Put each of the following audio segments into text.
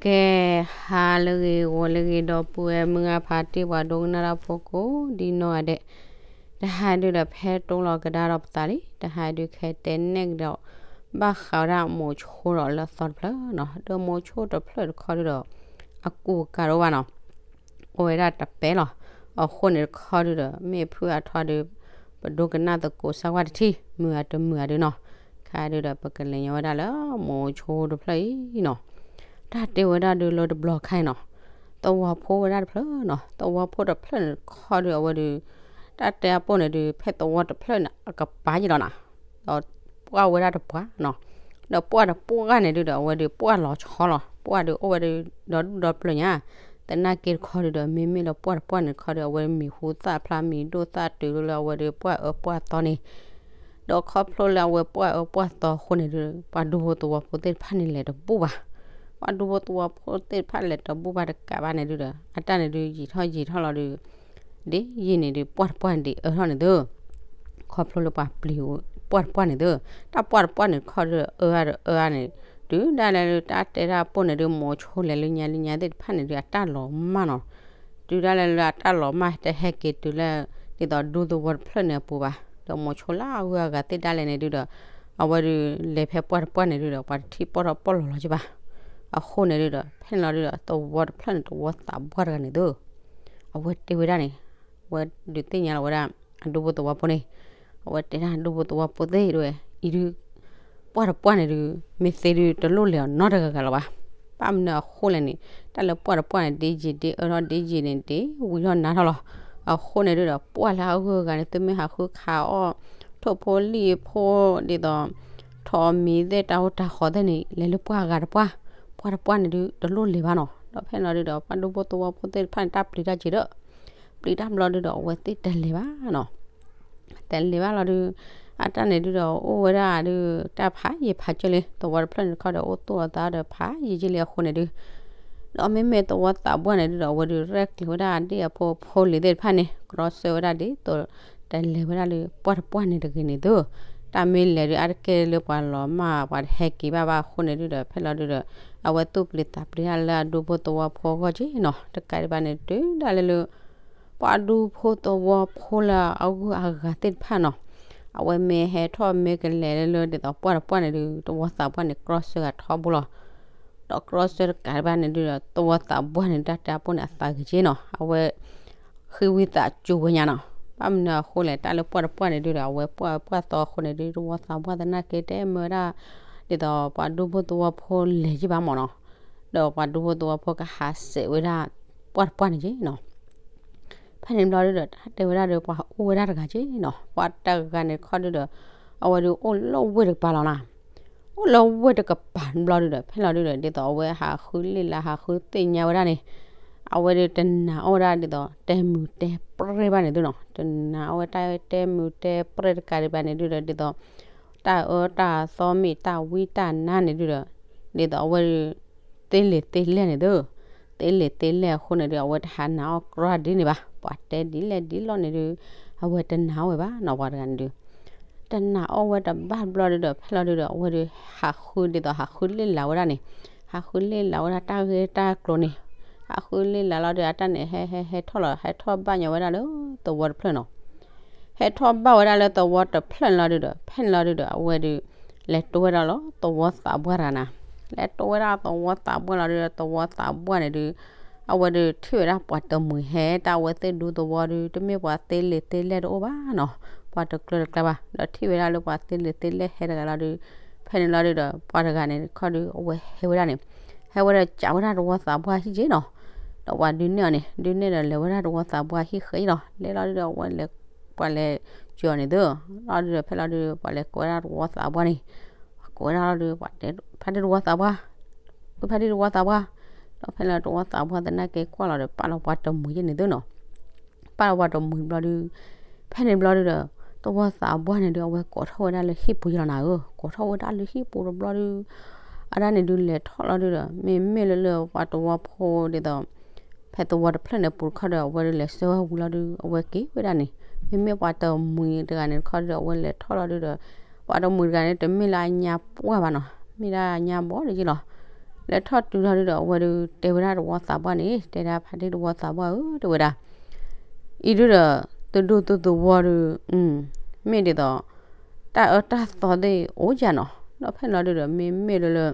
ကဲ, ဟါလၢအဂ့ၤ ဂီၤလၢအဂ့ၤ ဒီပုၢ်ဝဲၢ်မုၢ်ဂၤဖါတံၢ် ပှၤဒိကနၣ်တၢ်ဖိကိးဒ်နီၢ်ဂၤဒဲး, တဟါဒုဒီး ဖဲတိလီၤကဒါဒီးပသးလံ, တဟါဒုခဲတဲနဲၣ်ကဒီး ဘၣ်ဃးဝဲဒၣ်မိၤဆိဒီးလၢအသီတဖျၢၣ်နီၤ, ဒီးမိၤဆိတဖျၢၣ်တခီဒုဒီး အကူအကၤတအိၣ်ဘၣ်နီၤ, အိၣ်ဝဲဒၣ်တပဲလီၤ. အဃိန့ၣ်တခီဒုဒီး မ့ၢ်ဖုအါထီဒု ပဒိကနၣ်သကိးစၢ်ကွၢ်တထံၣ် မုာ်ဧါတမုာ်ဧါဒုနီၤ, ခါဒုဒီး ပကလဲၤညီဝဲဒၣ်လၢမိၤဆိတဖျၢၣ်အံၤနီၤ, တၢ်တဲဝဲဒၣ်ဒုလၢတဘျီခါအံၤနီၤ, သဝီဖိဝဲဒၣ်တဖျၢၣ်နီၤ, သဝီဖိတဖျၢၣ်န့ၣ်တခီဒု အဝဲဒု တၢ်တဲအပိၢ်န့ၣ်ဒု ဖဲသဝီတဖျၢၣ်န့ၣ် အကပၤယံာ်လီၤနီၤ, ဒီးပှၢ်ဝဲဒၣ်တပှၢ်နီၤ, ဒီးပှၢ်တပှၢ်န့ၣ်ဒုဒီး အဝဲဒုပှၢ်လီၤဆီလီၤ, ပှၢ်ဒုအိၣ်ဝဲဒု ဒီဒူၣ်ဒီပျၢၤညါ, သနာ်က့တခီဒုဒီး မ့မ့ၢ်လၢပှၢ်တပှၢ်န့ၣ်တခီဒု အဝဲမံၤဟူသၣ်ဖျါ မံၤဒိၣ်သၣ်တုၤလၢအဝဲဒုပှၢ်အၢပှၢ်သီန့ၣ်, ဒီးခီဖျိလၢအဝဲပှၢ်အၢပှၢ်သီအဃိန့ၣ်ဒု ပှၤဒူဖိသဝီဖိသ့ၣ်တဖၣ်န့ၣ်လဲၤတဘူၣ်ဘၣ်, ပှၤဒူဖိသဝီဖိသ့ၣ်တဖၣ်လဲၤတဘူၣ်ဘၣ်တကးဘၣ်န့ၣ်ဒုဒီး အတၢ်န့ၣ်ဒုယံာ်ထီၣ်ယံာ်ထီၣ်လီၤဒု ဒ်ယံာ်န့ၣ်ဒု ပှၢ်တပှၢ်န့ၣ်ဒုအၢထီၣ်န့ၣ်သု, ခီဖျိလၢပှၤပျံၤ ပှၢ်တပှၢ်န့ၣ်သု, တၢ်ပှၢ်တပှၢ်န့ၣ်တခီဒုအၢအါဒီးအၢအါန့ၣ်, တုၤဒၣ်လဲာ်လၢတၢ်တဲတၢ်ပိၢ်န့ၣ်ဒု မိၤဆိလဲၤလၢညါလၢညါသ့ၣ်တဖၣ်န့ၣ်ဒု အတၢ်လီၤမၢ်နီၤ, တုၤဒၣ်လဲာ်လၢအတၢ်လီၤမၢ် တဟဲက့ၤတုၤလၢ ဒ်သိးဒူသဝီတဖျၢၣ်န့ၣ်အပူၤဘၣ်, ဒီးမိၤဆိလၢအဂုၤအဂၤသ့ၣ်ဒၣ်လဲာ်န့ၣ်ဒုဒီး အဝဲဒု လဲၤဖဲပှၢ်တပှၢ်န့ၣ်ဒုဒီး ပှၤတထံၣ်ပီၢ်ထီၣ်ပီၢ်လီၤလီၤက့ဘၣ်, အဃိန့ၣ်ဒုဒီး ဖဲန့ၣ်လီၤဒုဒီး သဝီတဖျၢၣ်န့ၣ် သဝီသးပှၢ်တဂၤန့ၣ်သု, အဝဲတဲဝဲဒၣ်န့ၣ်, အဝဲဒုးသ့ၣ်ညါလီၤဝဲဒၣ် အဒူဖိသဝီဖိန့ၣ်, အဝဲတဲဒၣ်ဒူဖိသဝီဖိသ့ၣ်ဒဝဲ အံၤဒု ပှၢ်တပှၢ်န့ၣ်ဒု မ့ၢ်သ့ဒုတလိၣ်လဲၤအီၤနီတဂၤဂၤလီၤဘၣ်, ဘၣ်မနုၤအဃိလဲၣ်န့ၣ် တၢ်လၢပှၢ်တပှၢ်န့ၣ် ဒ်ယံာ်ဒ်အၢထီၣ်ဒ်ယံာ်န့ၣ် ဒ်ဝံၤထီၣ်နါထီၣ်လီၤ, အဃိန့ၣ်ဒုဒီး ပှၢ်လၢအဂုၤအဂၤန့ၣ် သုမ့ၢ်ဟးဃုခးအီၣ် ထိၣ်ဖိလံၣ်ဖိဒ်သိး ထိၣ်အီၣ်မံၤသ့ၣ်တၢ်အိၣ်တၢ်ဃီသ့ၣ်န့ၣ် လဲၤလၢပှၢ်ဂၤတပှၢ်, ပှၢ်တပှၢ်န့ၣ်ဒုတလိၣ်လဲၤဘၣ်နီၤ, ဒီးဖဲန့ၣ်လီၤဒုဒီး ပှၤဒူဖိသဝီဖိသ့ၣ်တဖၣ်န့ၣ် တၢ်ပျံၤတၢ်စၢၤဒီး ပျံၤတၢ်ဘျီဒုဒီး အဝဲသ့ၣ်တလဲၤဘၣ်နီၤ, တလဲၤဘၣ်လီၤဒု အတၢ်န့ၣ်ဒုဒီး အိၣ်ဝဲဒၣ်ဒု တၢ်ဖးယံာ်ဖးကၢလံ, သဝီတဖျၢၣ်န့ၣ်တခီဒီး အိၣ်သူၣ်အသးဒီးဖးယံာ်ကၢလံအဃိန့ၣ်ဒု ဒီးမ့မ့ၢ်သဝီသးပှၢ်န့ၣ်ဒုဒီး အဝဲဒု ရဲၣ်ကျဲၤဝဲဒၣ်အဒ့ၣ်အဖိအဖိလံၤသ့ၣ်တဖၣ်န့ၣ် ကြီဆၢဝဲဒၣ်ဒ်သိး တလဲၤဝဲဒၣ်လၢပှၢ်တပှၢ်န့ၣ်တဂ့ၤန့ၣ်သု, တၢ်မ့ၢ်လဲၤဒု အါတက့ၢ်လၢပှၤလီၤမၢ် ပှၤတဟဲက့ၤဘၣ်ဘၣ်အဃိန့ၣ်ဒုဒီး ဖဲလီၤဒုဒီး အဝဲသူၣ်ပျံၤသးပျံၤတၢ်လၢအဒူဖိသဝီဖိအဂီၢ်က့နီၤ, တကးဒံးဘၣ်န့ၣ် တုၤဒၣ်လဲာ်လၢ ပှၤဒူဖိသဝီဖိလၢအဂုၤအဂၤသ့ၣ်တဖၣ်နီၤ, အဝဲမ့ၢ်ဟဲထီၣ်မ့ၢ်ကလဲၤလၢလၢဒ်သိးပှၢ်တပှၢ်န့ၣ်ဒု သဝီသးပှၢ်န့ၣ် ကြီဆၢဂၤထီဘိလီၤ, ဒီးကြီဆၢတကးဒံးဘၣ်န့ၣ်ဒုဒီး သဝီသးပှၢ်န့ၣ် တၢ်တဲအပိၢ်န့ၣ် အသးဂ့ၤက့နီၤ, အဝဲ ဃ့ဝံသးစူၤဝဲညါနီၤ, ဘၣ်မနုၤအဃိလဲၣ် တၢ်လၢပှၢ်တပှၢ်န့ၣ်ဒုဒီး အဝဲပှၢ်ပှၢ်သီအဃိန့ၣ်ဒု သဝီသးပှၢ်သနာ်က့တဲမၢဝဲဒၣ် ဒ်သိးပှၤဒူဖိသဝီဖိလဲၤယံာ်ဘၣ်မးနီၤ, ဒီးပှၤဒူဖိသဝီဖိကဟးစဲးဝဲဒၣ် ပှၢ်တပှၢ်န့ၣ်က့နီၤ, ဖဲန့ၣ်ဘျီဒုဒီး တၢ်တဲဝဲဒၣ်ဒီး ပှၤအိၣ်ဝဲဒၣ်တဂၤက့နီၤ, ပှၤတဂၤန့ၣ်တခီဒုဒီး အဝဲဒုအိၣ်လၢဝ့ၢ်တကပၤလီၤနီၤ, အိၣ်လၢဝ့ၢ်တကပၤဘျီဒုဒီး ဖဲလီၤဒုဒီး ဒ်သိးအဝဲဟးဃုလ့ၣ်လၢဟးဃုသ့ၣ်ညါဝဲဒၣ်န့ၣ်, အဝဲဒုတနာ်အီၣ်ဝဲဒၣ်ဒ်သိး တဲမုာ်တဲပြဲၢ်ဘၣ်န့ၣ်သုနီၤ, တနာ်အီၣ်ဝဲတၢ်တဲမုာ်တဲပြဲၢ်တကးဒံးဘၣ်န့ၣ်ဒုဒီး ဒ်သိး တၢ်အၢတၢ်သီမ့ၢ်တၢ်ဝံတၢ်နါန့ၣ်ဒုဒီး ဒ်သိးအဝဲဒု သ့လံာ်သ့လဲၢ်န့ၣ်သု, သ့လံာ်သ့လဲၢ်အဃိန့ၣ်ဒု အဝဲတဟးနာ်အီၣ်ကြီဒ်န့ၣ်ဘၣ်, ပှၤတဲဒ်လဲၣ်ဒ်လဲၣ်န့ၣ်ဒု အဝဲတနာ်အီၣ်ဝဲဘၣ်နီၤ ပှၤတဂၤန့ၣ်ဒု တနာ်အီၣ်ဝဲတဘၣ်ဘျီဒုဒီး ဖဲလီၤဒုဒီး အဝဲဒု ဟးဃုဒ်သိးဟးဃုလ့ၣ်လၤဝဲဒၣ်န့ၣ်, ဟးဃုလ့ၣ်လၤဝဲဒၣ်တၢ်ဂ့ၢ်တၢ်ကျိၤန့ၣ်, ဟးဃုလ့ၣ်လၤလီၤဒု အတၢ်န့ၣ် ဟဲဟဲဟဲထီၣ်လီၤ ဟဲထီၣ်ဘၣ်ညီဝဲဒၣ်လၢသဝီတဖျၢၣ်နီၤ, ဟဲထီၣ်ဘၣ်ဝဲဒၣ်လၢသဝီတဖျၢၣ်န့ၣ်လီၤဒုဒီး ဖဲန့ၣ်လီၤဒုဒီး အဝဲဒု လဲၤတိဝဲဒၣ်လီၤသဝီသးပှၢ်တဂၤန့ၣ်, လဲၤတိဝဲဒၣ်သဝီသးပှၢ်လီၤဒုဒီး သဝီသးပှၢ်န့ၣ်ဒု အဝဲဒု ထံၣ်ဝဲဒၣ်ပှၤတမှံၤဟဲ တၢ်အဝဲသ့ၣ်ဒူသဝီဒု တမ့ၢ်ပှၤသ့လံာ်သ့လဲၢ်တအိၣ်ဘၣ်နီၤ, ပှၤတကျၢၤတကျါဘၣ်, ဒီးထံၣ်ဝဲဒၣ်လၢပှၤသ့လံာ်သ့လဲၢ်ဟဲတဂၤလီၤဒု, ဖဲန့ၣ်လီၤဒုဒီး ပှၤတဂၤန့ၣ်တခီဒု အဝဲဟဲဝဲဒၣ်န့ၣ်, ဟဲဝဲဒၣ်ကးဝဲဒၣ်သဝီသးပှၢ်ဟံၣ်က့နီၤ, ဒီးပှၤဒုးနဲၣ်အီၤန့ၣ် ဒုးနဲၣ်ဒီးလဲၤဝဲဒၣ်သဝီသးပှၢ်ဟံၣ်ဃဲးလီၤ, လဲၤလီၤဒုဒီး အဝဲလဲၤ ပှၤလဲၤစၢၤအီၤန့ၣ်သု, လီၤဒုဒီး ဖဲလီၤဒု ပှၤလဲၤကိးဝဲဒၣ်သဝီသးပှၢ်န့ၣ်, ကိးဝဲဒၣ်လီၤဒု ပှၤတဲ ဖါတံၢ်သဝီသးပှၢ်, ဖါတံၢ်သဝီသးပှၢ်, ဒီးဖဲလီၤသဝီသးပှၢ်သနာ်က့ကွၢ်လီၤဒီး ပာ်လီၤပှၤတမှံၤယဲန့ၣ်သုနီၤ, ပာ်လီၤပှၤတမှံၤဘျီဒု, ဖဲန့ၣ်ဘျီဒုဒီး သဝီသးပှၢ်န့ၣ်ဒု အဝဲကိးထီၣ်ဝဲဒၣ်လၢဟံၣ်ပူၤယဲလီၤနၤဧၢ, ကိးထီၣ်ဝဲဒၣ်လၢဟံၣ်ပူၤတဘျီဒု, အတၢ်န့ၣ်ဒုလဲၤထီၣ်လီၤဒုဒီး မ့မ့ၢ်လၢလၢပှၤသဝီဖိဒ်သိး ဖဲသဝီတဖျၢၣ်န့ၣ်ပူၤတခီဒီး အဝဲဒုလဲၤဆှၢဝဲဝံၤလီၤဒု အဝဲက့ၤဝဲဒၣ်န့ၣ်, မ့မ့ၢ်ပှၤတမှံၤတဂၤန့ၣ်တခီဒုဒီး အဝဲလဲၤထီၣ်လီၤဒုဒီး ပှၤတမှံၤတဂၤန့ၣ် တမ့ၢ်လၢအညါပှၢ်ဘၣ်နီၤ, မ့ၢ်ဒၣ်ညါဘီဒုးယဲလီၤ, လဲၤထီၣ်တုၤထီၣ်ဒုဒီး အဝဲဒုးတဲဝဲဒၣ်တဝီသးပှၢ်န့ၣ် တဲဒၣ်ဖါတံၢ်တဝီသးပှၢ်ဧၢ တဲဝဲဒၣ် အံၤဒုဒီး သုဒိၣ်သုသဝီဒု မ့ၢ်ဒ်သိး တၢ်အၢတၢ်သီသ့ၣ်အိၣ်ယၤနီၤ, ဒီးဖဲန့ၣ်လီၤဒုဒီး မ့မ့ၢ်လၢလၢ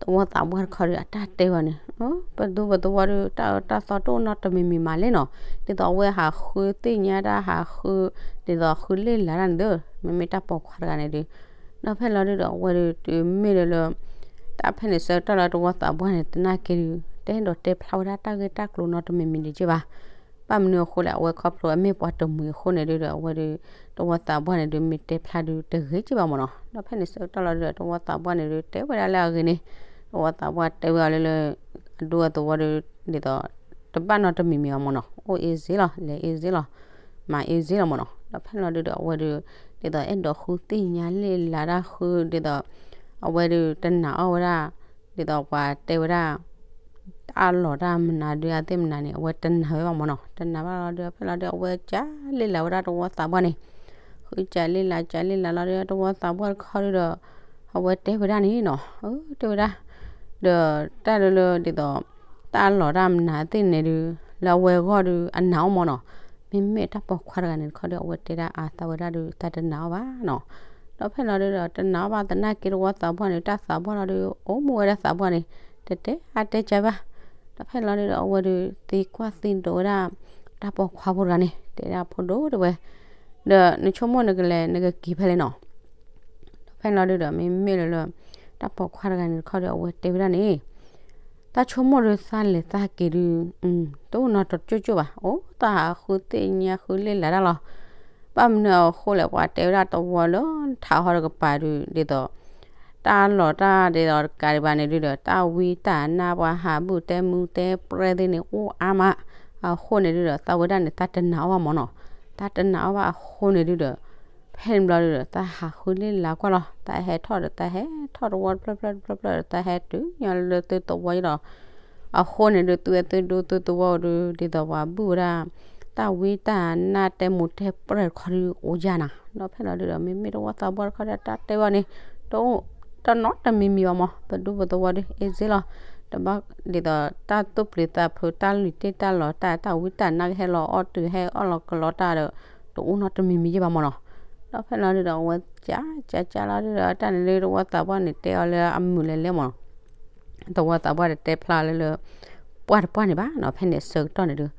သဝီသးပှၢ်တခီဒီး အတၢ်တဲဘၣ်န့ၣ်, ပဒူပသဝီဒီး တၢ်အၢတၢ်သီတအိၣ်နီတမံၤမံၤမးလဲၣ်နီၤ, ဒ်သိးအဝဲဟးဃုသ့ၣ်ညါတၢ်ဟးဃု ဒ်သိးဃုလ့ၢ်လၤတၢ်န့ၣ်ဒီး မ့မ့ၢ်တၢ်ပိာ်ခွါတဂၤန့ၣ်ဒီး, ဒီးဖဲန့ၣ်လီၤဒုဒီး အဝဲဒုးတုၤမ့ၢ်လၢလၢ တၢ်ဖဲန့ၣ်ဆၢကတီၢ်လၢတဝီသးပှၢ်န့ၣ် တနာ်က့ဒုး တအဲၣ်ဒိးတဲဖျါဝဲဒၣ်တၢ်ဂ့ၢ်တၢ်ကျိၤနီတမံၤမံၤဒံးက့ဘၣ်. ဘၣ်မနုၤအဃိလဲၣ် အဝဲခီဖျိအမ့ၢ်ပှၤတမှံၤအဃိန့ၣ်ဒုဒီး အဝဲဒုး တဝီသးပှၢ်န့ၣ်ဒုး မ့ၢ်တဲဖျါဒုးတဂ့ၤက့ဘၣ်မ့ၢ်နီၤ, ဒီးဖဲန့ၣ်ဆၢကတီၢ်လီၤဒုဒီး တဝီသးပှၢ်န့ၣ်ဒုး တဲဝဲဒၣ်လၢအဂ့ၤန့ၣ်, တဝီသးပှၢ်တဲဝဲအီၤလၢလၢ အဒူအသဝီဒုး ဒ်သိး တဘၣ်နီတမံၤမံၤဘၣ်မ့ၢ်နီၤ, အိၣ်အ့စ့လီၤ လဲၤအ့စ့လီၤ မၤအ့စ့လီၤမ့ၢ်နီၤ, ဒီးဖဲန့ၣ်လီၤဒုဒီး အဝဲဒုး ဒ်သိးအဲၣ်ဒိးဃုသ့ၣ်ညါလ့ၢ်လၤတၢ်ဃု ဒ်သိး အဝဲဒုးတနာ်အီၣ်ဝဲဒၣ် ဒ်သိးပှၤတဲဝဲဒၣ် တၢ်လီၤတၢ်မနုၤဒုအသ့ၣ်မနုၤန့ၣ် အဝဲတနာ်ဝဲဘၣ်မ့ၢ်နီၤ, တနာ်ဘၣ်လီၤဒုး ဖဲလီၤဒုး အဝဲကးလ့ၢ်လၤဝဲဒၣ်တဝီသးပှၢ်န့ၣ်, ဃုကးလ့ၢ်လၤ ကးလ့ၢ်လၤလီၤဒုး တဝီသးပှၢ်တခီဒုဒီး အဝဲတဲဝဲဒၣ်န့ၣ်နီၤ, တဲဝဲဒၣ် ဒီးတၢ်လၢလၢဒ်သိး တၢ်လီၤတၢ်မနုၤသ့ၣ်န့ၣ်ဒုး လၢအဝဲအဂီၢ်ဒုး အနာ်အီၣ်မ့ၢ်နီၤ, မ့မ့ၢ်တၢ်ပိာ်ခွါတဂၤန့ၣ်တခီဒီး အဝဲတဲဒၣ်အသးဝဲဒၣ်ဒုး တၢ်တနာ်အီၣ်ဘၣ်နီၤ, ဒီးဖဲလီၤဒုဒီး တနာ်အီၣ်ဘၣ်သနာ်က့တဝီသးပှၢ်န့ၣ် တၢ်သးပှၢ်လီၤဒုး အိၣ်မူဝဲဒၣ်သးပှၢ်န့ၣ် တတဲအါတဲကၢဘၣ်, ဒီးဖဲလီၤဒုဒီး အဝဲဒုးသံကွၢ်သံဒိးဝဲဒၣ် တၢ်ပိာ်ခွါဖိတဂၤန့ၣ် တဲဒၣ်ဖိဒိၣ်တဲဝဲ ဒီးနဆိကမိၣ်နကလဲၤနကက့ၤဖဲလဲၣ်နီၤ, ဒီးဖဲလီၤဒုဒီး မ့မ့ၢ်လၢလၢ တၢ်ပိာ်ခွါတဂၤန့ၣ်တခီဒီး အဝဲတဲဝဲဒၣ်န့ၣ် တၢ်ဆိကမိၣ်ဒုးသးလဲၤသးက့ၤဒုး တအိၣ်နီတကၠိၣ်ကၠိၣ်ဘၣ်, အိၣ်တၢ်ဟးဃုသ့ၣ်ညါဃုလ့ၢ်လၤတၢ်လီၤ, ဘၣ်မနုၤအဃိလဲၣ် ပှၤတဲဝဲဒၣ်တဝီလၢထးဟီတကပၤဒုး ဒ်သိး တၢ်လီၤတၢ်ဒ်သိးတကးဒံးဘၣ်န့ၣ်ဒုဒီး တၢ်ဝံတၢ်နါပှၤဟးဘူၣ်တဲမူတဲပြဲၢ်သ့ၣ်န့ၣ် အိၣ်အါမး, အဃိန့ၣ်ဒုဒီး သးဝဲဒၣ်န့ၣ် တၢ်တနာ်အီၣ်ဘၣ်မ့ၢ်နီၤ, တၢ်တနာ်အီၣ်ဘၣ်အဃိန့ၣ်ဒုဒီး ဖဲန့ၣ်ဘျီဒုဒီး တၢ်ဟးဃုလ့ၢ်လၤကွၢ်လီၤ, တၢ်ဟဲထီၣ်ဒီး တၢ်ဟဲထီၣ်တဝီတဖျၢၣ်တဖျၢၣ်တဖျၢၣ်တဖျၢၣ်ဒီး တၢ်ဟဲတုၤညါလၢသုသဝီယလီၤ, အဃိန့ၣ်ဒုး သုဝဲသုဒူသုသဝီဒုး ဒ်သိးပှၤဘူၣ်ဝဲဒၣ် တၢ်ဝံတၢ်နါတဲမူတဲပြဲၢ်တခီဒုးအိၣ်ယါနီၤ, ဒီးဖဲလီၤဒုဒီး မ့မ့ၢ်တဝီသးပှၢ်တခီဒီး တၢ်တဲဝဲန့ၣ် တအိၣ်တနီတမံၤမံၤဘၣ်မး, ပဒူပသဝီဒုး အ့စ့လီၤ, တဘၣ်ဒ်သိးတၢ်သူၣ်ပျံၤသးဖုး တၢ်လုၢ်တ့ၢ်တၢ်လီၤတၢ် တၢ်ဝံတၢ်နါကဟဲလီၤအီၣ်တုၤဟဲအီၣ်လီၤကလီတၢ်ဒီး တအိၣ်နီတမံၤမံၤယဲၢ်ဘၣ်မ့ၢ်နီၤ, ဒီးဖဲလီၤဒုဒီး အဝဲကးကးကးလီၤဒုဒီး တၢ်န့ၣ်ဒုး တဝီသးပှၢ်န့ၣ်တဲအီၤလၢအမုာ်လဲၤလဲၣ်မ့ၢ်နီၤ တဝီသးပှၢ်တတဲဖျါလၢလၢ ပှၢ်တပှၢ်န့ၣ်ဘၣ်နီၤ, ဖဲန့ၣ်ဆၢကတီၢ်န့ၣ်ဒုး,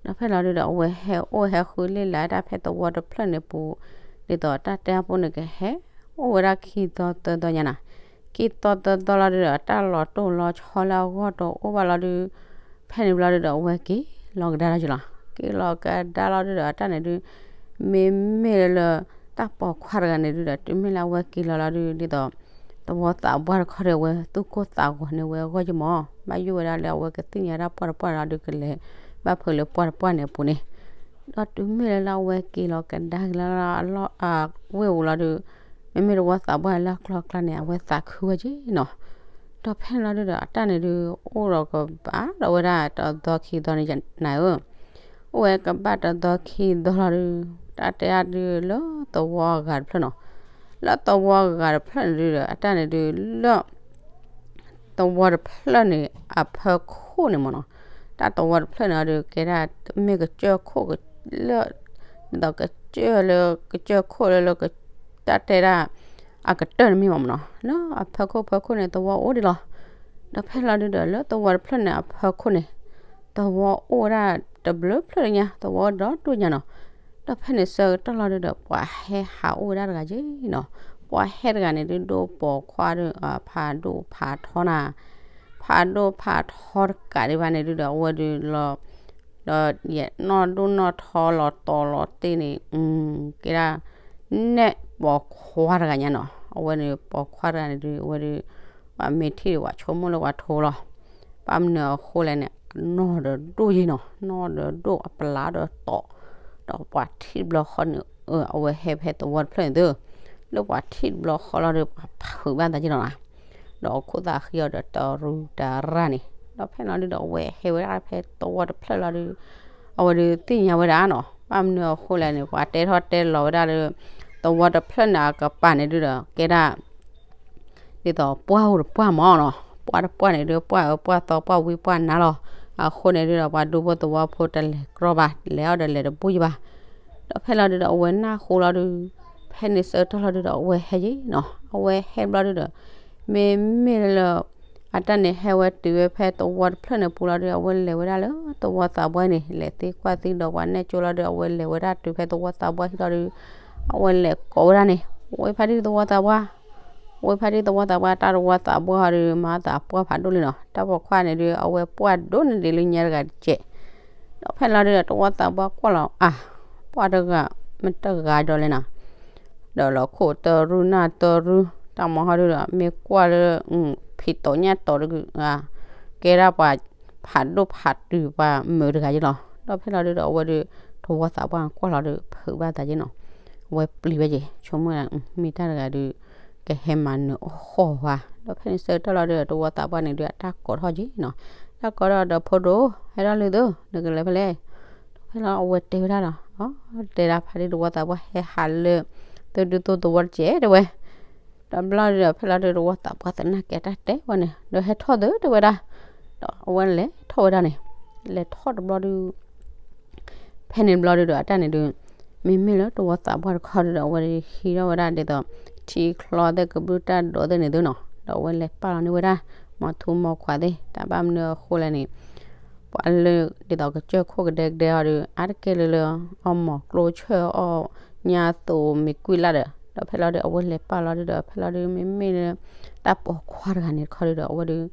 ဒီးဖဲလီၤဒုဒီး အဝဲဟဲအိၣ်ဟဲဃုလ့ၢ်လၤတၢ်ဖဲသဝီတဖျၢၣ်န့ၣ်ပူၤ, ဒ်သိးတၢ်တဲအပူၤန့ၣ်ကဟဲအိၣ်ဝဲဒၣ်ခံသီသၢသီညါနီၤ, ခံသီသၢသီလီၤဒုဒီး တၢ်လီၤတိၢ်လီၤဆီလၢအဂီၢ်တအိၣ်ဘၣ်လီၤဒုး, ဖဲန့ၣ်ဘျီဒုဒီး အဝဲက့ၤလီၤကဒါလီၤက့ၤလီၤ, က့ၤလီၤကဒါလီၤဒုဒီး တၢ်န့ၣ်ဒုး မ့မ့ၢ်လၢတၢ်ပိာ်ခွါတဂၤန့ၣ်ဒုဒီး တုၤမ့ၢ်လၢအဝဲက့ၤလီၤလီၤဒုး ဒ်သိး သဝီသးပှၢ်တခီဒီး အဝဲသူၣ်ကိၢ်သးဂီၤန့ၣ် ဝဲအဂီၢ်ယမီၤ, ဘၣ်ယိၣ်ဝဲဒၣ်လၢအဝဲကသ့ၣ်ညါဒၣ်ပှၢ်တပှၢ်လီၤဒုး ကလဲၤဘၣ်ဖုးလၢပှၢ်တပှၢ်န့ၣ်အပူၤန့ၣ်, ဒီးတုၤမ့ၢ်လၢလၢအဝဲက့ၤလီၤကဒါက့ၤလီၤလၢအလီၢ်အဝ့ၢ်ပူၤလီၤဒုး, မ့မ့ၢ်တဝီသးပှၢ်လၢအကျီၤအကျါန့ၣ် အဝဲသးခုဝဲက့ၤနီၤ, ဒီးဖဲန့ၣ်လီၤဒုဒီး အတၢ်န့ၣ်ဒုး အိၣ်ဒီးကဘၣ်ဒီးဝဲဒၣ်တသီခံသီန့ၣ်နၤဧၢ အိၣ်ဝဲကဘၣ်တသီခံသီလီၤဒုး, တၢ်တဲအါဒုးလၢသဝီအဂၤတဖျၢၣ်နီၤ, လၢသဝီအဂၤတဖျၢၣ်န့ၣ်ဒုးဒီး အတၢ်န့ၣ်ဒုးလၢ သဝီတဖျၢၣ်န့ၣ် အဖၢခိၣ်န့ၣ်မ့ၢ်နီၤ, တၢ်သဝီတဖျၢၣ်န့ၣ်အီၤဒုး ကဲဒၣ်မ့ၢ်ကစၢၢ်ခိၣ်လၢ ဒ်သိးကစၢၢ်လၢ ကစၢၢ်ခိၣ်လၢလၢ တၢ်တဲဒၣ် အကတၢၢ်န့ၣ်မ့ၢ်မ့ၢ်နီၤ, လၢအဖၢခိၣ်ဖၢခိၣ်န့ၣ် သဝီအိၣ်ဒံးလီၤ, ဒီးဖဲလီၤဒုးဒီး လၢသဝီတဖျၢၣ်န့ၣ်အဖၢခိၣ်န့ၣ် သဝီအိၣ်ဝဲဒၣ်တဘျုးဖျၢၣ်လၢညါ သဝီဒီဒိၣ်ညါနီၤ, ဒီးဖဲန့ၣ်ဆၢကတီၢ်လီၤဒုးဒီး ပှၤဟဲဟးအိၣ်ဝဲဒၣ်တဂၤက့နီၤ, ပှၤဟဲတဂၤန့ၣ်ဒုး ဒိၣ်ပိာ်ခွါဒီး ဖးဒိၣ်ဖးထီနၤ, ဖးဒိၣ်ဖးထီတကးဒံးဘၣ်န့ၣ်ဒုးဒီး အဝဲဒုးလီၤ ဒီးယဲၢ်နီၢ်ဒိၣ်နီၢ်ထီလီၤတီၤလီၤတ့ၢ်န့ၣ် ကဲဒၣ် နဲၣ်ပိာ်ခွါတဂၤညါနီၤ, အဝဲန့ၣ်ပိာ်ခွါတဂၤန့ၣ်ဒုး အဝဲဒုး ပှၤမ့ၢ်ထံၣ်ဒီးပှၤဆိကမိၣ်လၢပှၤထိလီၤ, ဘၣ်မနုၤအဃိလဲၣ်န့ၣ် အနီၢ်ဒီးဒိၣ်ယ့ၢ်နီၤ, နီၢ်ဒီးဒိၣ်အပျၢ်ဒီးတီၤ, ဒီးပှၤထံၣ်တဘျီဃီန့ၣ် အဝဲဟဲဖဲသဝီတဖျၢၣ်န့ၣ်သု, လၢပှၤထံၣ်တဘျီဃီလီၤဒီး ပှၤဖုးဘၣ်သးက့နီၤနီၤ ဒီးအခိၣ်သးဃံအီၤဒီးတရူးတရၢ်န့ၣ်, ဒီးဖဲလီၤဒုးဒီးအဝဲဟဲဝဲဒၣ်ဖဲသဝီတဖျၢၣ်လီၤဒုး, အဝဲဒုးသ့ၣ်ညါဝဲဒၣ်နီၤ, ဘၣ်မနုၤအဃိလဲၣ်န့ၣ် ပှၤတဲထီၣ်တဲလီၤဝဲဒၣ်လၢ သဝီတဖျၢၣ်န့ၣ်အကပၤန့ၣ်ဒုးဒီး ကဲဒၣ် ဒ်သိးပှၢ်အိၣ်တပှၢ်မ့ၢ်နီၤ, ပှၢ်တပှၢ်န့ၣ်ဒုး ပှၢ်အၢပှၢ်သီ ပှၢ်ဝံပှၢ်နါလီၤ. အဃိန့ၣ်ဒုးဒီး ပှၤဒူဖိသဝီဖိတလဲၤကြီဘၣ်, လဲၤအီၣ်ဒီးလဲၤတဘူၣ်ယံၤဘၣ်. ဒီးဖဲလီၤဒုးဒီး အဝဲနၢ်ဟူလီၤဒုး, ဖဲန့ၣ်ဆၢကတီၢ်လီၤဒုးဒီး အဝဲဟဲယံၤနီၤ, အဝဲဟဲဘျီဒုးဒီး မ့မ့ၢ်လၢ အတၢ်န့ၣ်ဟဲဝဲတုၤဝဲဖဲသဝီတဖျၢၣ်န့ၣ်ပူၤလီၤဒုး အဝဲလဲၤဝဲဒၣ်လၢသဝီသးပှၢ်န့ၣ် လဲၤသံကွၢ်သံဒီးပှၤနဲၣ်ကၠိလီၤဒုး အဝဲလဲၤဝဲဒၣ်တုၤဖဲသဝီသးပှၢ်ဟံၣ်လီၤဒုး အဝဲလဲၤကိးဝဲဒၣ်န့ၣ်, ဝ့ၢ်ဖါတံၢ်သဝီသးပှၢ်, ဝ့ၢ်ဖါတံၢ်သဝီသးပှၢ် တၢ်သဝီသးပှၢ်ဟီဒုး မၤသးပှၢ်ဖးဒိၣ်လံနီၤ, တၢ်ပိာ်ခွါန့ၣ်ဒုး အဝဲပှၢ်ဒိၣ်န့ၢ်ဒံးလၢညါတဂၤတကဲး. ဒီးဖဲလီၤဒုးဒီး သဝီသးပှၢ်ကွၢ်လီၤအါ, ပှၢ်တဂၤ မ့ၢ်တဂၤဒီးလဲၣ်နီၤ ဒီးလီၤခိၣ်တရူၢ်နၢ်တရူၢ် တၢ်မၤဟီဒုးဒီး မ့ၢ်ကွၢ်လၢ ဖံးတီၤညၣ်တီၤတဂၤ ကဲဒၣ်ပှၤ ဖးဒိၣ်ဖးတုၤပှၤမုာ်တဂၤယ့လီၤ. ဒီးဖဲလီၤဒုးဒီး အဝဲဒုး သဝီသးပှၢ်ကွၢ်လီၤဒုး ဖုးဘၣ်သးယ့နီၤ, အဝဲပျံၤဝဲက့ၤ ဆိကမိၣ်ဒၣ် မ့ၢ်တၢ်တဂၤဒုး ကဟဲမၤနၢၤအီၣ်ဃီၣ်ဝဲ, ဒီးဖဲန့ၣ်ဆၢကတီၢ်လီၤဒုးဒီး သဝီသးပှၢ်န့ၣ်ဒုး အတၢ်ကိးထီၣ်က့ၤနီၤ, တၢ်ကိးထီၣ်ဒီး ဖိဒိၣ် ဟဲထီၣ်လံသု နကလဲၤဖဲလဲၣ်. ဒီးဖဲလီၤအဝဲတဲဝဲဒၣ်ဒီး အ တဲဒၣ်ဖါတံၢ်သဝီသးပှၢ် ဟဲဟးလၢ သုဒူသိသဝီတကဲးတဲဝဲ. ဒီးဘျီဒုးဒီး ဖဲလီၤဒုးသဝီသးပှၢ်သနာ်က့တၢ်တဲဝဲန့ၣ် ဒီးဟဲထီၣ်သုတဲဝဲဒၣ်, ဒီးအဝဲလဲၤထီၣ်ဝဲဒၣ်န့ၣ်, လဲၤထီၣ်တဘျီဒုး ဖဲန့ၣ်တဘျီဒုးဒီး အတၢ်န့ၣ်ဒုး မ့မ့ၢ်လၢသဝီသးပှၢ်တခီဒုးဒီး အဝဲဟံးထီၣ်ဝဲဒၣ်ဒ်သိး ထံချီသ့ၣ် ကဘုၣ်တၢ်ဒိးသ့ၣ်န့ၣ်သုနီၤ, ဒီးအဝဲလဲၤပာ်လီၤန့ၢ်ဝဲဒၣ် မီၤထူမီၤခွါသ့ၣ် တၢ်ဘၣ်မနုၤအဃိလဲၣ်န့ၣ် ပှၤလၢ ဒ်သိးကစၢၢ်ခိၣ်ကဒဲကဒဲအီၤဒုး အါတက့ၢ်လၢလၢ အီၣ်မီၤကျိဆၢၣ်အီၣ် ညါသိးမ့ၤကွံာ်လၢ်ဒီး ဒီးဖဲလီၤဒုး အဝဲလဲၤပာ်လီၤဒုးဒီး ဖဲလီၤဒုး မ့မ့ၢ်လၢ တၢ်ပိာ်ခွါတဂၤန့ၣ်တခီဒုးဒီး အဝဲဒုး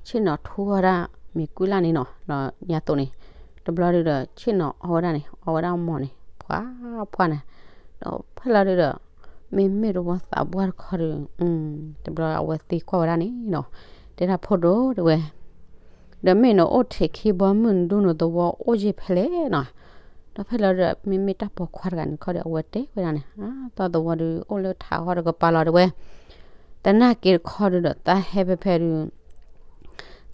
ဆ့ၣ်နီၤထူအီၣ်ဒၣ် မ့ၤကွံာ်လၢ်န့ၣ်နီၤ လီၤညါသိးန့ၣ်, တဘျီဒုးဒီး ဆ့ၣ်နီၤအီၣ်ဝဲဒၣ်န့ၣ် အီၣ်ဝဲဒၣ်မီၤန့ၣ် ဖှါဖှါန့ၣ်, ဒီးဖဲလီၤဒုးဒီး မ့မ့ၢ်သဝီသးပှၢ်တခီဒုး တဘျီအဝဲသံကွၢ်ဝဲဒၣ်န့ၣ်နီၤ, တဲဒၣ်ဖိဒိၣ်တဲဝဲ ဒီးမ့ၢ်နအိၣ်ထံးခံဘီမုၢ်နဒူနသဝီအိၣ်ယံၤဖဲလဲၣ်နီၤ, ဒီးဖဲလီၤဒုးဒီး မ့မ့ၢ်တၢ်ပိာ်ခွါတဂၤန့ၣ်တခီဒီး အဝဲတဲဝဲဒၣ်န့ၣ် အသီသဝီဒုး အိၣ်လၢထးဟီတကပၤလီၤတဲဝဲ, သနာ်က့တခီဒုးဒီး သးဟဲဖဲဖဲဒုး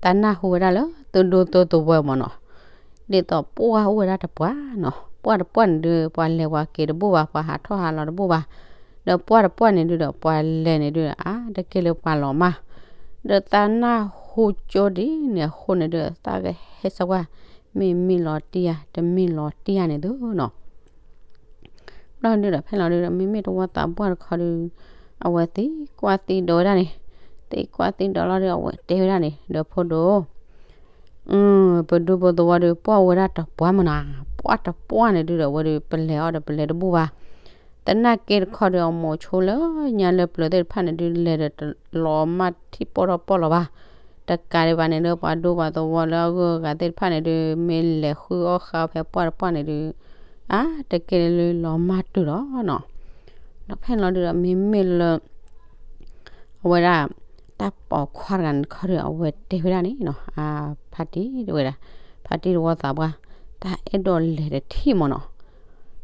သးနၢ်ဟူဝဲဒၣ်လၢ သုဒူသုသဝီမ့ၢ်နီၤ, ဒ်သိးပှၢ်အိၣ်ဝဲဒၣ်တပှၢ်နီၤ, ပှၢ်တပှၢ်န့ၣ်ဒုး ပှၤလဲၤပှၤက့ၤတဘူၣ်ဘၣ်, ပှၤဟးထီၣ်ဟးလီၤတဘူၣ်ဘၣ်, ဒီးပှၢ်တပှၢ်န့ၣ်ဒုးဒီး ပှၤလဲၤန့ၣ်ဒုး အါတက့ၢ်လၢပှၤလီၤမၢ်, ဒီးသးနၢ်ဟူကၠိဒ်န့ၣ်အဃိန့ၣ်ဒုး သးကဟဲစၢၤကွၢ် မ့ၢ်မ့ၢ်လီၤတံၢ်ဧါ တမ့ၢ်လီၤတံၢ်ဧါန့ၣ်သုနီၤ ဘျီဒုးဒီး ဖဲလီၤဒုးဒီး မ့မ့ၢ်သဝီသးပှၢ်တခီဒုး အဝဲသံကွၢ်သံဒိးဝဲဒၣ်န့ၣ်, သံကွၢ်သံဒိးလီၤဒုး အဝဲတဲဝဲဒၣ်န့ၣ် ဒီးဖိဒိၣ်, ပဒူဖိသဝီဒုး ပှၢ်ဝဲဒၣ်တပှၢ်မ့ၢ်နီၤ, ပှၢ်တပှၢ်န့ၣ်ဒုးဒီး အဝဲဒုး ပလဲၤအီၤဒီးပလဲၤတဘူၣ်ဘၣ်, သနာ်က့တခီဒုး အမိၤဆိလၢညါလၢပျၢၤသ့ၣ်တဖၣ်န့ၣ်ဒုး လဲၤဒီးတလီၤမၢ်ထံၣ်ပီၣ်ထီၣ်ပီၣ်လီၤဘၣ်, တကးဒံးဘၣ်န့ၣ်ဒုး ပှၤဒူပှၤသဝီလၢအဂုၤအဂၤသ့ၣ်တဖၣ်န့ၣ်ဒုး မ့ၢ်လဲၤဃုအီၣ်ဃုအီဖဲပှၢ်တပှၢ်န့ၣ်ဒုး အါတက့ၢ်လၢလီၤမၢ်တုၤလီၤနီၤ, ဒီးဖဲလီၤဒုးဒီး မ့မ့ၢ်လၢ အဝဲဒၣ် တၢ်ပိာ်ခွါတဂၤန့ၣ်တခီဒီး အဝဲတဲဝဲဒၣ်န့ၣ်နီၤ, အါ ဖါတံၢ်တဲဝဲဒၣ်, ဖါတံၢ်သဝီသးပှၢ်, တၢ်အဲၣ်ဒိးလဲၤတထံၣ်မ့ၢ်နီၤ,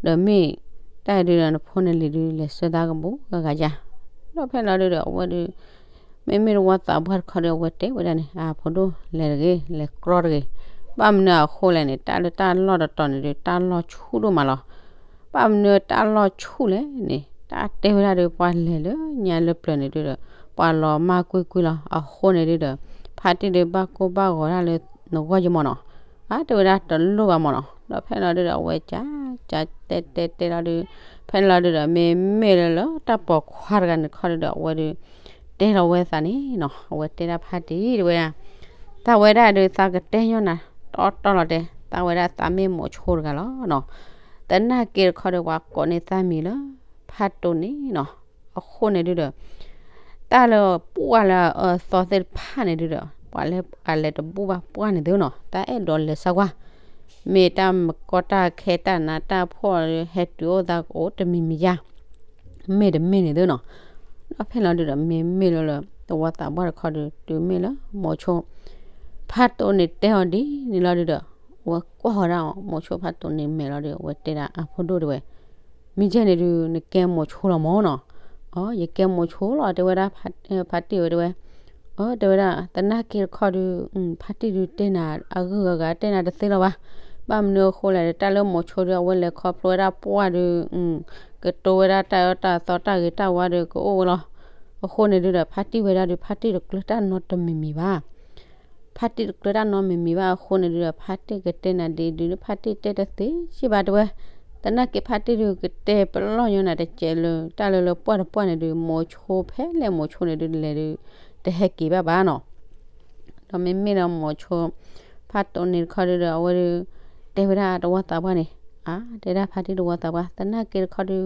ဒီးမ့ၢ်တၢ်ဒုးဒီး နဖိနလံၤဒုး လဲၤဆှၢသးကဘူးဂၤဂၤယါ, ဒီးဖဲလီၤဒုးဒီး အဝဲဒုး မ့မ့ၢ်သဝီသးပှၢ်တခီဒီး အဝဲတဲဝဲဒၣ်န့ၣ် အါ ဖိဒိၣ်လဲၤတဂ့ၤ လဲၤကြီတဂ့ၤ, ဘၣ်မနုၤအဃိလဲၣ်န့ၣ် တၢ်လၢတၢ်လီၢ်တတီၤန့ၣ်ဒုး တၢ်လီၢ်ဆူၣ်ဒိၣ်မးလီၤ ဘၣ်မနုၤတၢ်လီၢ်ဆူၣ်လဲၣ်န့ၣ် တၢ်တဲဝဲဒၣ်ဒုး ပှၤလဲၤလၢညါလၢပျၢၤန့ၣ်ဒုးဒီး ပှၤလီၤမၢ်ကွံာ်ကွံာ်လီၤ. အဃိန့ၣ်ဒုးဒီး ဖါတံၢ်ဒုး ဘၣ်ကိၢ်ဘၣ်ဂီၤဒၣ်လၢနဂီၢ်ယမ့ၢ်နီၤ. အါတဲဝဲဒၣ်တလိၣ်ဘၣ်မ့ၢ်နီၤ. ဒီးဖဲလီၤဒုးဒီး အဝဲကၠးကၠးတဲတဲတဲလီၤဒုး ဖဲန့ၣ်လီၤဒုးဒီး မ့မ့ၢ်လၢလၢတၢ်ပိာ်ခွါတဂၤန့ၣ်တခီဒုးဒီး အဝဲဒုး တဲလီၤဝဲသးန့ၣ်နီၤ. အဝဲတဲဒၣ်ဖါတံၢ်တဲဝဲဒၣ် သးဝဲဒၣ်ဒုး သးကတဲညီနၤ တီတီလီၤတဲာ် သးဝဲဒၣ်သးမ့ၢ်မိၤဆိတဂၤလီၤနီၤ. သနာ်က့တခီဒီး ပှၤကိးန့ၢ်သးမံၤလၢ ဖါတိၢ်န့ၣ်နီၤ. အဃိန့ၣ်ဒုးဒီး တၢ်လၢပှၢ်လၢအအၢအသီသ့ၣ်တဖၣ်န့ၣ်ဒုးဒီး ပှၤလၢအလဲၤတဘူၣ်ဘၣ်ပှၢ်န့ၣ်သုနီၤ. သးအဲၣ်ဒိးလဲၤစၢ်ကွၢ် မ့ၢ်တၢ်မကီတၢ်ခဲတၢ်နးတၢ်ဖှီၣ် ဟဲတုၤအိၣ်သးကအိၣ်တမံၤမံၤယါ မ့ၢ်တမ့ၢ်န့ၣ်သုနီၤ. ဒီးဖဲလီၤဒုးဒီး မ့မ့ၢ်လၢလၢ သဝီသးပှၢ်တခီဒုး တုၤမ့ၢ်လၢမိၤဆိ ဖါတိၢ်န့ၣ်တဲအီၤဒ်န့ၣ်လီၤဒုးဒီး အဝဲကွၢ်ဃီၤဒၣ်အီၤ မိၤဆိဖါတိၢ်န့ၣ်မဲာ်လီၤဒုး အဝဲတဲဒၣ်အဖိဒိၣ်တဲဝဲ မ့ၢ်ကဲန့ၣ်ဒုး နကဲမိၤဆိလီၤမ့ၢ်နီၤ. အ ယကဲမိၤဆိလီၤ တဲဝဲဒၣ် ဖါတံၢ်ဝဲတဲဝဲ အ တဲဝဲဒၣ် သနာ်က့တခီဒုး ဖါတံၢ်ဒုးတဲနၤ အဂုၤအဂၤတဲနၤတသ့လီၤဘၣ်. ဘၣ်မနုၤအဃိလဲၣ် တၢ်လၢမိၤဆိဒုး အဝဲလဲၤခီဖျိဝဲဒၣ်ပှၢ်ဒုး ကတိၤဝဲဒၣ်တၢ်အၢတၢ်သီတၢ်ဂ့ၤတၢ်ဝါဒုး ကအိၣ်ဝဲလီၤ. အဃိန့ၣ်ဒုဒီး ဖါတံၢ်ဝဲဒၣ်ဒီး ဖါတံၢ်တကျၢၤတၢ်နီတမံၤမံၤဘၣ်. ဖါတံၢ်တကျၢၤတၢ်နီတမံၤမံၤဘၣ်အဃိန့ၣ်ဒုဒီး ဖါတံၢ်ကတဲနၤဒ်ဒု ဖါတံၢ်တဲတသ့စံးဘၣ်တဝဲ, သနာ်က့ဖါတံၢ်ဒုကတဲပလီၢ်ညီနၤတစဲးလၢ တၢ်လၢလၢပှၢ်တပှၢ်န့ၣ်ဒု မိၤဆိဖဲလဲၣ်မိၤဆိန့ၣ်ဒုလဲၤဒု တဟဲက့ၤဘၣ်ဘၣ်နီၤ. ဒီးမ့မ့ၢ်လၢမိၤဆိ ဖါတိန့ၣ်တခီဒုဒီး အဝဲဒု တဲဝဲဒၣ်တဝီသးပှၢ်န့ၣ်, အါ တဲဒၣ်ဖါတံၢ်တဝီသးပှၢ် သနာ်က့တခီဒု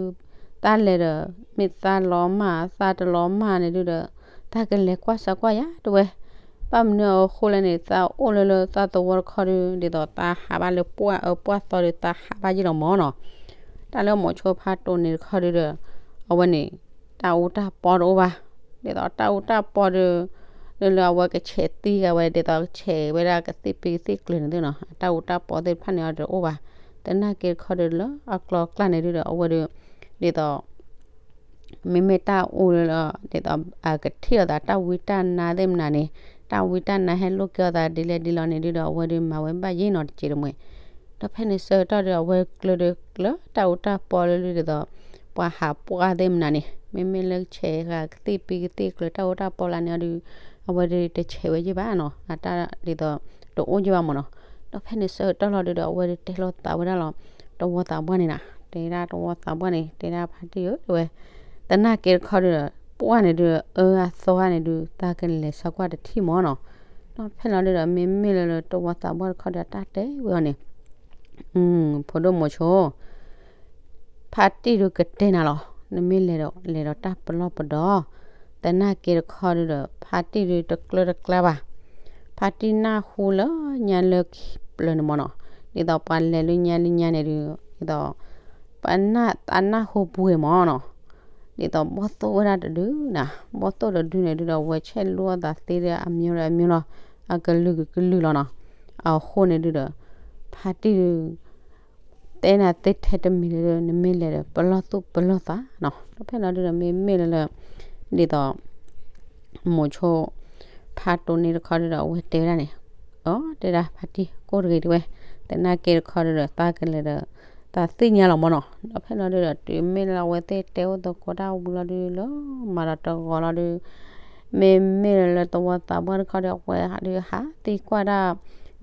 သးလဲၤဒီး မ့ၢ်သးလီၤမၢ် သးတလီၤမၢ်န့ၣ်ဒုဒီး သးကလဲၤကွၢ်စးကွၢ်ယၤတဝဲ, ဘၣ်မနုၤအဃိလဲၣ်န့ၣ် သးအိၣ်လၢလၢသးသဝီတခီဒု ဒ်သိးသးဟးဘၣ်လၢပှၢ်အၢပှၢ်သီဒု သးဟးဘၣ်ယံာ်လီၤမၢ်နီၤ. တၢ်လၢမိၤဆိဖါတိန့ၣ်တခီဒုဒီး အဝဲန့ၣ် တၢ်အူတၢ်ပီတအိၣ်ဘၣ်. ဒ်သိးတၢ်အူတၢ်ပီဒု လၢလၢအဝဲကဆဲးသံဂၤဝဲ ဒ်သိးကဆဲးဝဲဒၣ်ကသ့ၣ်ပ့ကသ့ၣ်ကျၢၤန့ၣ်သ့ၣ်နီၤ အတၢ်အူတၢ်ပီသ့ၣ်တဖၣ်န့ၣ်အီၤတအိၣ်ဘၣ်. သနာ်က့တခီဒုလၢအကျီအကျါန့ၣ်ဒုဒီး အဝဲဒု ဒ်သိး မ့မ့ၢ်တၢ်အူလၢလၢ ဒ်သိးအကထံၣ်လိာ်သးတၢ်ဝံတၢ်နါသ့ၣ်မနုၤန့ၣ် တၢ်ဝံတၢ်နါဟဲလိာ်က့ၤအီၤသးဒ်လဲၣ်ဒ်လဲၣ်န့ၣ်ဒုဒီး အဝဲဒုမၤဝဲဘၣ်ယံာ်နီၤတစဲးတမှဲၤ. ဒီးဖဲန့ၣ်ဆၢကတီၢ်ဒီး အဝဲကျၢၤဒီးကျၢၤတၢ်အူတၢ်ပီလၢလၢဒ်သိး ပှၤဟးပှၢ်သ့ၣ်မနုၤန့ၣ် မ့မ့ၢ်လၢဆဲးဂၤကသ့ၣ်ပ့ကသ့ၣ်ကျၢၤတၢ်အူတၢ်ပီလၢန့ၣ်အီၤဒု အဝဲဒုတဆဲးဝဲယံာ်ဘၣ်နီၤ အတၢ်ဒ်သိး တအိၣ်ယံာ်ဘၣ်မၢ်နီၤ. ဒီးဖဲန့ၣ်ဆၢကတီၢ်လီၤဒုဒီး အဝဲဒုတဲလိာ်သးဝဲဒၣ်လီၤ တဝီသးပှၢ်န့ၣ်နီၤ တဲဒၣ်တဝီသးပှၢ်န့ၣ် တဲဒၣ်ဖါတံၢ်ဧၢ တဲဝဲ သနာ်က့တခီဒုဒီး ပှၢ်န့ၣ်ဒု အၢအသီန့ၣ်ဒု သးကလဲၤစးကွၢ်တထံၣ်မၢ်နီၤ. ဒီးဖဲလီၤဒုဒီး မ့မ့ၢ်လၢလၢတဝီသးပှၢ်တခီဒု အတၢ်တဲဝဲအီၤန့ၣ် ဖိဒိၣ်မိၤဆိ ဖါတံၢ်ဒုကတဲနၤလီၤ နမ့ၢ်လဲၤဒီး လဲၤဒီးတၢ်ပလီၢ်ပဒီ သနာ်က့တခီဒုဒီး ဖါတံၢ်ဒုတကျၢၤတကျါဘၣ်. ဖါတံၢ်နၢ်ဟူလၢညါလၢခံပျၢၤန့ၣ်မၢ်နီၤ ဒ်သိးပှၤလဲၤလၢညါလၢညါန့ၣ်ဒု ဒ်သိး ပနၢ်သးနၢ်ဟူပှဲၤမၢ်နီၤ ဒ်သိးဘီၣ်သိၣ်ဝဲဒၣ်တဒုနၤ ဘီၣ်သိၣ်တဒုန့ၣ်ဒုဒီး အဝဲဆဲးလိာ်အသးသ့ဒီးအမျိုးလၢအမျိုးလီၤ အကလုာ်ကလုာ်လီၤနီၤ. အဃိန့ၣ်ဒုဒီး ဖါတံၢ်ဒု တဲနၤသ့ထဲတမံၤလၢ နမ့ၢ်လဲၤဒီး ပလီၢ်သူၣ်ပလီၢ်သးနီၤ. ဒီးဖဲလီၤဒုဒီး မ့မ့ၢ်လၢလၢ ဒ်သိး မိၤဆိ ဖါတိန့ၣ်တခီဒုဒီး အဝဲတဲဝဲဒၣ်န့ၣ်, အၢ တဲဒၣ်ဖါတံၢ်ကိၢ်တဂ့ၤတဲဝဲ, သနာ်က့တခီဒုဒီး သးကလဲၤဒီး သးသ့ၣ်ညါလီၤမၢ်နီၤ. ဒီးဖဲလီၤဒုဒီး တုၤမ့ၢ်လၢအဝဲသ့ၣ်တဲအိၣ်သကိးတၢ်ဝံၤလီၤဒုလၢ မၤဒီးတဂီၤလီၤဒု မ့မ့ၢ်လၢလၢတဝီသးပှၢ်တခီဒီး အဝဲဒုးဟးသံကွၢ်ဒၣ်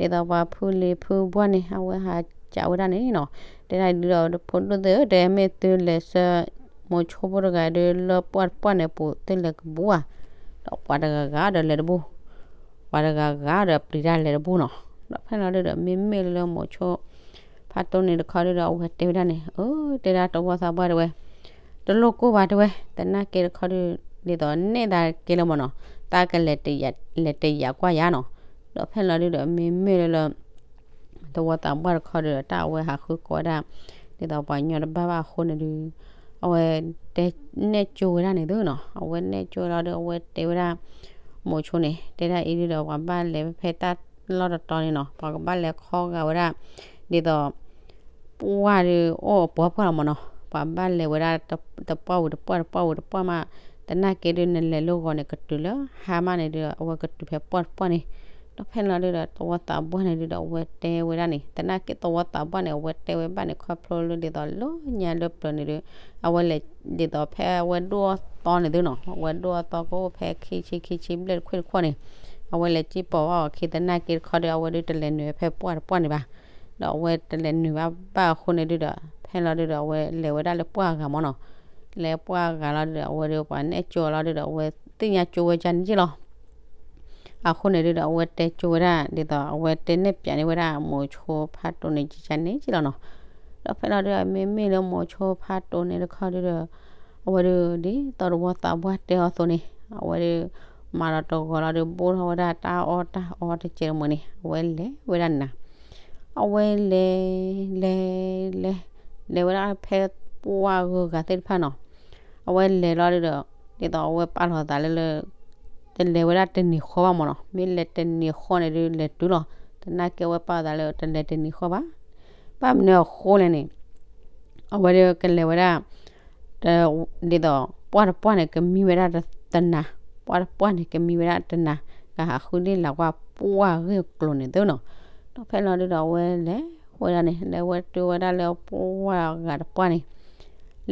ဒ်သိးပှၤဖုလံၤဖုဘှၢ်န့ၣ် အဝဲဟးကးဝဲဒၣ်န့ၣ်နီၤ. တဲဒၣ်ဒုဒီး ဖိဒိၣ်သ့ၣ်ဧၢ တဲမ့ၢ်သုလဲၤဆှၢ မိၤဆိဖိတဂၤဒုလၢပှၢ်တပှၢ်န့ၣ်အပူၤ သုလဲၤကဘူၣ်ဧါ. ဒီးပှၤတဂၤဂၤဒီးလဲၤတဘူၣ်, ပှၤတဂၤဂၤဒီးပျံၤတၢ်လဲၤတဘူၣ်နီၤ. ဒီးဖဲလီၤဒုဒီး မ့မ့ၢ်လၢလၢမိၤဆိ ဖါတိန့ၣ်တခီဒုဒီး အဝဲတဲဝဲဒၣ်န့ၣ်, အၢ တဲဒၣ်တဝီသးပှၢ်တဲဝဲ, တလိၣ်ကိၢ်ဘၣ်တဲဝဲ, သနာ်က့တခီဒု ဒ်သိးနဲၣ်သးက့ၤလၢမၢ်နီၤ, သးကလဲၤတယၤ လဲၤတယၤကွၢ်ယၤနီၤ. ဒီးဖဲလီၤဒုဒီး မ့မ့ၢ်လၢလၢ တဝီသးပှၢ်တခီဒုဒီး တၢ်အဝဲဟးဃုကိးဝဲဒၣ် ဒ်သိးပှၤကညီတဘၣ်ဘၣ်အဃိန့ၣ်ဒု အဝဲတဲနဲၣ်ကၠိဝဲဒၣ်န့ၣ်သုနီၤ. အဝဲနဲၣ်ကၠိလီၤဒု အဝဲတဲဝဲဒၣ် မိၤဆိန့ၣ် တဲဒၣ်အံၤဒုဒီး ပှၤဘၣ်လဲၤဖဲတၢ်လီၢ်တတီၤန့ၣ်နီၤ, ပှၤကဘၣ်လဲၤခီဂာ်ဝဲဒၣ် ဒ်သိး ပှၢ်ဒုအိၣ်အပှၢ်ပှၢ်လီၤမၢ်နီၤ, ပှၤဘၣ်လဲၤဝဲဒၣ်တပှၢ်ဝံၤတပှၢ် တပှၢ်ဝံၤတပှၢ်မး, သနာ်က့ဒု နလဲၤလၢဂီၤန့ၣ် ကတုၤလၢဟါမးန့ၣ်ဒု အဝဲကတုၤဖဲပှၢ်တပှၢ်န့ၣ်. ဒီးဖဲလီၤဒုဒီး တဝီသးပှၢ်န့ၣ်ဒုဒီး အဝဲတဲဝဲဒၣ်န့ၣ်, သနာ်က့တဝီသးပှၢ်န့ၣ် အဝဲတဲဝဲဘၣ်န့ၣ် ခီဖျိလၢဒ်သိးလၢညါလၢပျၢၤန့ၣ်ဒု အဝဲလဲၤ ဒ်သိးဖဲအဝဲဒိၣ်အသီန့ၣ်သုနီၤ, အဝဲဒိၣ်အသီကအိၣ်ဖဲခံဆံခံဆံဘျဲၣ်တခွ့ၣ်တခွ့ၣ်န့ၣ်, အဝဲလဲၤစံၣ်ပိာ်ဘၣ်အီၤခံ သနာ်က့တခီဒု အဝဲဒုတလဲၤနုာ်ဖဲပှၢ်တပှၢ်န့ၣ်ဘၣ်. ဒီးအဝဲတလဲၤနုာ်ဘၣ်ဘၣ်အဃိန့ၣ်ဒုဒီး ဖဲလီၤဒုဒီး အဝဲလဲၤဝဲဒၣ်လၢပှၢ်အဂၤမၢ်နီၤ, လဲၤပှၢ်အဂၤလီၤဒုဒီး အဝဲဒုပှၤနဲၣ်ကၠိလီၤဒုဒီး အဝဲသ့ၣ်ညါကၠိဝဲကန့ၣ်က့လီၤ. အဃိန့ၣ်ဒုဒီး အဝဲတဲကၠိဝဲဒၣ် ဒ်သိးအဝဲတဲနဲၣ်ပၠးန့ၢ်ဝဲဒၣ် မိၤဆိဖါတိန့ၣ်ကန့ၣ်က့လီၤနီၤ. ဒီးဖဲလီၤဒုဒီး မ့မ့ၢ်လၢမိၤဆိဖါတိန့ၣ်တခီဒုဒီး အဝဲဒု ဒ်သိးတဝီသးပှၢ်တဲအီၤအသိးန့ၣ် အဝဲဒု မၤဒီးတဂီၤလီၤဒု ဘိၣ်ထီၣ်ဝဲဒၣ်တၢ်အီၣ်တၢ်အီတကဲးတမှဲၤန့ၣ် အဝဲလဲၤဝဲဒၣ်န့ၣ်နီၤ. အဝဲလဲၤ လဲၤ လဲၤ လဲၤဝဲဒၣ်ဖဲပှၢ်ဂုၤဂၤသ့ၣ်တဖၣ်နီၤ. အဝဲလဲၤလီၤဒုဒီး ဒ်သိးအဝဲပာ်လီၤသးလၢလၢ တလဲၤဝဲဒၣ်တနံၤဃီဘၣ်မၢ်နီၤ, မ့ၢ်လဲၤတနံၤဃီန့ၣ်ဒု လဲၤတုၤလီၤ. သနာ်က့အဝဲပာ်လီၤသးလၢတလဲၤတနံၤဃီဘၣ်. ဘၣ်မနုၤအဃိလဲၣ်န့ၣ် အဝဲဒုကလဲၤဝဲဒၣ် ဒ်သိး ပှၢ်တပှၢ်န့ၣ် ကမံဝဲဒၣ်တနၤ, ပှၢ်တပှၢ်န့ၣ် ကမံဝဲဒၣ်တနၤ, ကဟးဃုဒ့ၣ်လၤကွၢ်ပှၢ်ဂ့ၢ်ကျိၤန့ၣ်သုနီၤ. ဒီးဖဲလီၤဒုဒီး အဝဲလဲၤဝဲဒၣ်န့ၣ် လဲၤဝဲတုၤဝဲဒၣ်လၢပှၢ်ဂၤတပှၢ်န့ၣ်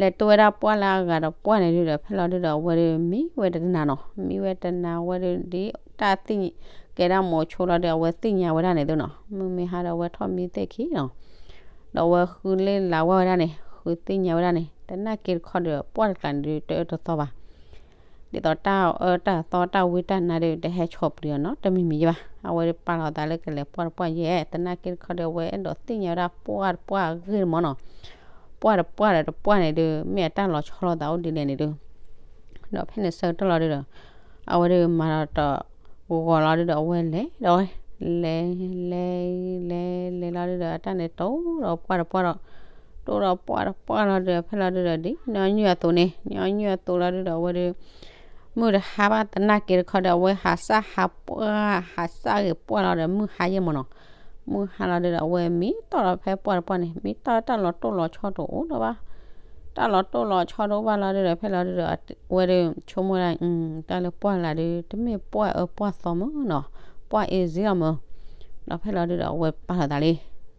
လဲၤတိၢ်ဝဲဒၣ်ပှၢ်လၢအဂၤဒီးပှၢ်န့ၣ်ဒုဒီး ဖဲလီၤဒုဒီး အဝဲဒုးမံဝဲတနၤနီၤ, မံဝဲတနၤဝဲဒုဒီး တၢ်သ့ၣ်ညါကဲဒၣ်မိၤဆိလီၤဒီး အဝဲသ့ၣ်ညါဝဲဒၣ်န့ၣ်သုနီၤ, မုၢ်မ့ၢ်ဟါဒီး အဝဲထီၣ်မံသ့ၣ်ခံနီၤ, ဒီးအဝဲဃုလ့ၣ်လၤဝဲဒၣ်န့ၣ် ဃုသ့ၣ်ညါဝဲဒၣ်န့ၣ် တနာ်က့တခီဒီး ပှၢ်တကျါန့ၣ်ဒုး တအၢတသီဘၣ် ဒ်သိးတၢ်အၢတၢ်သီတၢ်ဝံတၢ်နါဒီး တဟဲဆီၣ်ပျံၤအီၤနီတမံၤမံၤယဲဘၣ်. အဝဲဒုးပာ်လီၤသးလၢကလဲၤပှၢ်တပှၢ်ယဲ, တနာ်က့တခီဒီး အဝဲအဲၣ်ဒိးသ့ၣ်ညါဝဲဒၣ်ပှၢ်တပှၢ်အဂ့ၢ်မၢ်နီၤ, ပှၢ်တပှၢ်ဒီးတပှၢ်န့ၣ်ဒုး မ့ၢ်အတၢ်လီၤဆီလိာ်သးအိၣ်ဒ်လဲၣ်န့ၣ်ဒုး ဒီးဖဲန့ၣ်ဆၢကတီၢ်လီၤဒုဒီး အဝဲဒုးမၤဒီးတဂီၤလီၤဒုဒီး အဝဲလဲၤဒီးဝဲ လဲၤ လဲၤ လဲၤ လဲၤလီၤဒုဒီး အတၢ်န့ၣ်တိၢ်ဒီးပှၢ်တပှၢ်ဒီး တိၢ်ဒီးပှၢ်တပှၢ်လီၤဒုဒီး ဖဲလီၤဒုဒီး ဒ်ညီနုၢ်အသိးန့ၣ် ညီနုၢ်အသိးလီၤဒုဒီး အဝဲဒုး မုၢ်တဟါဘၣ်တနာ်က့တခီဒီး အဝဲဟးစၢ်ဟးပှၢ် ဟးစၢ်ဂ့ၤပှၢ်လီၤဒီး မုၢ်ဟါယဲၢ်မၢ်နီၤ, မုၢ်ဟါလီၤဒုဒီး အဝဲမံတီၢ်လီၤဖဲပှၢ်တပှၢ်န့ၣ် မံတီၢ်တၢ်လီၤတိၢ်လီၤဆီတအိၣ်ဒီးဘၣ် တၢ်လီၤတိၢ်လီၤဆီတအိၣ်ဘၣ်လီၤဒုဒီး ဖဲလီၤဒုဒီး အဝဲဒုးဆိကမိၣ်ဒၣ် တၢ်လၢပှၢ်လၢ်ဒုး တမ့ၢ်ပှၢ်အၢပှၢ်သီမၢ်နီၤ, ပှၢ်အ့စ့လီၤမၢ်, ဒီးဖဲလီၤဒုဒီး အဝဲပာ်လီၤသးလံ,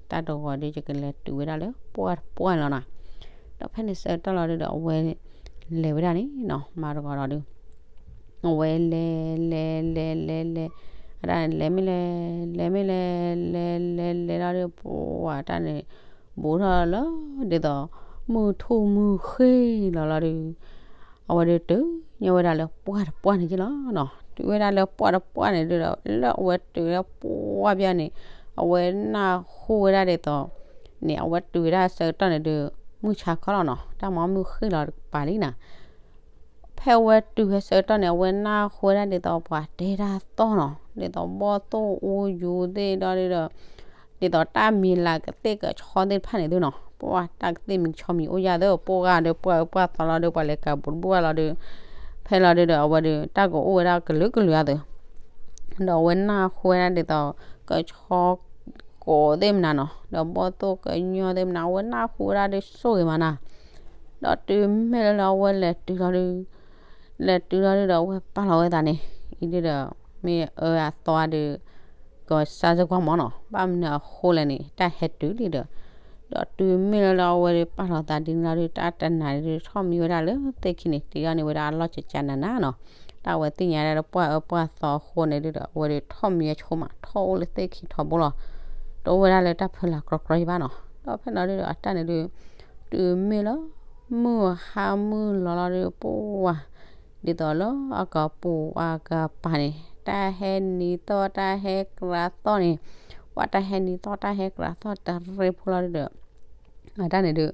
တၢ်တဂီၤဒုး ယကလဲၤတုၤဝဲဒၣ်လၢပှၢ်တပှၢ်လီၤနီၤ, ဒီးဖဲန့ၣ်ဆၢကတီၢ်လီၤဒုဒီး အဝဲလဲၤဝဲဒၣ်န့ၣ်နီၤ မၤတဂီၤလီၤဒုး အဝဲလဲၤ လဲၤ လဲၤ လဲၤ လဲၤ အတၢ်န့ၣ်လဲၤမ့ၢ်လဲၤ လဲၤမ့ၢ်လဲၤ လဲၤ လဲၤ လဲၤလီၤဒုး ပှၢ်တၢ်န့ၣ် ဘူးထီၣ်လၢ ဒ်သိး မုၢ်ထူၣ်မုၢ်ဃ့ၢ်လီၤလီၤဒုး အဝဲဒုးတုၤညီဝဲဒၣ်လၢပှၢ်တပှၢ်န့ၣ်က့လီၤနီၤ, တုၤဝဲဒၣ်လၢပှၢ်တပှၢ်န့ၣ်ဒုဒီး လၢအဝဲတုၤလၢပှၢ်ပျၢၤန့ၣ် အဝဲနၢ်ဟူဝဲဒၣ်ဒ်သိး န့ၣ် အဝဲတုၤဝဲဒၣ်ဆၢကတီၢ်န့ၣ်ဒုး မုၢ်ဆါခီလီၤနီၤ, တၢ်မၤမုၢ်ဃ့ၢ်လီၤတကပၤလံနီၤ ဖဲအဝဲတုၤဖဲဆၢကတီၢ်န့ၣ် အဝဲနၢ်ဟူဝဲဒၣ်ဒ်သိးပှၤတဲတၢ်သီၣ်နီၤ, ဒ်သိးဘီၣ်သိၣ်အူယူၤသ့ၣ်ဒီးဒုဒီး ဒ်သိးတၢ်မံၤလၤကသ့ၣ်ကဆီသ့ၣ်တဖၣ်န့ၣ်သုနီၤ, ပှၢ်တၢ်ကသ့ၣ်မံၤကဆီမံၤအိၣ်ယၢ်သၢ ပှၢ်ဂၤဒီးပှၢ်အၢပှၢ်သီလီၤဒီး ပှၤလဲၤကၤဘူးတဘူၣ်ဘၣ်လီၤဒီး ဖဲလီၤဒုဒီး အဝဲဒုး တၢ်ကအိၣ်ဝဲဒၣ်ကလုာ်ကလုာ်အသိး ဒီးအဝဲနၢ်ဟူဝဲဒၣ်ဒ်သိး ကဆီကိးသ့ၣ်မနုၤနီၤ, ဒီးဘီၣ်သိၣ်ကညီသ့ၣ်မနုၤ အဝဲနၢ်ဟူဝဲဒၣ်ဒုးဆိၣ်ဂ့ၤမးနီၤ, ဒီးတုၤမ့ၢ်လၢလၢအဝဲလဲၤတုၤလီၤဒုး လဲၤတုၤလီၤဒုဒီး အဝဲပာ်လီၤဝဲသးန့ၣ် အံၤဒုဒီး မ့ၢ်အၢအသီဒုး ကစၢ်စ့ၢ်ကီးမၢ်နီၤ, ဘၣ်မနုၤအဃိလဲၣ်န့ၣ် တၢ်ဟဲတုၤလံဒီး ဒီးတုၤမ့ၢ်လၢလၢအဝဲဒုးပာ်လီၤသးဒ်န့ၣ်လီၤဒုး တၢ်တနၤဒုးထီၣ်မံဝဲဒၣ်လၢသ့ၣ်ခံန့ၣ် တုၤဒၣ်န့ၢ်ဝဲဒၣ်အလီၢ်ကကနၤနၤနီၤ, တၢ်ဝဲသ့ၣ်ညါဒၣ်လၢပှၢ်အၢပှၢ်သီအဃိန့ၣ်ဒုဒီး အဝဲဒုးထီၣ်မံအဆိမး ထီၣ်အိၣ်လၢသ့ၣ်ခံထီဘိလီၤ, တအိၣ်ဝဲဒၣ်လၢတၢ်ဖၢလၢ်ကြီကြီယံၤဘၣ်နီၤ, ဒီးဖဲလီၤဒုဒီး အတၢ်န့ၣ်ဒုး တုၤမ့ၢ်လၢ မုၢ်ဟါမုၢ်လီၤလီၤဒုး ပှၢ် ဒ်သိးလၢအကပူၤအကပၤန့ၣ် တၢ်ဟဲနံၤသီၣ်တၢ်ဟဲကြးသီၣ်န့ၣ် ပှၤတၢ်ဟဲနံၤသီၣ်တၢ်ဟဲကြးသီၣ်တရ့ဖိလီၤဒုဒီး အတၢ်န့ၣ်ဒုး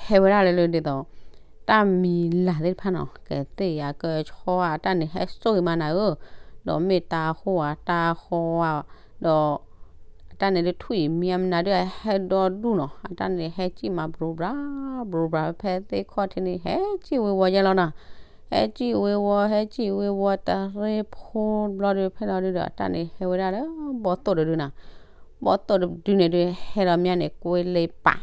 ဟဲဝဲဒၣ်လၢလၢဒ်သိး တၢ်မံၤလၤသ့ၣ်တဖၣ်နီၤ ကသ့ၣ်ယၤကဆီဧါ အတၢ်န့ၣ်ဟဲဆိၣ်ဂ့ၤမးနၤဧၢ, ဒီးမ့ၢ်တၢ်ဃိဧါ တၢ်ဃီဧါ, ဒီး အတၢ်န့ၣ်ဒုးထွံၣ်အံၤမံၤမနုၤဒုး အဟဲဒီဒူၣ်နီၤ, အတၢ်န့ၣ်ဟဲစံၣ်မး ဘြူၤဘြၤ ဘြူၤဘြၤ ဖဲသ့ၣ်ခီၣ်ထံးန့ၣ် ဟဲစံၣ်ဝ့ၤဝီၤယဲလီၤနီၤ, ဟဲစံၣ်ဝ့ၤဝီၤ ဟဲစံၣ်ဝ့ၤဝီၤတရ့ဖိဘျီဒုး ဖဲလီၤဒုဒီး အတၢ်န့ၣ်ဟဲဝဲဒၣ်လၢ ဘီၣ်သိၣ်တဒုနီၤ, ဘီၣ်သိၣ်တဒုန့ၣ်ဒုး ဟဲလီၤမးန့ၣ် ကွ့လ့ပာ်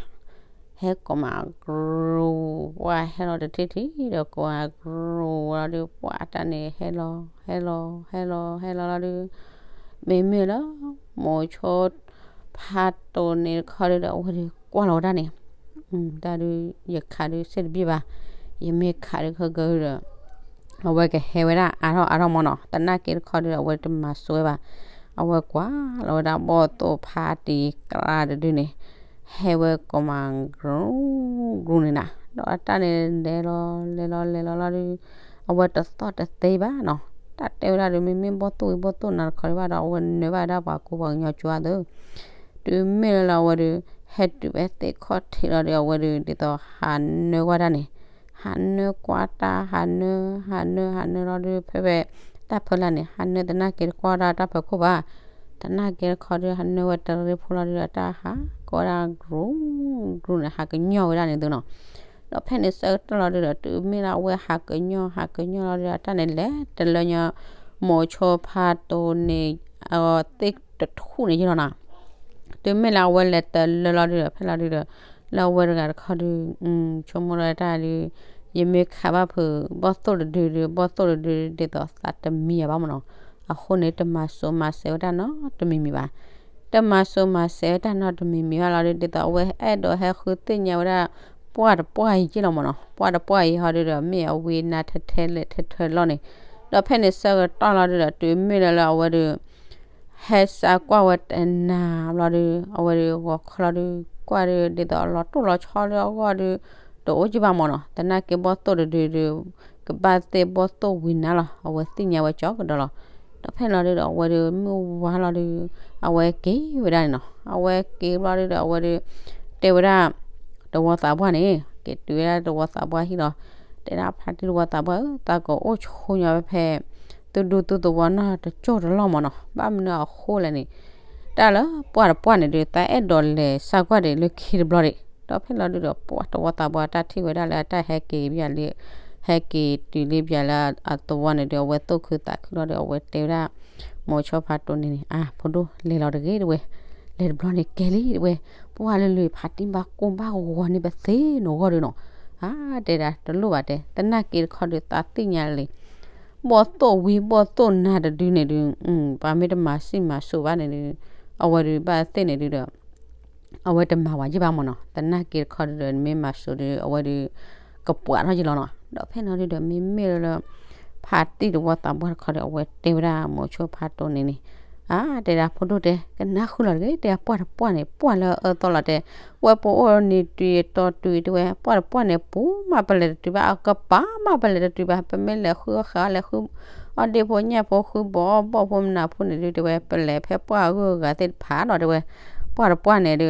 ဟဲကိးမး ကြူး ပှၢ်ဟဲလီၤတထံၣ်ထံၣ်ဒီးကိးမး ကြူးလီၤဒုး ပှၢ်အတၢ်န့ၣ်ဟဲလီၤ ဟဲလီၤ ဟဲလီၤ ဟဲလီၤလီၤဒုး မ့မ့ၢ်လၢ မိၤဆိ ဖးတိၤန့ၣ်တခီဒုဒီး အဝဲဒုးကွၢ်လီၤဝဲဒၣ်န့ၣ် တၢ်ဒုး ယခးဒုးစ့ၢ်တဘ့ၣ်ဘၣ်, ယမ့ၢ်ခးဒုးခဲကၢဒီး အဝဲကဟဲဝဲဒၣ်အါထီၣ်အါထီၣ်မၢ်နီၤ, တနာ်က့တခီဒုဒီး အဝဲတမၤဆိဝဲဘၣ်, အဝဲကွၢ်လီၤဝဲဒၣ်ဘီၣ်သိၣ်ဖးတံၤကြးတဒုန့ၣ် ဟဲဝဲကိးမး ကြူး ကြူးန့ၣ်နၤ, ဒီးအတၢ်န့ၣ်လဲၤလီၤ လဲၤလီၤ လဲၤလီၤလီၤဒုး အဝဲတသီၣ်တသ့ဘၣ်နီၤ, တၢ်တဲဝဲဒၣ်ဒုး မ့မ့ၢ်ဘီၣ်သိၣ်ဝံၤဘီၣ်သိၣ်နၤတခီဒံးဘၣ်ဒီး အဝဲနၢၤဘၣ်ဝဲဒၣ်ပှၤကူပှၤကညီကၠိအသိး, တုၤမ့ၢ်လၢလၢအဝဲဒုး ဟဲတုၤဖဲသ့ၣ်ခီၣ်ထံးလီၤဒုး အဝဲဒုး ဒ်သိးဟးနၢကွၢ်တၢ်န့ၣ်, ဟးနၢကွၢ်တၢ် ဟးနၢ ဟးနၢ ဟးနၢလီၤဒုး ဖဲဖဲ တၢ်ဖၢလၢ်န့ၣ် ဟးနၢတနာ်က့တကွၢ်ဒၣ်တၢ်ဖၢခိၣ်ဘၣ်, တနာ်က့တခီဒုး ဟးနၢဝဲတရ့ဖိလီၤဒုး တၢ်ဟးကိးဝဲဒၣ် ကြူး ကြူးန့ၣ် ဟးကညီၢ်ဝဲဒၣ်န့ၣ်သုနီၤ, ဒီးဖဲန့ၣ်ဆၢကတီၢ်လီၤဒုးဒီး တုၤမ့ၢ်လၢအဝဲဟးကညီၢ် ဟးကညီၢ်လီၤဒုးဒီး တၢ်န့ၣ်လဲၤတလၢညီ မိၤဆိဖးတိၤန့ၣ် အသ့ၣ်တထူၣ်န့ၣ်ယ့ၢ်လီၤနီၤ, တုၤမ့ၢ်လၢအဝဲလဲၤတလၢလီၤဒုးဒီး ဖဲလီၤဒုးဒီး လၢအဝဲတဂၤတခီဒုး ဆိကမိၣ်လၢတၢ်ဒုး ယမ့ၢ်ခးဘၣ်ဖုး ဘီၣ်သိၣ်တဒုဒုး ဘီၣ်သိၣ်တဒု ဒ်သိးသးတမံယၤဘၣ်မၢ်နီၤ, အဃိန့ၣ် တမၤစိၤမၤစဲးဝဲတၢ်နီတမံၤမံၤဘၣ်, တမၤစိၤမၤစဲးဝဲတၢ်နီတမံၤမံၤဘၣ်လီၤဒုး ဒ်သိးအဝဲအဲၣ်ဒိးဟဲဃုသ့ၣ်ညါဝဲဒၣ် ပှၢ်တပှၢ်အံၤက့လီၤမ့ၢ်နီၤ, ပှၢ်တပှၢ်အံၤဟီဒုဒီး မ့ၢ်အဝံနါထဲထဲလဲၣ်ထဲထဲလီၤန့ၣ်, ဒီးဖဲန့ၣ်ဆၢကတီၢ်လီၤဒုဒီး တုၤမ့ၢ်လၢလၢအဝဲဒု ဟဲစးကွၢ်ဝဲတနၤဘျီဒု အဝဲဒု ဂီၤခီလီၤဒု ကွၢ်ဒု ဒ်သိးအလီၤတိၢ်လီၤဆီလၢအဂီၢ်ဒု တအိၣ်က့ဘၣ်မ့ၢ်နီၤ, သနာ်က့ဘီၣ်သိၣ်တဒုဒု ကဘၣ်သ့ၣ်ဘီၣ်သိၣ်ဝံနါလီၤ, အဝဲသ့ၣ်ညါဝဲကၠီကဒီးလီၤ. ဒီးဖဲန့ၣ်လီၤဒုဒီး အဝဲဒု မုၢ်ဝါလီၤဒု အဝဲက့ၤဝဲဒၣ်န့ၣ်နီၤ, အဝဲက့ၤဘျီဒုဒီး အဝဲဒု တဲဝဲဒၣ် သဝီသးပှၢ်န့ၣ် က့ၤတုၤဝဲဒၣ်သဝီသးပှၢ်ဟံၣ်လီၤ, တဲဒၣ်ဖါတံၢ်သဝီသးပှၢ်ဧၢ, သးကအိၣ်ဆိညါဝဲဖဲ သုဒူသုသဝီနီၢ်တကၠိၢ်တလီၢ်မ့ၢ်နီၤ, ဘၣ်မနုၤအဃိလဲၣ်န့ၣ် တၢ်လၢပှၢ်တပှၢ်န့ၣ်ဒု သးအဲၣ်ဒိးလဲၤစးကွၢ်ဒံးလၢခံတဘျီဒံး, ဒီးဖဲလီၤဒုဒီး ပှၢ်သဝီသးပှၢ်တၢ်ထံၣ်ဝဲဒၣ်လၢအတၢ်ဟဲက့ၤဘၣ်လံ, ဟဲက့ၤတုၤလံဘၣ်လၢအသဝီန့ၣ်ဒု အဝဲသူၣ်ခုသးခုလီၤဒု အဝဲတဲဝဲဒၣ် မိၤဆိဖါတိန့ၣ်န့ၣ် အါ ဖိဒိၣ်လဲၤလီၤတဂ့ၤတဝဲ, လဲၤတဘျီန့ၣ်ကဲလံတဝဲ, ပှၢ်လၢလၢဖါတံၢ်ဘၣ်ကိၢ်ဘၣ်ဂီၤန့ၣ် ပသ့ၣ်နီၣ်ဂီၢ်ဒုနီၤ, အါ တဲဒၣ်တလိၣ်ဘၣ်တဲ သနာ်က့တခီဒု သးသ့ၣ်ညါလံ ဘီၣ်သိၣ်ဝံဘီၣ်သိၣ်နါတဒုန့ၣ်ဒု ပှၤမ့ၢ်တမၤစံၣ်မၤစိးဘၣ်န့ၣ်ဒု အဝဲဒုဘၣ်သ့ၣ်န့ၣ်ဒုဒီး အဝဲတမၤဝဲက့ဘၣ်မ့ၢ်နီၤ, သနာ်က့တခီဒုဒီး နမ့ၢ်မၤစိးဒု အဝဲဒု ကပှၢ်ထီၣ်က့လီၤနီၤ, ဒီးဖဲန့ၣ်ဒုဒီး မ့မ့ၢ်လၢ ဖါတံၢ်သဝီသးပှၢ်တခီဒီး အဝဲတဲဝဲဒၣ်မိၤဆိဖါတိန့ၣ်န့ၣ်, အါ တဲဒၣ်ဖိဒိၣ်တဲ ကနၣ်ဃုာ်လီၤတဂ့ၤ တဲပှၢ်တပှၢ်န့ၣ် ပှၢ်လၢအအၢသီလီၤတဲ, ဝဲပအိၣ်နံၤတုၤတီၤတုၤတဲဝဲ ပှၢ်တပှၢ်န့ၣ် ပူၤမးပလဲၤတတုၤဘၣ် အကပၤမးပလဲၤတတုၤဘၣ် ပမ့ၢ်လဲၤဃုအီၣ်ဃာ်အီၣ်လဲၤဃု အီၣ်ဒ့ၣ်ဖိညၣ်ဖိဃုဘီအီၣ်ဘီၣ်ဖိမနုၤဖိန့ၣ်ဒု တဲဝဲ ပလဲၤဖဲပှၢ်ဂုၤဂၤသ့ၣ်တဖၣ်ဒီးတဲဝဲ, ပှၢ်တပှၢ်န့ၣ်ဒု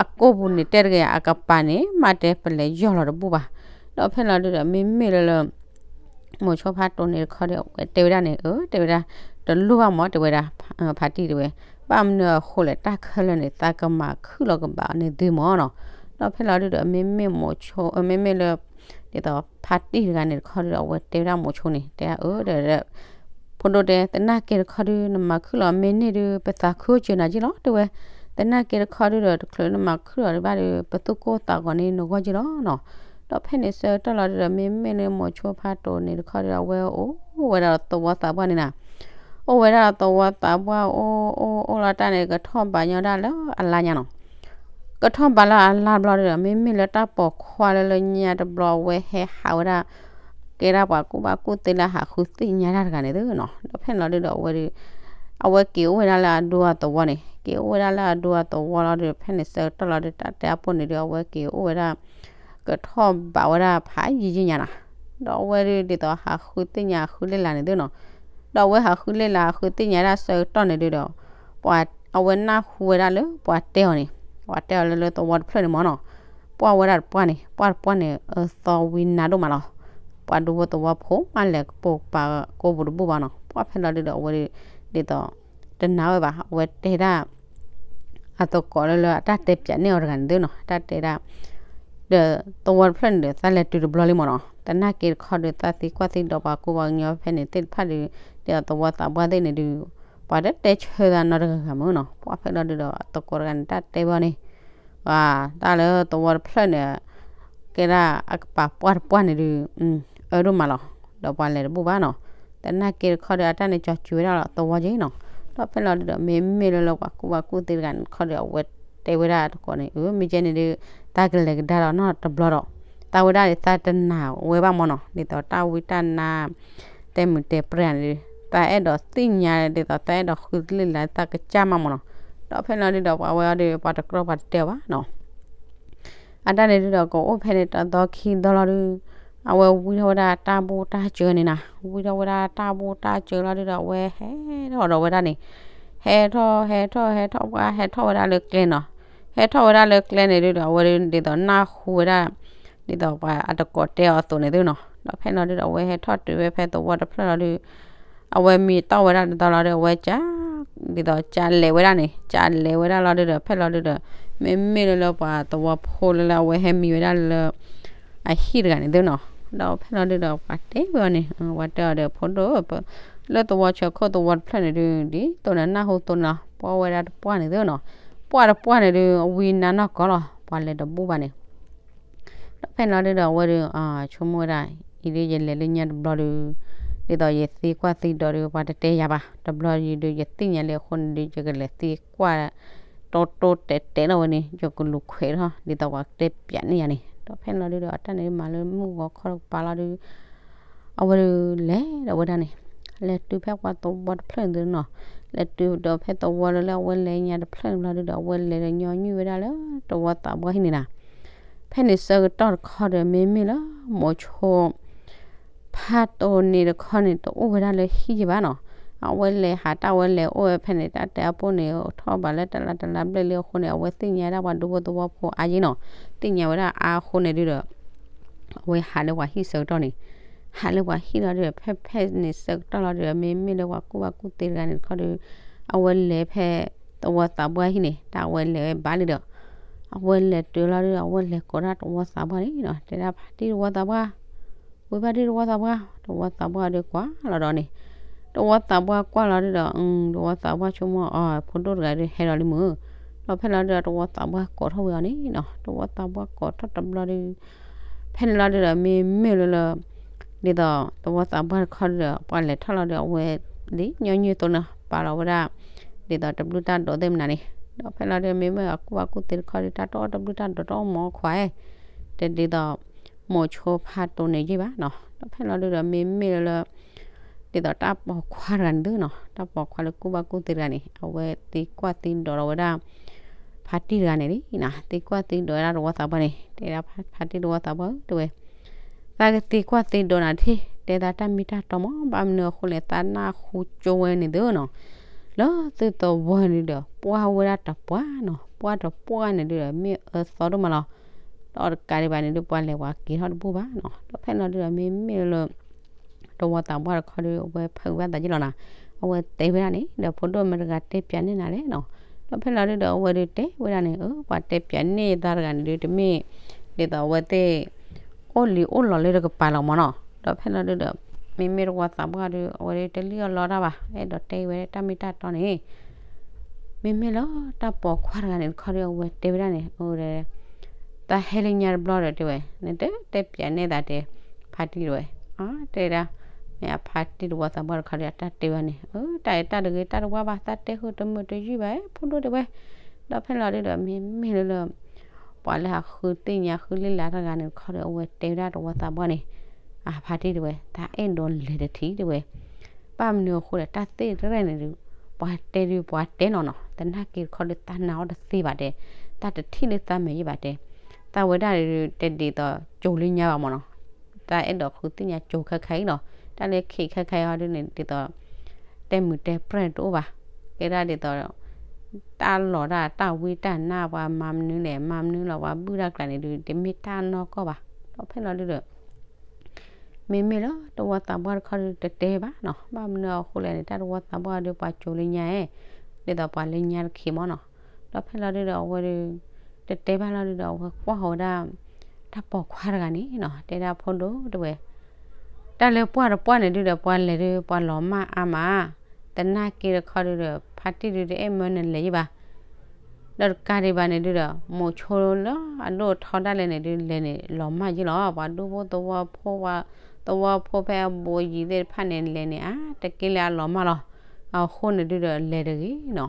အကိၢ်ပူၤန့ၣ်တဲတဂ့ၤ အကပၤန့ၣ် မးတဲပလဲၤယီၢ်လီၤတဘူၣ်ဘၣ်, ဒီးဖဲလီၤဒုဒီး မ့မ့ၢ်လၢလၢ မိၤဆိဖါတိန့ၣ်တခီဒီး အဝဲတဲဝဲဒၣ်န့ၣ် အၢ တဲဝဲဒၣ် တလိၣ်ဘၣ်မ့ၢ်တဲဝဲဒၣ် ဖါတံၢ်တဲဝဲ, ဘၣ်မနုၤအဃိလဲၣ် တၢ်ခဲလၢာ်န့ၣ် သးကမၤခုၣ်လီၤကဘၣ်န့ၣ်သုမ့ၢ်နီၤ, ဒီးဖဲလီၤဒုဒီး မ့မ့ၢ်မိၤဆိ မ့မ့ၢ်လၢ ဒ်သိးဖါတံၢ်တဂၤန့ၣ်တခီဒီး အဝဲတဲဝဲဒၣ်မိၤဆိန့ၣ် တဲဒၣ်အၢ တဲ ဖိဒိၣ်တဲ သနာ်က့တခီဒု နမၤခုၣ်လီၤ မ့ၢ်န့ၢ်ဒု ပသးခုအိၣ်စၢၤနၤက့လီၤ တဲဝဲ, သနာ်က့တခီဒုဒီး တချုးနမၤခုၣ်လီၤဒံးဘၣ်ဒီး ပသူၣ်ကိၢ်သးဂီၤန့ၣ်နဂီၢ်က့လီၤနီၤ, ဒီးဖဲန့ၣ်ဆၢကတီၢ်လီၤဒုဒီး မ့မ့ၢ်လၢမိၤဆိဖါတိန့ၣ်တခီဒီး အဝဲအိၣ်ဝဲဒၣ်သဝီသးပှၢ်န့ၣ်နၤ, အိၣ်ဝဲဒၣ်သဝီသးပှၢ် အိၣ်အိၣ်အိၣ်လီၤတၢ်န့ၣ် ကထီၣ်ဘးညီဒၣ်လၢအလါညါနီၤ ကထီၣ်ဘးလၢအလါဘျီဒီး မ့မ့ၢ်လၢတၢ်ပိာ်ခွါလၢလၢညါတဘျီ အဝဲဟဲဟးဝဲဒၣ် ကဲဒၣ်ပှၤကူၣ်ဘၣ်ကူၣ်သ့လၢဟးဃုသ့ၣ်ညါတၢ်တဂၤန့ၣ်သုနီၤ, ဒီးဖဲန့ၣ်လီၤဒုဒီး အဝဲဒု အဝဲက့ၤအိၣ်ဝဲဒၣ်လၢအဒူအသဝီန့ၣ်, က့ၤအိၣ်ဝဲဒၣ်လၢအဒူအသဝီလီၤဒုး ဖဲန့ၣ်ဆၢကတီၢ်လီၤဒုး တၢ်တဲအပိၢ်န့ၣ်ဒုး အဝဲက့ၤအိၣ်ဝဲဒၣ် ကထီၣ်ဘးဝဲဒၣ်ဖးယံာ်ယံာ်ညါနီၤ, ဒီးအဝဲဒုးဒ်သိးဟးဃုသ့ၣ်ညါဟးဃုလဲၤလးန့ၣ်သုနီၤ, ဒီးအဝဲဟးဃုလဲၤလးဟးဃုသ့ၣ်ညါဒၣ်ဆၢကတီၢ်န့ၣ်ဒုးဒီး ပှၤအဝဲနၢ်ဟူဝဲဒၣ်လၢပှၤတဲအီၤန့ၣ်, ပှၤတဲအီၤလၢလၢသဝီတဖျၢၣ်န့ၣ်မ့ၢ်နီၤ, ပှၢ်ဝဲဒၣ်တပှၢ်န့ၣ်, ပှၢ်တပှၢ်န့ၣ် အသီဝံနါဒိၣ်မးလီၤ. ပှၤဒူဖိသဝီဖိမးလဲၤကပိာ်ကပၤကိးပူၤတဘူၣ်ဘၣ်နီၤ, ပှၢ်ဖဲလီၤဒုးဒီးအဝဲဒုး ဒ်သိး တနာ်ဝဲဘၣ်, အဝဲတဲဒၣ် အသကိးလၢလၢအတၢ်တဲပၠးန့ၢ်အီၤတဂၤန့ၣ်သုနီၤ, တၢ်တဲဒၣ် ဒီးသဝီတဖျၢၣ်န့ၣ်ဒီး သးလဲၤတုၤတဘျီလံမ့ၢ်နီၤ, သနာ်က့တခီဒီး သးသံကွၢ်သံဒိးပှၤကူပှၤကညီဖဲန့ၣ်သ့ၣ်တဖၣ်ဒီး ဒ်သိးသဝီသးပှၢ်သ့ၣ်န့ၣ်ဒုး ပှၤတတဲဆၢသးနီတဂၤဂၤမ့ၢ်နီၤ, ပှၢ်ဖဲလီၤဒုးဒီး အသကိးတဂၤန့ၣ် တၢ်တဲဘၣ်န့ၣ် တၢ်လၢသဝီတဖျၢၣ်န့ၣ် ကဲဒၣ်အကပၤပှၢ်တပှၢ်န့ၣ်ဒုး အၢဒိၣ်မးလီၤ, ဒီးပှၤလဲၤတဘူၣ်ဘၣ်နီၤ, သနာ်က့တခီဒီး အတၢ်န့ၣ်ကၠီၤစူၤဝဲဒၣ်လီၤသဝီက့နီၤ, ဒီးဖဲလီၤဒုးဒီး မ့မ့ၢ်လၢလၢပှၤကူပှၤကူသ့ၣ်တဂၤန့ၣ်တခီဒီး အဝဲတဲဝဲဒၣ်တကိးန့ၣ် အၢ မ့ၢ်ကဲန့ၣ်ဒုး သးကလဲၤကဒါဒီးနီတဘျီဒီး သးဝဲဒၣ်န့ၣ် သးတနာ်ဝဲဘၣ်မ့ၢ်နီၤ, ဒ်သိးတၢ်ဝံတၢ်နါ တဲမုာ်တဲပြဲန့ၣ်ဒုး သးအဲၣ်ဒိးသ့ၣ်ညါဒ်သိး သးအဲၣ်ဒိးဃုသ့ၣ်ညါလၢသးကစၢ်မးမ့ၢ်နီၤ, ဒီးဖဲလီၤဒုးဒီး ပှၤဝဲအီၤဒုး ပှၤတကြီပှၤတတဲအီၤဘၣ်နီၤ အတၢ်န့ၣ်ဒုးဒီး ကအိၣ်ဖဲန့ၣ်တသီခံသီလီၤဒုး အဝဲဝံထီၣ်ဝဲဒၣ်တၢ်ဘူၣ်တၢ်စၢၤန့ၣ်နၤ, ဝံထီၣ်ဝဲဒၣ်တၢ်ဘူၣ်တၢ်စၢၤလီၤဒုးဒီး အဝဲဟဲထီၣ်ဒီးဝဲဒၣ်န့ၣ်, ဟဲထီၣ် ဟဲထီၣ် ဟဲထီၣ် ပှၤဟဲထီၣ်ဝဲဒၣ်လၢကျဲနီၤ, ဟဲထီၣ်ဝဲဒၣ်လၢကျဲန့ၣ်ဒုးဒီး အဝဲဒုးဒ်သိးနၢ်ဟူဝဲဒၣ် ဒ်သိးပှၤအတကိးတဲအီၤအသိးန့ၣ်သုနီၤ, ဒီးဖဲလီၤဒုးဒီး အဝဲဟဲထီၣ်တုၤဝဲဖဲသဝီတဖျၢၣ်လီၤဒုး အဝဲမံတ့ၢ်ဝဲဒၣ်တသီလီၤဒုး အဝဲက ဒ်သိးကလဲၤဝဲဒၣ်န့ၣ် ကလဲၤဝဲဒၣ်လီၤဒုးဒီး ဖဲလီၤဒုးဒီး မ့မ့ၢ်လၢလၢပှၤသဝီဖိလၢလၢအဝဲဟဲမံဝဲဒၣ်လၢ အဟံၣ်တဂၤန့ၣ်သုနီၤ, ဒီးဖဲလီၤဒုးဒီး ပှၤတဲဝဲအီၤန့ၣ် ပှၤတဲအီၤဒီး ဖိဒိၣ် လၢသဝီဆၢခိၣ်သဝီတဖျၢၣ်န့ၣ်ဒုး ဒ်သိးနနၢ်ဟူသိးန့ၣ်လီၤ, ပှၢ်ဝဲဒၣ်တပှၢ်န့ၣ်သုနီၤ, ပှၢ်တပှၢ်န့ၣ်ဒုး အဝံနါနီၢ်ကီၢ်လီၤ, ပှၤလဲၤတဘူၣ်ဘၣ်န့ၣ် ဒီးဖဲလီၤဒုးဒီး အဝဲဒုး ဆိကမိၣ်ဝဲဒၣ် အံၤဒုးယလဲၤလၢညါတဘျီဒုး ဒ်သိးယသံကွၢ်သံဒိးဒုး ပှၤတတဲယၤဘၣ်, တဘျီယံၤဒုး ယသ့ၣ်ညါလံအဃိန့ၣ်ဒုး ယကလဲၤသံကွၢ် တိတိတဲာ်တဲာ်လီၤဝဲန့ၣ် ယကလူၤခွဲးထီၣ် ဒ်သိးပှၤတဲပၠးန့ၢ်ယၤန့ၣ် ဒီးဖဲန့ၣ်လီၤဒုဒီး အတၢ်န့ၣ်မၤလၢမုၢ်ဂီၤခီတကပၤလီၤဒု အဝဲဒုးလဲၤဒီးဝဲဒၣ်န့ၣ် လဲၤတုၤဖဲပှၤသဝီတဖျၢၣ်န့ၣ်သုနီၤ, လဲၤတုၤဒီးဖဲသဝီလၢလၢအဝဲလဲၤညါတဖျၢၣ်န့ၣ်ဘျီဒုဒီး အဝဲလဲၤဒီးညီနုၢ်ဝဲဒၣ်လၢတဝီသးပှၢ်ဟံၣ်န့ၣ်နီၤ, ဖဲန့ၣ်ဆၢကတီၢ်တခီဒီး မ့မ့ၢ်လၢမိၤဆိ ဖးတိၢ်န့ၣ်တခီန့ၣ် တအိၣ်ဝဲဒၣ်လၢဟံၣ်ယံၤဘၣ်နီၤ, အဝဲလဲၤဟးတၢ်ဝဲလဲၤအိၣ်ဝဲဖဲန့ၣ် တၢ်တဲအပိၢ်န့ၣ် ထီၣ်ဘးလၢတလါတလါဘျဲၣ်လံအဃိန့ၣ် အဝဲသ့ၣ်ညါဒၣ်ပှၤဒူဖိသဝီဖိအါယံၤနီၤ, သ့ၣ်ညါဝဲဒၣ်အါအဃိန့ၣ်ဒုဒီး အဝဲဟးလၢပှၤဟံၣ်ဆၢကတီၢ်န့ၣ်, ဟးလၢပှၤဟံၣ်လီၤဒုဒီး ဖဲဖဲန့ၣ်ဆၢကတီၢ်လီၤဒုဒီး မ့မ့ၢ်လၢပှၤကူၣ်ဘၣ်ကူၣ်သ့တဂၤန့ၣ်တခီဒီး အဝဲလဲၤဖဲသဝီသးပှၢ်ဟံၣ်န့ၣ် တၢ်အဝဲလဲၤဝဲဘၣ်လံဒီး အဝဲလဲၤတုၤလီၤဒုဒီး အဝဲလဲၤကိးဒၣ်တဝီသးပှၢ်န့ၣ်နီၤ, တဲဒၣ်ဖါတံၢ်တဝီသးပှၢ်, ဝံၤဘၣ်ဒုတဝီသးပှၢ်, တဝီသးပှၢ်ဒုကွၢ်လီၤဒီးန့ၣ်, တဝီသးပှၢ်ကွၢ်လီၤဒုဒီး တဝီသးပှၢ်ဆိကမိၣ်အီၤ ဖိဒိၣ်တဂၤဒုဟဲဒီးလံမုၢ်, ဒီးဖဲလီၤဒုဒီး တဝီသးပှၢ်ကိးထီၣ်ဝဲအီၤန့ၣ်နီၤ, တဝီသးပှၢ်ကိးထီၣ်တဘျီဒု ဖဲန့ၣ်လီၤဒုဒီး မ့မ့ၢ်လၢလၢ ဒ်သိးသဝီသးပှၢ်တခီဒုဒီး ပှၤလဲၤထီၣ်လီၤဒုဒီး အဝဲဒ်ညီနုၢ်အသိးန့ၣ် ပာ်လီၤဝဲဒၣ် ဒ်သိးတဘျုးတၢ်ဒိးသ့ၣ်မနုၤန့ၣ်, ဒီးဖဲလီၤဒုဒီး မ့မ့ၢ်အကူၣ်ဘၣ်ကူၣ်သ့တခီဒု တၢ်တအိၣ်တဘျုးတၢ်ဒိးတအိၣ်မၤအီၣ်ခွါဧၢ, တဒ်သိး မိၤဆိဖးတိၢ်န့ၣ်ယံၤဘၣ်နီၤ, ဒီးဖဲလီၤဒုဒီး မ့မ့ၢ်လၢလၢ ဒ်သိးတၢ်ပိာ်ခွါတဂၤန့ၣ်သုနီၤ, တၢ်ပိာ်ခွါလၢကူၣ်ဘၣ်ကူၣ်သ့တဂၤန့ၣ် အဝဲသံကွၢ်သံဒိးလီၤဝဲဒၣ် ဖါတံၢ်တဂၤန့ၣ်လံနီၤ, သံကွၢ်သံဒိးဝဲဒၣ်တဝီသးပှၢ်န့ၣ် တဲဒၣ်ဖါတံၢ်တဝီသးပှၢ်ဧၢ တဲဝဲ သးကသံကွၢ်သံဒိးနၤတထံၣ် တဲသးတၢ်မ့ၢ်တၢ်တီမး ဘၣ်မနုၤအဃိလဲၣ် သးနၢ်ဟူကၠိဝဲန့ၣ်သုနီၤ, လၢသုသဝီန့ၣ်ဒုဒီး ပှၢ်ဝဲဒၣ်တပှၢ်နီၤ, ပှၢ်တပှၢ်န့ၣ်ဒုဒီး မ့ၢ်အၢသီဒိၣ်မးလီၤ, ဒီးတကးဒံးဘၣ်န့ၣ်ဒု ပှၤလဲၤပှၤက့ၤထီၣ်တဘူၣ်ဘၣ်နီၤ, ဒီးဖဲလီၤဒုဒီး မ့မ့ၢ်လၢ တဝီသးပှၢ်တခီဒု အဝဲဖုးဘၣ်သးယ့ၢ်လီၤနီၤ, အဝဲတဲဝဲဒၣ်န့ၣ် ဒီးဖိဒိၣ်မတၤတဂၤတဲပၠးန့ၢ်နၤလဲၣ်နီၤ, ဒီးဖဲလီၤဒုဒီး အဝဲဒုတဲဝဲဒၣ်န့ၣ် အၢ ပှၤတဲပၠးန့ၢ်သးတဂၤန့ၣ်ဒု တမ့ၢ် ဒ်သိးအဝဲသ့ၣ် အိၣ်လံၤအိၣ်လီၤလၢတကပၤလီၤမးနီၤ, ဒီးဖဲလီၤဒုဒီး မ့မ့ၢ်တဝီသးပှၢ်ဒု အဝဲဒုတလံၣ်အီၣ်လီတၢ်ဘၣ် အဲၣ်ဒိးတဲဝဲတၢ်မ့ၢ်တၢ်တီန့ၣ် မ့မ့ၢ်လၢတၢ်ပိာ်ခွါတဂၤန့ၣ်တခီဒု အဝဲတဲဝဲဒၣ်န့ၣ် အိၣ်ဒီး သးဟဲလၢညါတဘျီဒီးတဲဝဲ နတတဲပၠးန့ၢ်သးတဲ ဖါတံၢ်တဲဝဲ, အတဲဒၣ် မ့ၢ်အဖါတံၢ်တဝီသးပှၢ်တခီဒု အတၢ်တဲဝဲန့ၣ် အတၢ်အဲၣ်တၢ်တဂ့ၤ တၢ်တဝါဘၣ် သးတဲဃုာ်တမုာ်တယုၢ်ဘၣ် ဖိဒိၣ်တဲဝဲ, ဒီးဖဲလီၤဒုဒီး မ့မ့ၢ်လၢလၢ ပှၤလၢအဃုသ့ၣ်ညါဃုလၢ်လၢ်တဂၤန့ၣ်တခီဒီး အဝဲတဲဝဲဒၣ်တဝီသးပှၢ်န့ၣ်, အဖါတံၢ်တဲဝဲ တၢ်အဲၣ်ဒိးလဲၤတထံၣ်တဲဝဲ, ဘၣ်မနုၤအဃိလဲၣ် တၢ်သ့ၣ်တရဲၣ်န့ၣ်ဒု ပှၤတဲဒုပှၤတဲလီၤနီၤ သနာ်က့တခီဒု သးနာ်အီၤတသ့ဘၣ်တဲ, သးတထံၣ်လၢသးမဲာ်ယံၤဘၣ်တဲ, သးဝဲဒၣ်ဒု တဒ်သိးကၠိၤလၢညါဘၣ်မးနီၤ, သးအဲၣ်ဒိးဃုသ့ၣ်ညါကၠိၤခဲခါအံၤနီၤ, တၢ်လၢခံးခဲခါအံၤဟီဒုန့ၣ် ဒ်သိး တဲမုာ်တဲပြဲၢ်တအိၣ်ဘၣ်, ကဲဒၣ်ဒ်သိး တၢ်လီၤတၢ်တၢ်ဝံတၢ်နါ ပှၤမၤမနုၤလဲၣ် မၤမနုၤလီၤ ပှၤဘုၣ်တၢ်ကျါန့ၣ်ဒု တမ့ၢ်တၢ်နီၢ်ကီၢ်ဘၣ်, ဒီးဖဲလီၤဒုဒီး မ့မ့ၢ်လၢတဝီသးပှၢ်တခီဒု တတဲဘၣ်နီၤ, ဘၣ်မနုၤအဃိလဲၣ်န့ၣ် တၢ်တဝီသးပှၢ်ဒု ပှၤကၠိၤလၢညါဧၢ, ဒ်သိးပှၤလၢညါတခီမးနီၤ, ဒီးဖဲလီၤဒုဒီးအဝဲဒု တတဲဘၣ်လီၤဒုဒီး အဝဲကွၢ်ဃီၤဝဲဒၣ် တၢ်ပိာ်ခွါတဂၤန့ၣ်နီၤ တဲဒၣ်ဖိဒိၣ်တဲဝဲ တၢ်လၢပှၢ်တပှၢ်န့ၣ်ဒုဒီး ပှၤလဲၤဒု ပှၤလီၤမၢ်အါမး, သနာ်က့တခီဒုဒီး ဖါတံၢ်ဒုတအဲၣ်မၢနလဲၤယံၤဘၣ်, ဒီးတကးဒံးဘၣ်န့ၣ်ဒုဒီး မိၤဆိလၢအဒိၣ်ထီဒၣ်လဲာ်န့ၣ်ဒု လဲၤန့ၣ်လီၤမၢ်ယံၤလီၤ, ပှၤဒူဖိသဝီဖိ သဝီဖိဖဲအဘူးအယံၤသ့ၣ်တဖၣ်န့ၣ် လဲၤန့ၣ်အါတက့ၢ်လၢအလီၤမၢ်လီၤ, အဃိန့ၣ်ဒုဒီး လဲၤတဂ့ၤနီၤ,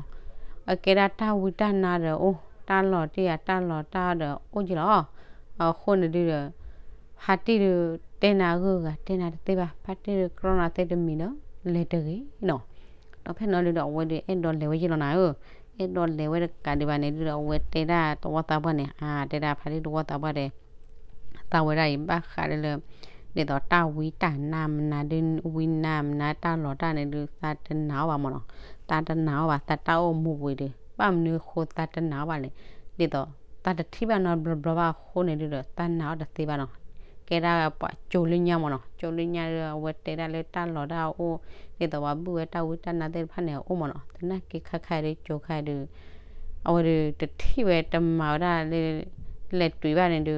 အကဲဒၣ်တၢ်ဝံတၢ်နါဒီးအိၣ် တၢ်လီၤတံၢ်ဧါ တၢ်လီၤတၢ်ဒီးအိၣ်ယံၤလီၤ, အဃိန့ၣ်ဒုဒီး ဖါတံၢ်ဒု တဲနၤဂုၤဂၤတဲနၤတသ့ဘၣ်, ဖါတံၢ်ဒုကြီနၤသ့တမံၤဒီး လဲၤတဂ့ၤနီၤ, ဒီးဖဲန့ၣ်ဒုဒီး အဝဲဒု အဲၣ်ဒိးလဲၤဝဲယံၤလီၤနၤဧၢ, အဲၣ်ဒိးလဲၤဝဲတကးဒံးဘၣ်န့ၣ်ဒုဒီး အဝဲတဲဒၣ်တဝီသးပှၢ်န့ၣ် အါ တဲဒၣ်ဖါတံၢ်တဝီသးပှၢ်ဒီး သးဝဲဒၣ်အံၤ ဘၣ်ဃးဒီးလၢ ဒ်သိးတၢ်ဝံတၢ်နါမနုၤဒု ဝံနါမနုၤ တၢ်လီၤတၢ်န့ၣ်ဒု သးတနာ်အီၤဘၣ်မးနီၤ, သးတနာ်အီၤဘၣ် သးတၢ်အိၣ်မူပူၤဒု, ဘၣ်မနုၤအဃိသးတနာ်အီၤဘၣ်လဲၣ်, ဒ်သိး သးတထံၣ်ဘၣ်နီတဘျီဘျီဘၣ်အဃိန့ၣ်ဒုဒီး သးနာ်အီၤတသ့ဘၣ်နီၤ, ကဲဒၣ်ပှၤကၠိၤလၢညါမးနီၤ, ကၠိၤလၢညါဒု အဝဲတဲဒၣ်လၢတၢ်လီၤတၢ်အအိၣ် ဒ်သိးပှၤဘုၣ်ဝဲတၢ်ဝံတၢ်နါသ့ၣ်တဖၣ်န့ၣ် အအိၣ်မးနီၤ, သနာ်က့ခဲခါဒု ကၠိၤခါဒု အဝဲဒု တထံၣ်ဝဲတမၤဝဲဒၣ်လၢ လဲၤတွံၤဘၣ်န့ၣ်ဒု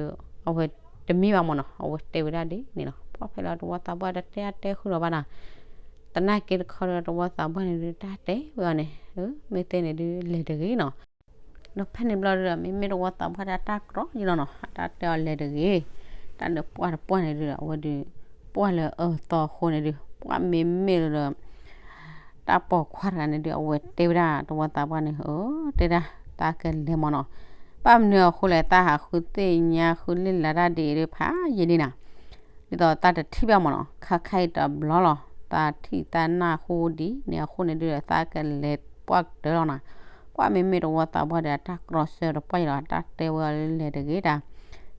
အဝဲတမ့ၢ်ဘၣ်မးနီၤ, အဝဲတဲဝဲဒၣ်ဒ်န့ၣ်လီၤ, ပှၢ်ဖဲလီၤတဝီသးပှၢ်တတဲအတဲဃုာ်လီၤဘၣ်နီၤ, သနာ်က့တခီဒီးတဝီသးပှၢ်န့ၣ်ဒု တၢ်တဲဝဲအီၤန့ၣ် မ့ၢ်သ့န့ၣ်ဒု လဲၤတဂ့ၤနီၤ, ဒီးဖဲန့ၣ်ဘျီဒုဒီး မ့မ့ၢ်တဝီသးပှၢ်တၢ်တၢ်ကြီယံၤလီၤနီၤ, တၢ်တဲအီၤလဲၤတဂ့ၤ, တၢ်ဒီးပှၢ်တပှၢ်န့ၣ်ဒုဒီး အဝဲဒု ပှၢ်လၢအၢသီအဃိန့ၣ်ဒု ပှၢ်မ့မ့ၢ်လၢဒီး တၢ်ပိာ်ခွါတဂၤန့ၣ်ဒု အဝဲတဲဝဲဒၣ်တဝီသးပှၢ်န့ၣ် အၢ တဲဒၣ် သးကလဲၤမးနီၤ, ဘၣ်မနုၤအဃိလဲၣ် တၢ်ဟးဃုသ့ၣ်ညါဃုလ့ၢ်လၤတၢ်ဒ်အံၤဒုးဖးယံာ်လံနၤ, ဒ်သိးတၢ်တထံၣ်ဘၣ်မၢ်နီၤ, ခါခဲအံၤတဘျီလီၤ, တၢ်ထံၣ်တၢ်နၢ်ဟူဒ်န့ၣ်အဃိန့ၣ်ဒုးဒီး သးကလဲၤပှၢ်ကတၢၢ်လီၤနၤ, ပှၢ်မ့မ့ၢ်တဝီသးပှၢ်ဒီး တၢ်ကြီဆၢတပှၢ်ယံၤလီၤ, တၢ်တဲဝဲအီၤလၢလဲၤတဂ့ၤတၢ်,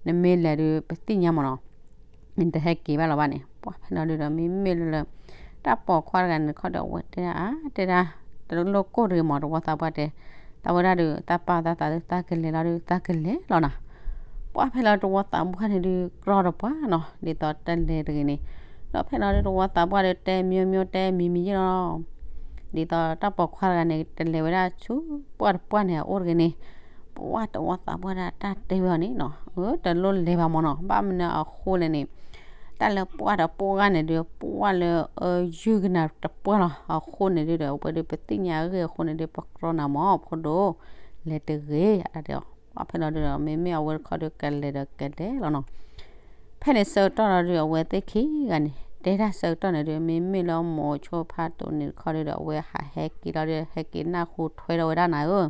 နမ့ၢ်လဲၤဒုးပသ့ၣ်ညါမၢ်နီၤ နတဟဲက့ၤဘၣ်လီၤဘၣ်န့ၣ်, ပှၢ်ဖဲလီၤဒုးဒီး မ့မ့ၢ်လၢလၢ တၢ်ပိာ်ခွါတဂၤန့ၣ်တခီဒီး အဝဲတဲဒၣ်အါ တဲဒၣ် တလိၣ်ကိၢ်တဂ့ၤမၢ် တဝီသးပှၢ်တဲ, တၢ်ဝဲဒၣ်ဒီး တၢ်ပာ်သးသးဒုး သးကလဲၤလီၤဒုး သးကလဲၤလီၤနၤ, ပှၢ်ဖဲလီၤတဝီသးပှၢ်န့ၣ်ဒုး ကြီတပှၢ်နီၤ ဒ်သိးတလဲၤတဂ့ၤန့ၣ်, ဒီးဖဲလီၤဒုးတဝီသးပှၢ်ဒီးတဲ မျိုးမျိုးတဲ မံၤမံၤယ့ၢ်လီၤ ဒ်သိးတၢ်ပိာ်ခွါတဂၤန့ၣ် တလဲၤဝဲဒၣ်ဆူပှၢ်တပှၢ်န့ၣ် အအိၣ်တဂ့ၤန့ၣ်, ပှၢ်တဝီသးပှၢ်ဒၣ်တၢ်တဲဝဲအီၤန့ၣ်နီၤ, အၢ တလိၣ်လဲၤဘၣ်မၢ်နီၤ, ဘၣ်မနုၤအဃိလဲၣ်န့ၣ်, တၢ်လၢပှၢ်တပှၢ်န့ၣ်ဒုး ပှၢ်လၢအယုၢ်ကနၤတပှၢ်လီၤ, အဃိန့ၣ်ဒုးဒီး အဝဲဒုးပသ့ၣ်ညါအဂ့ၢ်အဃိန့ၣ်ဒုး ပကြီနၤမၢ် ဖိဒိၣ်, လဲၤတဂ့ၤ အတဲအီၤ, ပှၢ်ဖဲလီၤဒုးဒီး မ့မ့ၢ်အဝဲတခီဒီး ကလဲၤဒီးကလဲၤလီၤနီၤ ဖဲန့ၣ်ဆၢကတီၢ်လီၤဒုး အဝဲသ့ၣ်ခံဂၤန့ၣ် တဲတၢ်ဆၢကတီၢ်န့ၣ်ဒုး မ့မ့ၢ်လၢမိၤဆိဖးတိၢ်န့ၣ်တခီဒုးဒီး အဝဲဟးဟဲက့ၤလီၤဒုး ဟဲက့ၤနၢ်ဟူထွဲထီၣ်ဝဲဒၣ်နၤဧၢ,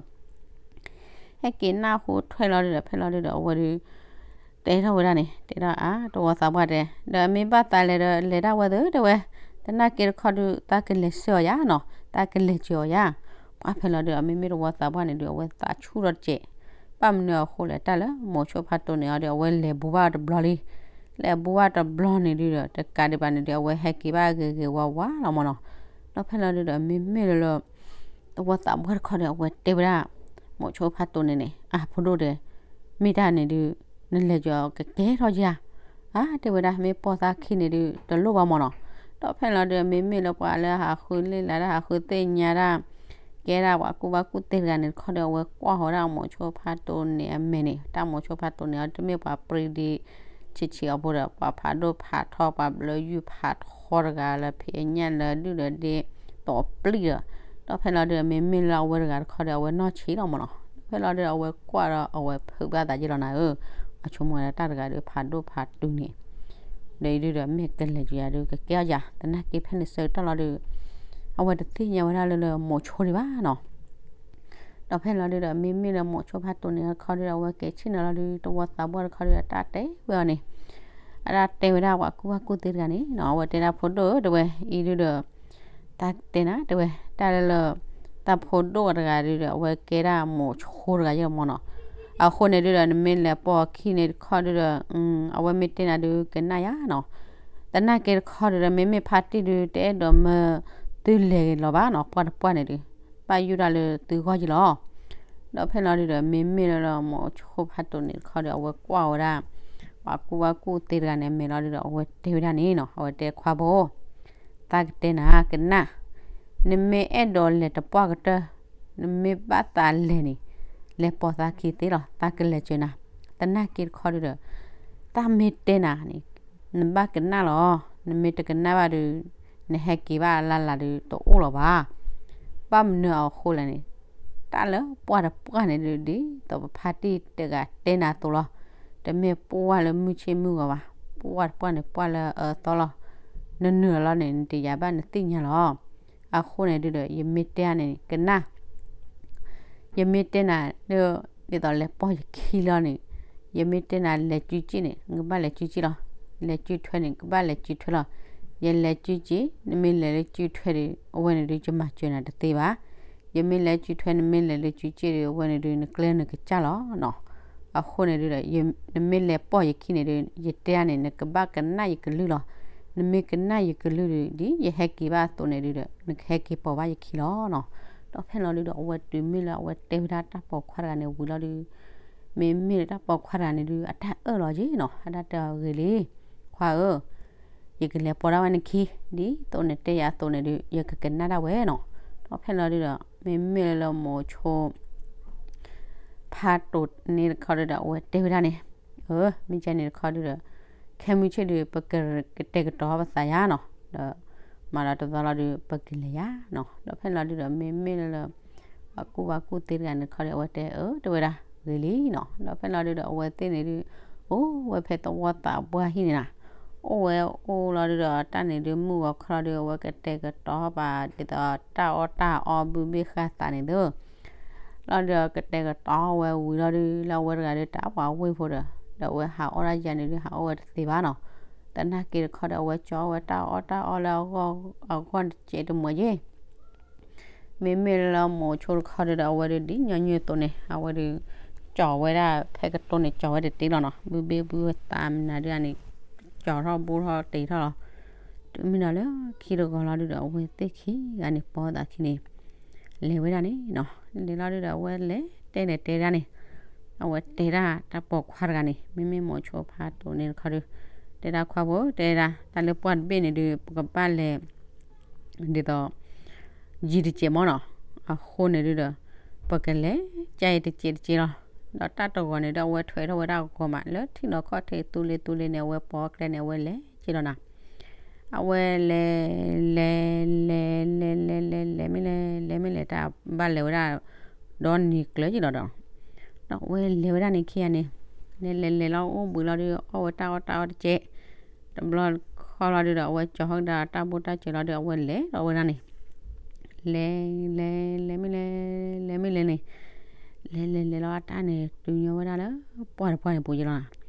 ဟဲက့ၤနၢ်ဟူထွဲလီၤဒုးဒီး ဖဲလီၤဒုးဒီး အဝဲဒုး တဲထီၣ်ဝဲဒၣ်န့ၣ် တဲထီၣ်အါ တဝီသးပှၢ်တဲ ဒီးမ့ၢ်ဘၣ်သးလဲၤဒီး လဲၤဒၣ်ဝဲသ့တဲဝဲ, တနာ်က့တခီဒုး သးကလဲၤဆှၢအီၤယါနီၤ, သးကလဲၤစၢၤအီၤယါ, ပှၢ်ဖဲလီၤဒုးဒီး မ့မ့ၢ်တဝီသးပှၢ်န့ၣ်ဒုး အဝဲသးဆူၣ်ထီၣ်တစဲး, ဘၣ်မနုၤအဃိလဲၣ် တၢ်လၢမိၤဆိဖးတိၢ်န့ၣ်အီၤဒီး အဝဲလဲၤဘူးဘၣ်တဘျီလံ, လဲၤဘူးဘၣ်တဘျီန့ၣ်ဒုးဒီး တကးဒံးဘၣ်န့ၣ်ဒုး အဝဲဟဲက့ၤဘၣ်ဂ့ၤဂ့ၤဝါဝါလီၤမၢ်နီၤ, ဒီးဖဲလီၤဒုးဒီး မ့မ့ၢ်လၢလၢ တဝီသးပှၢ်တခီဒီး အဝဲတဲဝဲဒၣ် မိၤဆိဖးတိၢ်န့ၣ်န့ၣ် အဖိဒိၣ်ဒီး မ့ၢ်တၢ်န့ၣ်ဒုး နလဲၤကၠီၤကကဲထီၣ်ယါ, အါ တဲဝဲဒၣ် မ့ၢ်ပိာ်သးခံန့ၣ်ဒုး တလိၣ်ဘၣ်မၢ်နီၤ, ဒီးဖဲလီၤဒုး မ့မ့ၢ်လၢပှၤလၢဟးဃုလ့ၢ်လၤတၢ် ဟးဃုသ့ၣ်ညါတၢ် ကဲဒၣ်ပှၤကူၣ်ဘၣ်ကူၣ်သ့တဂၤန့ၣ်တခီဒီး အဝဲကွၢ်ဃီၤဒၣ်မိၤဆိဖးတိၢ်န့ၣ်အမဲာ်န့ၣ် တၢ်မိၤဆိဖးတိၢ်န့ၣ်အီၤ တမ့ၢ်ပှၤပြံဒံး ဆံးဆံးအီၤဖိဒီး ပှၤဖးဒိၣ်ဖးထီ ပှၤဘျၢယုၢ်ဖးထီတဂၤလၢ ဖံးအညၣ်လၢဒုၣ်လၢဒ့ တီၤပျံၢ်ဒီး, ဒီးဖဲလီၤဒုး မ့မ့ၢ်လၢအဝဲတဂၤတခီဒီး အဝဲနီၢ်ဆံးလီၤမၢ်နီၤ, ဖဲလီၤဒုး အဝဲကွၢ်ဒီး အဝဲဖုးဘၣ်သးယ့ၢ်လီၤနၤဧၢ, အဆိကမိၣ်ဝဲဒၣ်တၢ်တဂၤဒီး ဖးဒိၣ်ဖးတုၤန့ၣ် ဒီးအံၤဒုးဒီး မ့ၢ်ကလဲၤကယၤဒုး ကကဲအီၤယၤ သနာ်က့ဖဲန့ၣ်ဆၢကတီၢ်လီၤဒုး အဝဲတသ့ၣ်ညါဝဲဒၣ်လၢလၢမိၤဆိဒံးဘၣ်နီၤ ဒီးဖဲလီၤဒုးဒီး မ့မ့ၢ်လၢမိၤဆိဖးတိၢ်န့ၣ်တခီဒီး အဝဲကဲဆ့ၣ်နီၤလီၤဒုး တဝီသးပှၢ်တခီဒီး အတၢ်တဲဝဲအီၤန့ၣ်, အတၢ်တဲဝဲဒၣ်ပှၤကူၣ်ဘၣ်ကူၣ်သ့တဂၤန့ၣ်နီၤ အဝဲတဲဒၣ်ဖိဒိၣ်ဧၢ တဲဝဲ, အံၤဒုးဒီး တၢ်တဲနၤတဲဝဲ တၢ်လၢလၢ တၢ်ဖိဒိၣ်အတဂၤဒုးဒီး အဝဲကဲဒၣ်မိၤဆိတဂၤယ့ၢ်မၢ်နီၤ, အဃိန့ၣ်ဒုးဒီး နမ့ၢ်လဲၤပိာ်အခံန့ၣ်တခီဒုးဒီး အဝဲမ့ၢ်တဲနၤဒုးကနၣ်ယါနီၤ, သနာ်က့တခီဒုးဒီး မ့မ့ၢ်ဖါတံၢ်ဒုး တအဲၣ်ဒိးမၢသုလဲၤလီၤဘၣ်နီၤ ပှၢ်တပှၢ်န့ၣ်ဒုး ဘၣ်ယုၢ်တၢ်လၢသုဂီၢ်ယ့ၢ်လီၤ ဒီးဖဲလီၤဒုးဒီး မ့မ့ၢ်လၢလၢမိၤဆိဖးတိၢ်န့ၣ်တခီဒီး အဝဲကွၢ်ဝဲဒၣ် ပှၤကူၣ်ဘၣ်ကူၣ်သ့တဂၤန့ၣ် အမဲာ်လီၤဒုးဒီး အဝဲတဲဝဲဒၣ်န့ၣ်နီၤ အဝဲတဲခွါဖိ သးကတဲနၤကနၣ်, နမ့ၢ်အဲၣ်ဒိးလဲၤတပှၢ်ကတၢၢ်, နမ့ၢ်ဘၣ်သးလဲၤန့ၣ်, လဲၤပိာ်သးခံသ့လီၤ သးကလဲၤစၢၤနၤ, သနာ်က့တခီဒုးဒီး တၢ်မ့ၢ်တဲနၤန့ၣ် နဘၣ်ကနၣ်လီၤ, နမ့ၢ်တကနၣ်ဘၣ်ဒုး နဟဲက့ၤဘၣ်လၢ်လၢ်ဒုးတအိၣ်လီၤဘၣ်, ဘၣ်မနုၤအဃိလဲၣ်န့ၣ်, တၢ်လၢပှၢ်တပှၢ်န့ၣ်ဒုး ဒ်သိးပဖါတံၢ်တဂၤတဲနၤအသိးလီၤ, တမ့ၢ်ပှၢ်လၢမုၢ်ဆ့ၣ်မုၢ်ဂီၤဘၣ်, ပှၢ်တပှၢ်န့ၣ် ပှၢ်လၢအအၢသီလီၤ, နနုာ်လီၤလီၤန့ၣ် နတယာ်ဘၣ်နသ့ၣ်ညါလီၤ အဃိန့ၣ်ဒုးဒီး ယမ့ၢ်တဲန့ၣ် ကနၣ်, ယမ့ၢ်တဲနၤဒီး ဒ်သိးလဲၤပိာ်ယခံလီၤန့ၣ်, ယမ့ၢ်တဲနၤလဲၤစုစ့ၣ်န့ၣ် နကဘၣ်လဲၤစုစ့ၣ်လီၤ, လဲၤစုထွဲန့ၣ် ကဘၣ်လဲၤစုထွဲလီၤ, ယလဲၤစုစ့ၣ် နမ့ၢ်လဲၤလၢစုထွဲဒီး အဝဲန့ၣ်ဒုး ယမၤစၢၤနၤတသ့ဘၣ်, ယမ့ၢ်လဲၤစုထွဲ နမ့ၢ်လဲၤလၢစုစ့ၣ်ဒီး အဝဲန့ၣ်ဒုး နကျဲနကစၢ်လီၤနီၤ အဃိန့ၣ်ဒုးဒီး နမ့ၢ်လဲၤပိာ်ယခံန့ၣ်ဒုး ယတဲန့ၣ် နကဘၣ်ကနၣ်ယကလုၢ်လီၤ, နမ့ၢ်ကနၣ်ယကလုၢ်ဒုး ဒ်ယဟဲက့ၤဘၣ်အသိးန့ၣ်ဒုးဒီး နကဟဲက့ၤပိာ်ဘၣ်ယခံလီၤနီၤ, ဒီးဖဲလီၤဒုးဒီး အဝဲတုၤမ့ၢ်လၢအဝဲတဲဝဲဒၣ်တၢ်ပိာ်ခွါတဂၤန့ၣ်ဝံၤလီၤဒုး မ့မ့ၢ်လၢတၢ်ပိာ်ခွါတဂၤန့ၣ်ဒုး အတၢ်အၢၣ်လီၤက့ၤနီၤ အတၢ်တဲအီၤဂ့ၤလံ, ခွါဧၢ, ယကလဲၤပိာ်ဒၣ်ဝဲနခံ, ဒ်သိးနတဲယၤအသိးန့ၣ်ဒုး ယကကနၣ်ဒၣ်ဝဲနီၤ, ဒီးဖဲလီၤဒုးဒီး မ့မ့ၢ်လၢလၢမိၤဆိ ဖးတိၢ်န့ၣ်တခီဒုးဒီး အဝဲတဲဝဲဒၣ်န့ၣ်, အၢ မ့ၢ်ကဲန့ၣ်တခီဒုးဒီး ခဲမုၢ်ဆ့ၣ်ဒုး ပကကတဲာ်ကတီၤပသးယါနီၤ, ဒီးမၤလီၤတသီလီၤဒုး ပကလဲၤယါနီၤ, ဒီးဖဲလီၤဒုးဒီး မ့မ့ၢ်လၢလၢ ပှၤကူၣ်ဘၣ်ကူၣ်သ့တဂၤန့ၣ်တခီဒီး အဝဲတဲအၢ တဲဝဲဒၣ်ဂ့ၤလံနီၤ, ဒီးဖဲလီၤဒုးဒီး အဝဲသ့ၣ်န့ၣ်ဒုး အိၣ်ဝဲဖဲသဝီသးပှၢ်ဟံၣ်န့ၣ်နီၤ, အိၣ်ဝဲအိၣ်လီၤဒုးဒီး တၢ်န့ၣ်ဒုး မုၢ်ဂီၤခီလီၤဒုး အဝဲကတဲာ်ကတီၤပာ် ဒ်သိးတၢ်အီၣ်တၢ်အီ ဘုဘ့ၣ်ဃာ်သးန့ၣ်သၢ လီၤဒုးကတဲာ်ကတီၤဝဲဝံၤလီၤဒုး လၢအဝဲတဂၤဒုး တၢ်ပှၤဝ့ၢ်ဖိဒီး ဒီးအဝဲဟးအီၣ်တၢ်ယၤန့ၣ်ဒုး ဟးအီၣ်ဝဲတသ့ဘၣ်နီၤ. သနာ်က့တခီဒီး အဝဲကၠီဝဲတၢ်အီၣ်တၢ်အီလၢအဂီၢ်တစဲးတမှဲၤက့ မ့မ့ၢ်လၢမိၤဆိတခီဒီး အဝဲဒုးဒ်ညီနုၢ်အသိးန့ၣ် အဝဲဒုး ကၠီဝဲဒၣ်ဖဲကတိၤန့ၣ် ကၠီဝဲတတ့လီၤနီၤ. ဘုဘ့ၣ်ဘုသးမနုၤဒုးန့ၣ် ကၠီထီၣ်ဘိထီၣ်တ့ထီၣ်လီၤ. တုၤမ့ၢ်ဒီးလၢခံတဂီၤလီၤဒုးဒီး အဝဲသ့ၣ်ခံဂၤန့ၣ် ပိာ်သးခံန့ၣ် လဲၤဝဲဒၣ်န့ၣ်နီၤ. လဲၤလီၤဒုးဒီး အဝဲလဲၤတဲလဲၤတဲဒၣ်န့ၣ် အဝဲတဲဒၣ်တၢ်ပိာ်ခွါတဂၤန့ၣ် မ့မ့ၢ်မိၤဆိဖးတိၢ်န့ၣ်တခီဒီး တဲဒၣ်ခွါဖိ တဲဒၣ် တၢ်လၢပှၢ်တဘ့ၣ်န့ၣ်ဒုး ပကဘၣ်လဲၤ ဒ်သိး ယံၤတစဲးမ့ၢ်နီၤ. အဃိန့ၣ်ဒုးဒီး ပကလဲၤ ကအံၤတစဲးတစဲးလီၤ. ဒီးတၢ်တဂီၤန့ၣ်ဒီး အဝဲထွဲထီၣ်ဝဲဒၣ်အဂီၤမး လၢထံၣ်နီၤခီၣ်ထံးသူလ့ၤသူလ့ၤန့ၣ် အဝဲပိာ်ကျဲန့ၣ် အဝဲလဲၤက့ၤလီၤနီၤ. အဝဲလဲၤ လဲၤ လဲၤ လဲၤ လဲၤ လဲၤ မ့ၢ်လဲၤ လဲၤ မ့ၢ်လဲၤ တၢ်ဘၣ်လဲၤဝဲဒၣ် ဒီနံၤကျၢၤက့ၤလီၤဒီး ဒီးအဝဲလဲၤဝဲဒၣ်န့ၣ်ခံဂၤန့ၣ် လဲၤ လဲၤ လဲၤလီၤအိၣ်ဘှံးလီၤဒုး အီၣ်ဝဲတၢ်အီၣ်တၢ်အီတစဲး တဘျီခီလီၤဒုးဒီး အဝဲကၠီဟီၣ်ကဒါတၢ်ဘိၣ်တၢ်စၢၤလီၤဒုး အဝဲလဲၤဒီးဝဲဒၣ်န့ၣ် လဲၤ လဲၤ လဲၤ မ့ၢ်လဲၤ လဲၤ မ့ၢ်လဲၤန့ၣ် လဲၤ လဲၤ လဲၤလီၤအတၢ်န့ၣ် တုၤညီဝဲဒၣ်လၢ ပှၢ်တပှၢ်န့ၣ်ပူၤက့ၤလီၤနီၤ.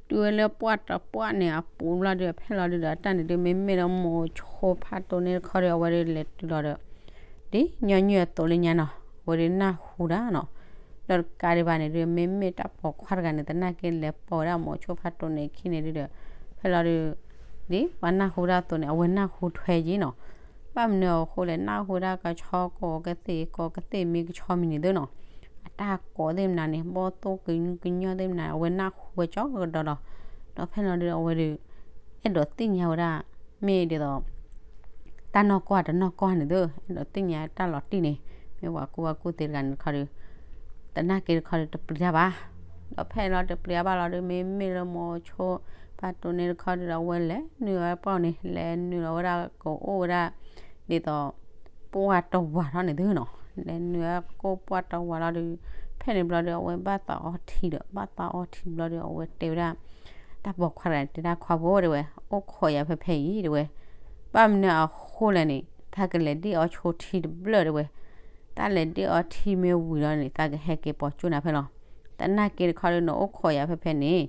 တုၤဝဲလၢပှၢ်တပှၢ်န့ၣ်အပူၤဘျီဒုး ဖဲလီၤဒုးဒီး အတၢ်န့ၣ်ဒုး မ့မ့ၢ်လၢမိၤဆိဖးတိၢ်န့ၣ်တခီဒီး အဝဲဒုးလဲၤတုၤလီၤဒီး ဒ်ညီနုၢ်အသိးလၢညါနီၤ အဝဲဒုးနၢ်ဟူဒၣ်နီၤ. ဒီးတကးဒံးဘၣ်န့ၣ်ဒုး မ့မ့ၢ်တၢ်ပိာ်ခွါတဂၤန့ၣ် သနာ်က့လဲၤပိာ်ဝဲဒၣ်မိၤဆိဖးတိၢ်န့ၣ်ခံန့ၣ်ဒုးဒီး ဖဲလီၤဒုး ဒ်ပှၤနၢ်ဟူဒၣ်အသိးန့ၣ် အဝဲနၢ်ဟူထွဲက့ၤနီၤ. ဘၣ်မနုၤအဃိလဲၣ် နၢ်ဟူဒၣ်ကဆီကိးကသ့ၣ် ကိးကသ့ၣ်မ့ၢ်ကဆီမံၤန့ၣ်သ့နီၤ အတၢ်ကိးသ့ၣ်မနုၤန့ၣ် ဘီၣ်သိၣ်ကညီကညီသ့ၣ်မနုၤ အဝဲနၢ်ဟူဝဲကၠီကဒီးလီၤ. ဒီးဖဲလီၤဒုးဒီး အဝဲဒုး အဲၣ်ဒိးသ့ၣ်ညါဝဲဒၣ် မ့ၢ်ဒ်သိး တၢ်နီၢ်ကီၢ်တနီၢ်ကီၢ်န့ၣ်သ့ အဲၣ်ဒိးသ့ၣ်ညါတၢ်လီၤတံၢ်န့ၣ် မ့ၢ်ပှၤကူၣ်ဘၣ်ကူၣ်သ့တဂၤန့ၣ်တခီဒီး သနာ်က့တခီဒီး တပျံၤတၢ်ဘၣ်. ဒီးဖဲလီၤတပျံၤတၢ်ဘၣ်လီၤဒုး မ့မ့ၢ်လၢမိၤဆိဖးတိၢ်န့ၣ်တခီဒုးဒီး အဝဲလဲၤနုာ်ဝဲပှၢ်န့ၣ် လဲၤနုာ်လီၤဝဲဒၣ်ကအိၣ်ဝဲဒၣ် ဒ်သိး ပှၢ်တဝးထီၣ်န့ၣ်သ့နီၤ. လဲၤနုာ်ဝဲကအိၣ်ပှၢ်တဝးလီၤဒုး ဖဲန့ၣ်ဘျီဒုး အဝဲဘၣ်သးအီထံဒီး ဘၣ်သးအီထံဘျီဒုး အဝဲတဲဝဲဒၣ် တၢ်ပိာ်ခွါတဂၤန့ၣ် တဲဒၣ်ခွါဖိတဲဝဲ အိၣ်ခိးယၤဖဲဖဲအံၤတဲဝဲ ဘၣ်မနုၤအဃိလဲၣ်န့ၣ် သးကလဲၤဒ့ၣ်အီၤဆိထံတဘျၢၣ်တဲဝဲ တၢ်လဲၤဒ့ၣ်အီၤထံမ့ၢ်ဝံၤလီၤန့ၣ် သးကဟဲက့ၤပိာ်ကၠိနၤဖဲလီၤ. သနာ်က့တခီဒုး နအိၣ်ခိးယၤဖဲဖဲန့ၣ်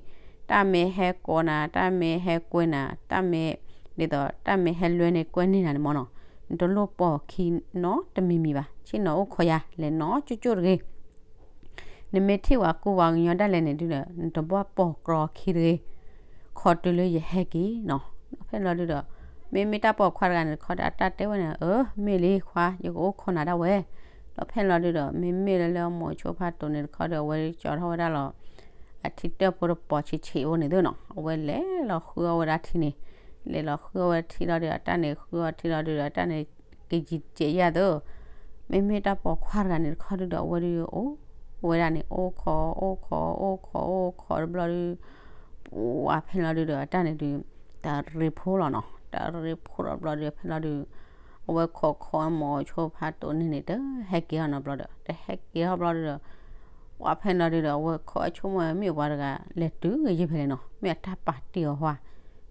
တၢ်မ့ၢ်ဟဲကိးနၤ တၢ်မ့ၢ်ဟဲကွဲနၤ တၢ်မ့ၢ် ဒ်သိး တၢ်မ့ၢ်ဟဲလွဲန့ၢ်ကွဲန့ၢ်နၤန့ၣ်မ့ၢ်နီၤ နတလိၣ်ပိာ်ခံနီတမံၤမံၤဘၣ် ဆ့ၣ်နီၤအိၣ်ခိးယၤ လဲၤနီၤကၠိကၠိတဂ့ၤ နမ့ၢ်ထံၣ်ဝဲကူဝဲကညီဒၣ်လဲာ်န့ၣ်ဒုးဒီး နတဘၣ်ပိာ်ကြီခံတဂ့ၤ ခိးတုၤလၢယဟဲက့ၤနီၤ. ဒီးဖဲလီၤဒုးဒီး မ့မ့ၢ်တၢ်ပိာ်ခွါတဂၤန့ၣ်တခီဒီး အတၢ်တဲဝဲန့ၣ် အၢ မ့ၢ်လံခွါ ယကအိၣ်ခိးနၤဒၣ်ဝဲ. ဒီးဖဲလီၤဒုးဒီး မ့မ့ၢ်လၢလၢမိၤဆိဖးတိၢ်န့ၣ်တခီဒီး အဝဲကၠီထီၣ်ဝဲဒၣ်လီၤ အထံတၢၣ်ဖိတပီၤဆံးဆံးအိၣ်န့ၣ်သ့နီၤ အဝဲလဲၤလီၤဃုအီၣ်ဝဲဒၣ်ထံန့ၣ် လဲၤလီၤဃုအီၣ်ဝဲထံလီၤဒုး အတၢ်န့ၣ်ဃုအီၣ်ထံလီၤဒုးဒီး အတၢ်န့ၣ် ကယံၤစဲးယၢ်သ့ မ့မ့ၢ်တၢ်ပိာ်ခွါတဂၤန့ၣ်တခီဒုးဒီး အဝဲဒုးအိၣ်ဝဲဒၣ်န့ၣ် အိၣ်ခိး အိၣ်ခိး အိၣ်ခိး အိၣ်ခိးတဘျီဒုး ပှၤဖဲလီၤဒုးဒီး အတၢ်န့ၣ်ဒုး တရံးဖိလီၤနီၤ တရံးဖိလီၤဘျီဒုး ဖဲလီၤဒုး အဝဲခိးခိးမိၤဆိဖးတိၢ်န့ၣ်န့ၣ် တဟဲက့ၤအီၤနီၤဘျီဒီး တဟဲက့ၤအီၤဘျီဒုးဒီး ပှၤဖဲလီၤဒုးဒီး အဝဲခိးအဆိကမိၣ်ဝဲ မ့ၢ်ပှၤတဂၤလဲၤတုၤဂ့ၤယဲဖဲလဲၣ်နီၤ မ့ၢ်အတၢ်ပာ်တ့ၢ်အီၤဟါ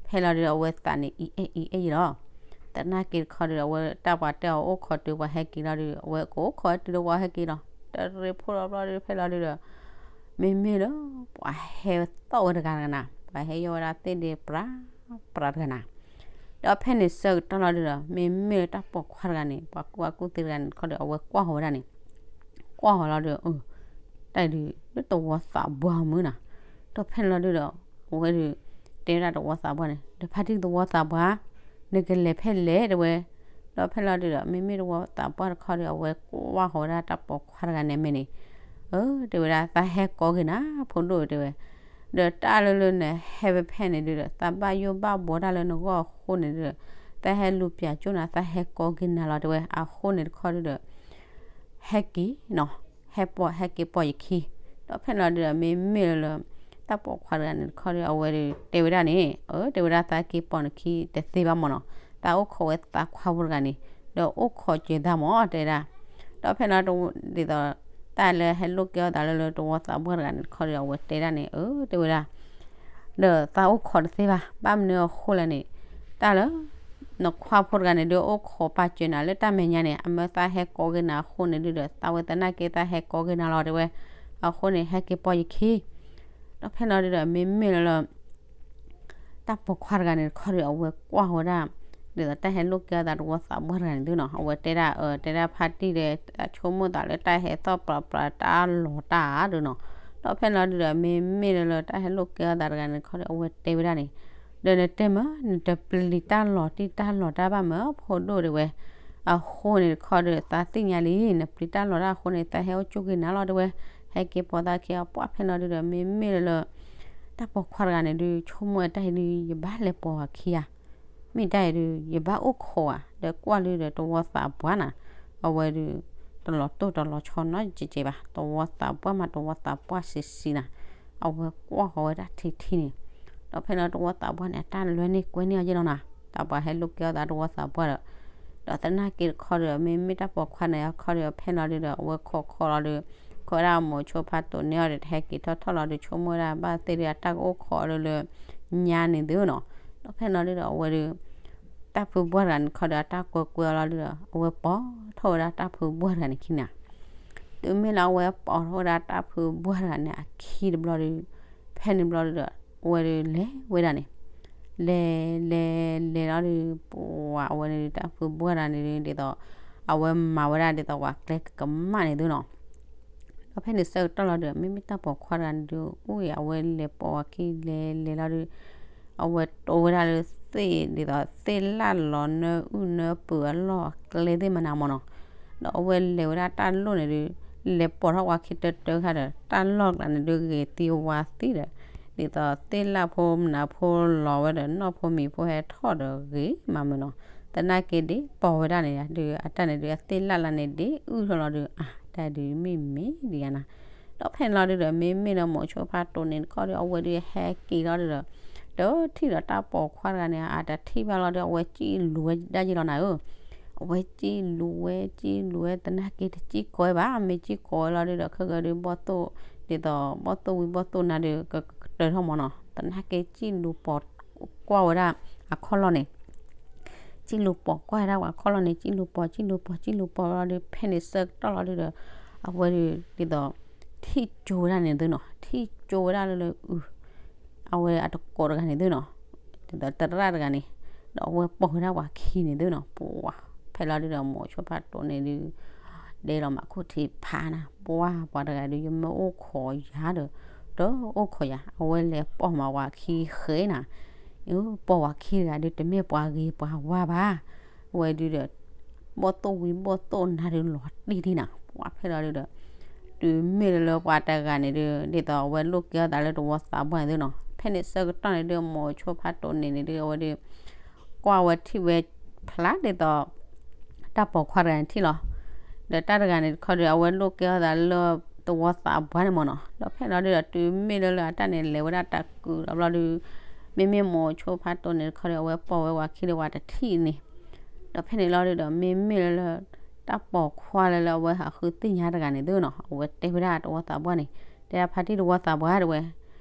ဖဲလီၤဒုးဒီး အဝဲသးန့ၣ်အံၤအဲၣ်အံၤအဲၣ်ယဲလီၤ သနာ်က့တခီဒုးဒီး အဝဲတၢ်ပှၤတဲအီၤအိၣ်ခိးတုၤပှၤဟဲက့ၤလီၤဒုး အဝဲကအိၣ်ခိးတုၤလၢပှၤဟဲက့ၤလီၤ တရံးဖိလီၤဘျီဒုး ဖဲလီၤဒုးဒီး မ့မ့ၢ်လၢ ပှၤဟဲသီၣ်ဝဲတဂၤတဂၤနၤ ပှၤဟဲယီၢ်ဝဲဒၣ်သ့ၣ်ဒ့ပြၤ ပြၤတဂၤနၤ ဒီးဖဲန့ၣ်ဆၢကတီၢ်လီၤဒုးဒီး မ့မ့ၢ်လၢတၢ်ပိာ်ခွါတဂၤန့ၣ် ပှၤကူၣ်ဘၣ်ကူၣ်သ့တဂၤန့ၣ်တခီဒီး အဝဲကွၢ်ဃီၤဝဲဒၣ်န့ၣ် ကွၢ်ဃီၤလီၤဒုး အ တၢ်ဒုး လၢသဝီသးပှၢ်မုၢ်နၤ ဒီးဖဲန့ၣ်လီၤဒုးဒီး အဝဲဒုး တဲဝဲဒၣ်သဝီသးပှၢ်န့ၣ် ဒီးဖါတံၢ်သဝီသးပှၢ် နကလဲၤဖဲလဲၣ်တဲဝဲ ဒီးဖဲလီၤဒုးဒီး မ့မ့ၢ်သဝီသးပှၢ်တခီဒီး အဝဲကွၢ်ဃီၤဝဲဒၣ်တၢ်ပိာ်ခွါတဂၤန့ၣ်အမဲာ်န့ၣ် အၢ တဲဝဲဒၣ် သးဟဲကိးက့ၤနၤ ဖိဒိၣ်တဲဝဲ ဒီးတၢ်လၢလၢနဟဲဖဲဖဲန့ၣ်ဒုးဒီး သးဘၣ်ယိၣ်ဘၣ်ဘှီတၢ်လၢနဂီၢ်အဃိန့ၣ်ဒုးဒီး သးဟဲလူၤပျးကၠိနၤ သးဟဲကိးက့ၤနၤလီၤတဲဝဲ အဃိန့ၣ်တခီဒုးဒီး ဟဲက့ၤနီၤ ဟဲပိာ် ဟဲက့ၤပိာ်ယခံ ဒီးဖဲန့ၣ်လီၤဒုးဒီး မ့မ့ၢ်လၢ တၢ်ပိာ်ခွါတဂၤန့ၣ်တခီဒီး အဝဲဒုးတဲဝဲဒၣ်န့ၣ် အၢ တဲဝဲဒၣ်သးက့ၤပိာ်နခံတသ့ဘၣ်မ့ၢ်နီၤ သးအိၣ်ခိးဝဲသးခွါဖိတဂၤန့ၣ် ဒီးအိၣ်ခိးစၢၤသးမ့ၢ်တဲဒၣ် ဒီးဖဲန့ၣ်လီၤ ဒ်သိး တၢ်လၢဟဲလိာ်က့ၤအီၣ်သးလၢလၢသဝီသးပှၢ်တဂၤန့ၣ်တခီဒီး အဝဲတဲဒၣ်န့ၣ် အၢ တဲဝဲဒၣ် ဒီးသးအိၣ်ခိးတသ့ဘၣ် ဘၣ်မနုၤအဃိလဲၣ်န့ၣ် တၢ်လၢ နခွါဖိတဂၤန့ၣ်ဒုး အိၣ်ခိးပာ်စၢၤနၤလၢတၢ်မဲာ်ညါန့ၣ် အမၢသးဟဲကိးက့ၤနၤအဃိန့ၣ်ဒုးဒီး သးဝဲသနာ်က့သးဟဲကိးက့ၤနၤလီၤတဲဝဲ. အဃိန့ၣ် ဟဲက့ၤပိာ်ယခံ ဒီးဖဲလီၤဒုးဒီး မ့မ့ၢ်လၢလၢ တၢ်ပိာ်ခွါတဂၤန့ၣ်တခီဒီး အဝဲကွၢ်ဝဲဒၣ် ဒ်သိးတၢ်ဟဲလိာ်ကဲအသးတဝီသးပှၢ်တဂၤန့ၣ်သုနီၤ, အဝဲတဲဒၣ် အတဲဒၣ်ဖါတံၢ်ဒီး ဆိကမိၣ်သးလၢတၢ်ဟဲသီၣ်ပျီပျီတၢ်လီၤတၢ်ဧါဒုးနီၤ. ဒီးဖဲလီၤဒုးဒီး မ့မ့ၢ်လၢလၢတၢ်ဟဲလိာ်ကဲအသးတဂၤန့ၣ်တခီဒီး အဝဲတဲဝဲဒၣ်န့ၣ်, ဒီးနတဲမ့ၢ် နတပျံၤတၢ်လီၤတံၢ်တၢ်လီၤတၢ်ဘၣ်မၢဖိဒိၣ်တဲဝဲ. အဃိန့ၣ်တခီဒီး သးသ့ၣ်ညါလံ နပျံၤတၢ်လီၤတၢ်အဃိန့ၣ် သးဟဲအိၣ်ကၠူၣ်က့ၤနၤလီၤတဲဝဲ. ဟဲက့ၤပိာ်သးခံအပှၢ်ဖဲလီၤဒုးဒီး မ့မ့ၢ်လၢလၢ တၢ်ပိာ်ခွါတဂၤန့ၣ်ဒုး ဆိကမိၣ်ဝဲတၢ်အံၤဒုး ယဘၣ်လဲၤပိာ်အခံဧါ, မ့ၢ်တၢ်အံၤဒုး ယဘၣ်အိၣ်ခိးဧါ, ဒီးကွၢ်လၢဒီးတဝီသးပှၢ်နၤ, အဝဲဒုး တလီၤတိၢ်တလီၤဆီနီတစဲးဘၣ်, တဝီသးပှၢ်မးတဝီသးပှၢ်ဆံးဆံးနၤ, အဝဲကွၢ်ဃီၤဝဲဒၣ်ထံထံန့ၣ်, ဒီးဖဲလီၤတဝီသးပှၢ်န့ၣ် အတၢ်လွဲန့ၢ်ကွဲန့ၢ်အီၤယဲလီၤနၤ, တၢ်ပှၤဟဲလိာ်ကဲအီၤသးတဝီသးပှၢ်ဒီး ဒီးသနာ်က့တခီဒီး မ့မ့ၢ်တၢ်ပိာ်ခွါန့ၣ် အခီဒီးဖဲလီၤဒုးဒီး အဝဲခိးခိးလီၤဒုး ခိးဝဲဒၣ်မိၤဆိဖါတိးန့ၢ်အီၤဒီး တဟဲက့ၤထီၣ်ထီၣ်လီၤဒုး ဆိကမိၣ်ဝဲဒၣ်ဘၣ်သ့ၣ်ဒုး အတၢ်ကအိၣ်ခိးလၢလၢ ညါန့ၣ်သုနီၤ. ဒီးဖဲလီၤဒုးဒီး အဝဲဒုး တၢ်ဖုဘှၢ်တဂၤန့ၣ်တခီဒီး အတၢ်ကွဲကွဲအီၤလီၤဒုးဒီး အဝဲပိာ်ထီၣ်ဝဲဒၣ်တၢ်ဖုဘှၢ်တဂၤန့ၣ်ခံနၤ, တုၤမ့ၢ်လၢအဝဲပိာ်ထီၣ်ဝဲဒၣ်တၢ်ဖုဘှၢ်တဂၤန့ၣ် အခံတဘျီဒုး ဖဲန့ၣ်ဘျီဒုးဒီး အဝဲဒုးလဲၤဝဲဒၣ်န့ၣ် လဲၤလဲၤလဲၤလီၤဒုး ပှၤအဝဲန့ၣ်ဒုး တၢ်ဖုဘှၢ်တဂၤန့ၣ်ဒုး ဒ်သိး အဝဲမၤဝဲဒၣ်ဒ်သိးပှၤကျဲကမၣ်န့ၣ်သုနီၤ. ဒီးဖဲန့ၣ်ဆၢကတီၢ်လီၤဒုး မ့မ့ၢ်တၢ်ပိာ်ခွါတဂၤန့ၣ်ဒုး အိၣ်အံၤအဝဲလဲၤပိာ်ဝဲခံလဲၤလဲၤလီၤဒုး အဝဲတိဝဲဒၣ်လၢသ့ၣ်ဒ်သိးသ့ၣ်လၣ်လီၤနၢအုၣ်နၢပၢၤအလီၢ်အကျဲသ့ၣ်မနုၤမ့ၢ်နီၤ. ဒီးအဝဲလဲၤဝဲဒၣ်တၢ်လိၣ်န့ၣ်ဒုး လဲၤပိာ်ထီၣ်ဝဲခံတၢတၢခါဒီး တၢ်လီၢ်ကျါန့ၣ်ဒုးဂ့ၤသံဝါသံဒီး ဒ်သိးသ့ၣ်လၣ်ဖိမနုၤဖိလီၤဝဲဒီး နီၢ်ဖိမံၤဖိဟဲထီၣ်ဒီးဂ့ၤမးမ့ၢ်နီၤ. သနာ်က့ဒ်ပိာ်ဝဲဒၣ်န့ၣ်ဒုး အတၢ်န့ၣ်ဒုး အသ့ၣ်လၣ်လၢန့ၣ်ဒ်အုၣ်ထီၣ်လီၤဒုး အတၢ်ဒုးမ့ၢ်မ့ၢ်ဒ်ယါနၤ. ဒီးဖဲန့ၣ်လီၤဒုးဒီး မ့မ့ၢ်လၢမိၤဆိဖါတိးန့ၣ်တခီဒီး အဝဲဒုးဟဲက့ၤလီၤဒုးဒီး ဒီးထံၣ်ဒီးတၢ်ပိာ်ခွါတဂၤန့ၣ် အတထံၣ်ဘၣ်လီၤဒီး အဝဲစံၣ်လူၤဝဲဒၣ်ယဲလီၤနၤဧၢ. အဝဲစံၣ်လူၤဝဲ စံၣ်လူၤဝဲ သနာ်က့တစံၣ်ကိးဝဲဘၣ်, မ့ၢ်စံၣ်ကိးဝဲလီၤဒုးဒီး ခဲကဒုးဘီၣ်သိၣ် ဒ်သိးဘီၣ်သိၣ်ဝံၤဘီၣ်သိၣ်နၤဒုး ကကတၢၢ်ထီၣ်မ့ၢ်နီၤ. သနာ်က့စံၣ်လူၤပိာ်ကွၢ်ဝဲဒၣ်အခီၣ်လီၢ်န့ၣ် စံၣ်လူၤပိာ်ကွၢ်ဝဲဒၣ်ပှၤခီၣ်လီၢ်န့ၣ် စံၣ်လူၤပိာ် စံၣ်လူၤပိာ် စံၣ်လူၤပိာ်လီၤဒီး ဖဲန့ၣ်ဆၢကတီၢ်လီၤဒုးဒီး အဝဲဒုး ဒ်သိး ထံၣ်ကၠိဝဲဒၣ်န့ၣ်သုနီၤ, ထံၣ်ကၠိဝဲဒၣ်လၢလၢအုး အဝဲအတကိးတဂၤန့ၣ်သုနီၤ, ဒ်သိးသရၣ်တဂၤန့ၣ်, ဒီးအဝဲပိာ်ဝဲဒၣ်ပှၤခံန့ၣ်သုနီၤ, ပှၤ ဖဲလီၤဒုးဒီးမိၤဆိဖးတိၢ်န့ၣ်ဒုး ဒဲလီၤမးခိၣ်ထံဖးနၤ, ပှၤ ပှၤတဂၤဒုး ယမ့ၢ်အိၣ်ခိးယၤဒီး တအိၣ်ခိးယၤ, အဝဲလဲၤပိာ်မးပှၤခံဃဲနၤ, ပိာ်ပှၤခံတဂၤဒုး တမ့ၢ်ပှၤဂ့ၤပှၤဝါဘၣ်, အဝဲဒုးဒီး ဘီၣ်သိၣ်ဝံၤဘီၣ်သိၣ်နၤဒုးလီၤတံၢ်တံၢ်နၤ, ပှၤ ဖဲလီၤဒုးဒီး တုၤမ့ၢ်လၢလၢပှၤတဂၤန့ၣ်ဒုး ဒ်သိးအဝဲလိာ်ကဲအသးလၢတဝီသးပှၢ်န့ၣ်သုနီၤ, ဖဲန့ၣ်ဆၢကတီၢ်န့ၣ်ဒုး မိၤဆိဖးတိၢ်န့ၣ်န့ၣ်ဒုး အဝဲဒုး ကွၢ်ဝဲထံၣ်ဝဲဖျါဒ်သိး တၢ်ပိာ်ခွါတဂၤန့ၣ်ထံၣ်လီၤ, ဒီးတၢ်တဂၤန့ၣ်တခီဒီး အဝဲလိာ်ကဲအသးလၢတဝီသးပှၢ်န့ၣ်မ့ၢ်နီၤ, ဒီးဖဲလီၤဒုးဒီး တုၤမ့ၢ်လၢလၢအတၢ်န့ၣ် လဲၤဝဲဒၣ်တၢ်ကုာ်ဒီးဘျီဒုး မ့မ့ၢ်မိၤဆိဖးတိၢ်န့ၣ်တခီဒီး အဝဲပိာ်ဝဲပှၤခံဒီးပှၤတထံၣ်န့ၣ်, ဒီးဖဲန့ၣ်လီၤဒုးဒီး မ့မ့ၢ်လၢလၢ တၢ်ပိာ်ခွါလၢလၢအဝဲဟးဃုသ့ၣ်ညါတဂၤန့ၣ်သုနီၤ, အဝဲတဲဝဲဒၣ်တဝီသးပှၢ်န့ၣ်, တဲဒၣ်ဖါတံၢ်တဝီသးပှၢ်တဲဝဲ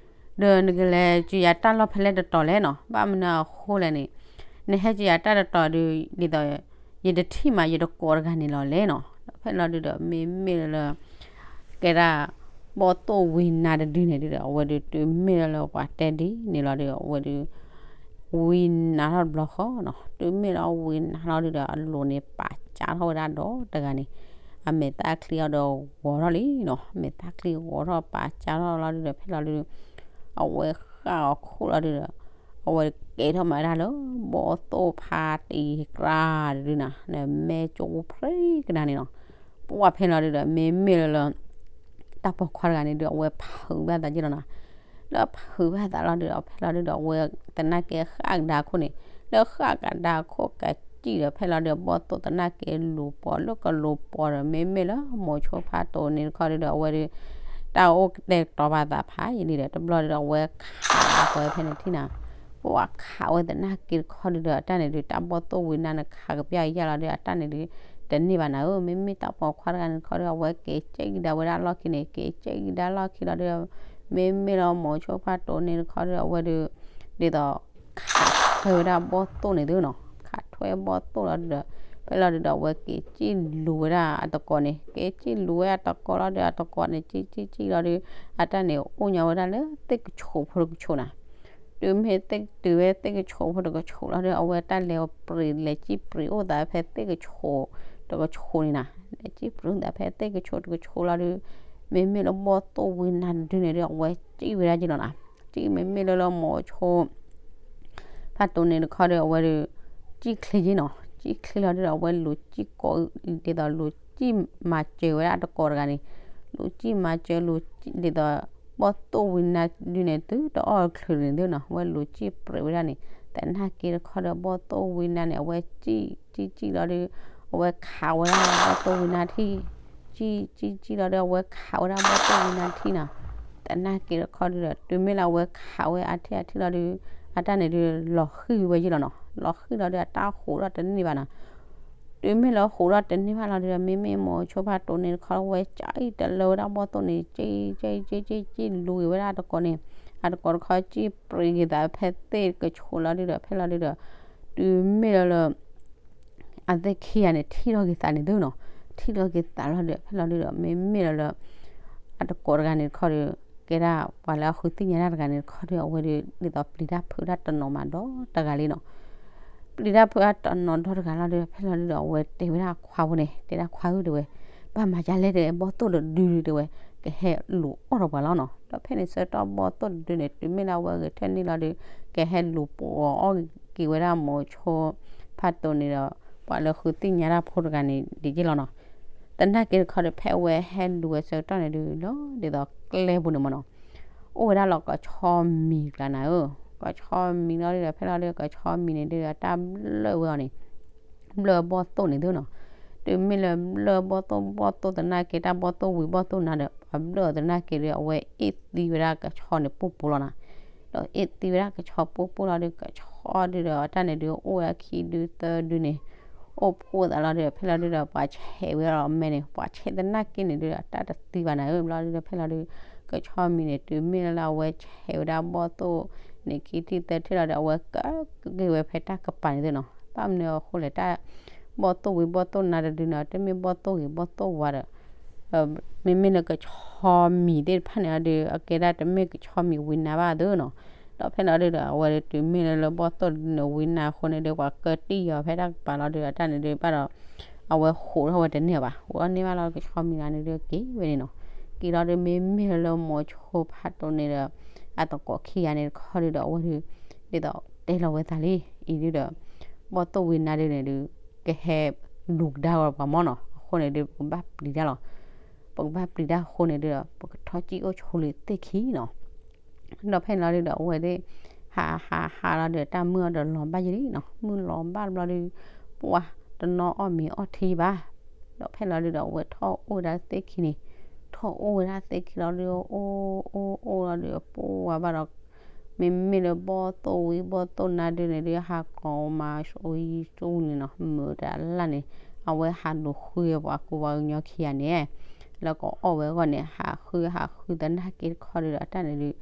ဒီးနကလဲၤကယၤတၢ်လီၢ်ဖဲလဲၣ်တတီၤလဲၣ်နီၤ, ဘၣ်မနုၤအဃိလဲၣ်န့ၣ်, နဟဲကယၤတၢ်တတီၤဒုး ဒ်သိး ယတထံၣ်မးယတကိးတဂၤန့ၣ်လီၤလဲၣ်နီၤ, ဒီးဖဲလီၤဒုးဒီး မ့မ့ၢ်လၢလၢ ကဲဒၣ် ဘီၣ်သိၣ်ဝံၤနၤတဒုန့ၣ်ဒုးဒီး အဝဲဒုးတုၤမ့ၢ်လၢလၢပှၤတဲဒ်န့ၣ်လီၤဒုး အဝဲဒုး ဝံၤနၤထီၣ်တဘျီဃီနီၤ, တုၤမ့ၢ်လၢဝံၤနၤထီၣ်ဒုးဒီး အလိၤန့ၣ်ပာ်စးထီၣ်ဝဲဒၣ်ဒီးတဂၤန့ၣ်, အမဲာ်သၣ်ချံအီၤဒီးဂီၤထီၣ်လံနီၤ, အမဲာ်သၣ်ချံဂီၤထီၣ်ပာ်စးထီၣ်လီၤဒုးဒီး ဖဲလီၤဒုး အဝဲဃၣ်အီၤခိၣ်လီၤဒုးဒီး အဝဲကဲထီၣ်မးဒၣ်လၢ ဘီၣ်သိၣ်ဖးတံၢ်ကြၢ်တဒုနၤ, မဲာ်ကၠိဖျ့ကဒါန့ၣ်နီၤ, ပှၤဖဲလီၤဒုးဒီး မ့မ့ၢ်လၢလၢ တၢ်ပိာ်ခွါတဂၤန့ၣ်ဒုး အဝဲဖုးဘၣ်သးက့လီၤနီၤ, လၢဖုးဘၣ်သးလီၤဒုးဒီး ဖဲလီၤဒုးဒီး အဝဲသနာ်က့ဃၣ်ကဒါခိၣ်န့ၣ်, လၢဃၣ်ကဒါခိၣ်ကစံၣ်ဒီး ဖဲလီၤဒုး ဘီၣ်သိၣ်သနာ်က့လူၤပိာ်လၢကလူၤပိာ်ဒီး မ့မ့ၢ်လၢမိၤဆိဖးတိၢ်န့ၣ်တခီဒုးဒီး အဝဲဒုး တၢ်အိၣ်ကတဲာ်ကတီၤဘၣ်သးဖးယံာ်လံဒီး တဘျီဒုးဒီး အဝဲခးဝဲဖဲန့ၣ်ထံၣ်နၤ, ပှၤခးဝဲသနာ်က့တခီဒုးဒီး အတၢ်န့ၣ်ဒုး တၢ်ဘီၣ်သိၣ်ဝံၤနၤနခးကပျၢ်ယၢ်လီၤဒုး အတၢ်န့ၣ်ဒုး တန့ၢ်ဘၣ်နၤဧၢ, မ့မ့ၢ်တၢ်ပိာ်ခွါတဂၤန့ၣ်တခီဒုး အဝဲက့ၤကဲကဒါဝဲဒၣ်လီၢ်ခံန့ၣ် က့ၤကဲကဒါလီၢ်ခံလီၤဒုး မ့မ့ၢ်လၢမိၤဆိဖးတိၢ်န့ၣ်တခီဒုး အဝဲဒုး ဒ်သိး ခးဝဲဒၣ်ဘီၣ်သိၣ်န့ၣ်သုနီၤ, ခးထွဲဘီၣ်သိၣ်လီၤဒုဒီး ဖဲလီၤဒုဒီး အဝဲက့ၤစံၣ်လူၤဝဲဒၣ်အတကိးန့ၣ်, က့ၤစံၣ်လူၤဝဲအတကိးလီၤဒုဒီး အတကိးန့ၣ် စံၣ်စံၣ်စံၣ်လီၤဒုဒီး အတၢ်န့ၣ်အိၣ်ညီဝဲဒၣ်လၢသ့ၣ်ကဆိးဖိတကဆိးနၤ. တုၤမ့ၢ်သ့ၣ်တုၤဝဲသ့ၣ်ကဆိးဖိတကဆိးလီၤဒုဒီး အဝဲတၢ်လဲၤပြံး လဲၤစံၣ်ပြံးအိၣ်သးဖဲသ့ၣ်ကဆိးတကဆိးန့ၣ်နၤ, လဲၤစံၣ်ပြံးအိၣ်သးဖဲသ့ၣ်ကဆိးတကဆိးလီၤဒုဒီး မ့မ့ၢ်လၢဘီၣ်သိၣ်ဝံနါတဒုန့ၣ်ဒုဒီး အဝဲစံၣ်ဝဲဒၣ်က့ၤလီၤနၤ. စံၣ်မ့မ့ၢ်လၢလၢမိၤဆိ ဖးတိၢ်န့ၣ်တခီဒီး အဝဲဒီး စံၣ်ချ့က့ၤနီၤ, စံၣ်ချ့လီၤဒုဒီး အဝဲလူၤစံၣ်ကိး ဒ်သိးလူၤစံၣ်မၤစၢၤဝဲဒၣ်အတကိးတဂၤန့ၣ်, လူၤစံၣ်မၤစၢၤ လူၤစံၣ်ဒ်သိး ဘီၣ်သိၣ်ဝံနါဒုန့ၣ် တုၤတအီၣ်ချုးန့ၣ်ဒုနီၤ, အဝဲလူၤစံၣ်ပြံးဝဲဒၣ်န့ၣ်, သနာ်က့တခီဒီး ဘီၣ်သိၣ်ဝံနါန့ၣ် အဝဲစံၣ် စံၣ် စံၣ်လီၤဒုဒီး အဝဲခးဝဲဒၣ်ဘီၣ်သိၣ်ဝံနါထံၣ် စံၣ် စံၣ် စံၣ်လီၤဒုဒီး အဝဲခးဝဲဒၣ်ဘီၣ်သိၣ်ဝံနါထံၣ်နီၤ. သနာ်က့တခီဒုဒီး တုၤမ့ၢ်လၢအဝဲခးဝဲအထံၣ်အထံၣ်လီၤဒုဒီး အတၢ်န့ၣ်ဒုးလီၤဃံၢ်ဝဲယ့ၢ်လီၤနီၤ. လီၤဃံၢ်လီၤဒုဒီး အတၢ်ဟူးထီၣ်တန့ၢ်ဘၣ်နီၤ. တုၤမ့ၢ်လၢဟူးထီၣ်တန့ၢ်ဘၣ်လီၤဒုဒီး မ့မ့ၢ်မိၤဆိဖးတိၢ်န့ၣ်တခီ ဝဲကၠီအံၤတလၢဝဲဒၣ်ဘီၣ်သိၣ်န့ၣ် ကၠံ ကၠံ ကၠံ ကၠံ လူၤက့ၤဝဲဒၣ်အတကိးန့ၣ်, အတကိးတခီစံၣ်ပြံးက့ၤသးဖဲသ့ၣ်ကဆိးလီၤဒုဒီး ဖဲလီၤဒုဒီး တုၤမ့ၢ်လၢလၢ အသ့ၣ်ခံဂၤန့ၣ် ထံၣ်ထီၣ်က့ၤသးန့ၣ်သုနီၤ, ထံၣ်ထီၣ်က့ၤသးလီၤဒုဒီး ဖဲလီၤဒုဒီး မ့မ့ၢ်လၢလၢ အတကိးတဂၤန့ၣ်တခီဒီး ကဲဒၣ်ပှၤလၢအဃုသ့ၣ်ညါတၢ်တဂၤန့ၣ်တခီဒီး အဝဲဒုးဒ်သိးပျံၤတၢ်ဖုးတၢ်တနီၤမးဒီးတဂၤလံနီၤ. ပျံၤတၢ်ဖုးတၢ်တနီၤဒီးတဂၤလီၤဒုဒီး ဖဲလီၤဒုဒီး အဝဲတဲဝဲဒၣ်အခွါဖိန့ၣ် တဲဒၣ်ခွါဧၢ တဲဝဲ, ဘၣ်မၤဒ်လဲၣ်တဲဝဲ ဘီၣ်သိၣ်တဒုတဲဝဲ ကဟဲလူၤအီၣ်ထီၣ်ပှၤလီၤနီၤ. ဒီးဖဲန့ၣ်ဆၢကတီၢ်ဘီၣ်သိၣ်တဒုန့ၣ် တုၤမ့ၢ်လၢအဝဲဂဲၤထၢၣ်န့ၢ်လီၤဒုး ကဟဲလူၤပိာ်အီၣ်က့ၤဝဲဒၣ်မိၤဆိဖးတိၢ်န့ၣ်ဒီး ပှၤလၢဃုသ့ၣ်ညါတၢ်ဖိတဂၤန့ၣ်ဒ်က့လီၤနီၤ. သနာ်က့တခီဒီး ဖဲအဝဲဟဲလူၤဝဲဆၢကတီၢ်န့ၣ်ဒုး လီၤဒ်သိးကျဲပူၤန့ၣ်မ့ၢ်နီၤ အိၣ်ဝဲဒၣ်လီၤကဆီမံၤကျါနၤဧၢ, ကဆီမံၤလီၤဒုဒီး ဖဲလီၤဒုဒီး ကဆီမံၤန့ၣ်ဒုဒီး တၢ်ဘျၢၣ်ဝဲအီၤန့ၣ် ဘျၢၣ်ဘီၣ်သိၣ်န့ၣ်သုနီၤ. တုၤမ့ၢ်လၢဘျၢၣ်ဘီၣ်သိၣ် ဘီၣ်သိၣ်သနာ်က့ တၢ်ဘီၣ်သိၣ်ဝံၤဘီၣ်သိၣ်နါဒီး အဘျၢၣ်သနာ်က့ဒီး အဝဲအ့ၣ်သံဝဲဒၣ်ကဆီန့ၣ်ပိၢ်ပိၢ်လီၤနီၤ. ဒီးအ့ၣ်သံဝဲဒၣ်ကဆီပိၢ်ပိၢ်လီၤဒုး ကဆီဒုဒီး တၢ်န့ၣ်ဒုးအိၣ်ဝဲဒၣ်ခံဒုသၢဒုန့ၣ် အိၣ်ဖှိၣ်သးလီၤဒုး ဖဲလီၤဒုဒီး ပှၤဆဲးဝဲအီၤမဲန့ၣ် ပှၤဆဲးသနာ်က့န့ၣ်ဒုး တၢ်တသံဘၣ်နၤဧၢ ဘျီဒုဒီး ဖဲလီၤဒုး ကဆီမံၤန့ၣ် တုၤမ့ၢ်လၢအဝဲဆဲးဝဲဒၣ်ဘီၣ်သိၣ်န့ၣ် ခံထံၣ်သၢထံၣ်လီၤဒီး အဝဲကက့ၤဝဲဖဲတၢ်ကပၤန့ၣ်သုနီၤ. ဘၣ်မနုၤအဃိလဲၣ် တၢ်ဘီၣ်သိၣ်ဝံၤဘီၣ်သိၣ်နါတဒုန့ၣ် တမ့ၢ်ဘီၣ်သိၣ်ဂ့ၤဘီၣ်သိၣ်ဝါဒီး မ့မ့ၢ်လၢကဆီမံၤသ့ၣ်တဖၣ်န့ၣ်ဒီး အကဲဒၣ်တမ့ၢ်ကဆီမံၤဝံနါဘၣ်သုနီၤ. ဒီးဖဲလီၤဒုဒီး အဝဲဒုးတုၤမ့ၢ်လၢလၢဘီၣ်သိၣ်တဒုန့ၣ် ဝံနါအဃိန့ၣ်ဒီး ပှၤကတံၢ်အီၤဖဲတၢ်ကပၤလီၤဒုး အတၢ်န့ၣ်ဒုးဘၣ်ဒီး အဝဲဟူးထီၣ်ဝဲတန့ၢ်ဘၣ်. ဟူးထီၣ်န့ၢ်ဘၣ်လီၤကဆီမံၤဂၤန့ၣ်ဒုးက့ၤဝဲန့ၣ်နီၤ. က့ၤလီၤဒုးမ့မ့ၢ်လၢမိၤဆိဖးတိၢ်န့ၣ်ဒီး အတကိးခံဂၤန့ၣ်တခီဒုဒီး အဝဲဒုး ဒ်သိးတဲလီၤဝဲသးလံ အံၤဒုဒီး ဘီၣ်သိၣ်ဝံနါဒုန့ၣ်ဒုး ကဟဲလူၤကဒါဂီၤပှၤမ့ၢ်နီၤ. အဃိန့ၣ်ဒုး ပကဘၣ်ပျံၤတၢ်လီၤ. ပကဘၣ်ပျံၤတၢ်အဃိန့ၣ်ဒုဒီး ပကထီၣ်ကံၣ်အိၣ်ဆိလံသ့ၣ်ခံနီၤ. ဒီးဖဲန့ၣ်လီၤဒုဒီး အဝဲသ့ၣ် ဟးဟးဟးလီၤဒီး တၢ်မုၢ်အီၤဒီးလီၤဘၣ်ယံၤလံနီၤ. မုၢ်လီၤဘၣ်တဘျီဒုး ပှၤတနီၤအီၣ်မ့ၤအီထံဘၣ်. ဒီးဖဲလီၤဒုဒီး အဝဲထီၣ်အိၣ်ဝဲဒၣ်သ့ၣ်ခံန့ၣ် ထီၣ်အိၣ်ဝဲဒၣ်သ့ၣ်ခံလီၤဒုး အိၣ်အိၣ်အိၣ်လီၤဒုး ပှၤဘၣ်ဒီး မ့မ့ၢ်လၢဘီၣ်သိၣ်ဝံၤဘီၣ်သိၣ်နါဒုန့ၣ်ဒုး ဟးကိးမၤဆိဝံၤဆိန့ၣ်နီၤ မုာ်တၢ်လၢ်န့ၣ် အဝဲဟးလူၤဃုပှၤကူပှၤကညီခံဂၤန့ၣ် လၢကအီၣ်ဝဲအဂီၢ်န့ၣ် ဟးဃုဟးဃုသနာ်က့တခီဒုဒီး အတၢ်န့ၣ်ဒုး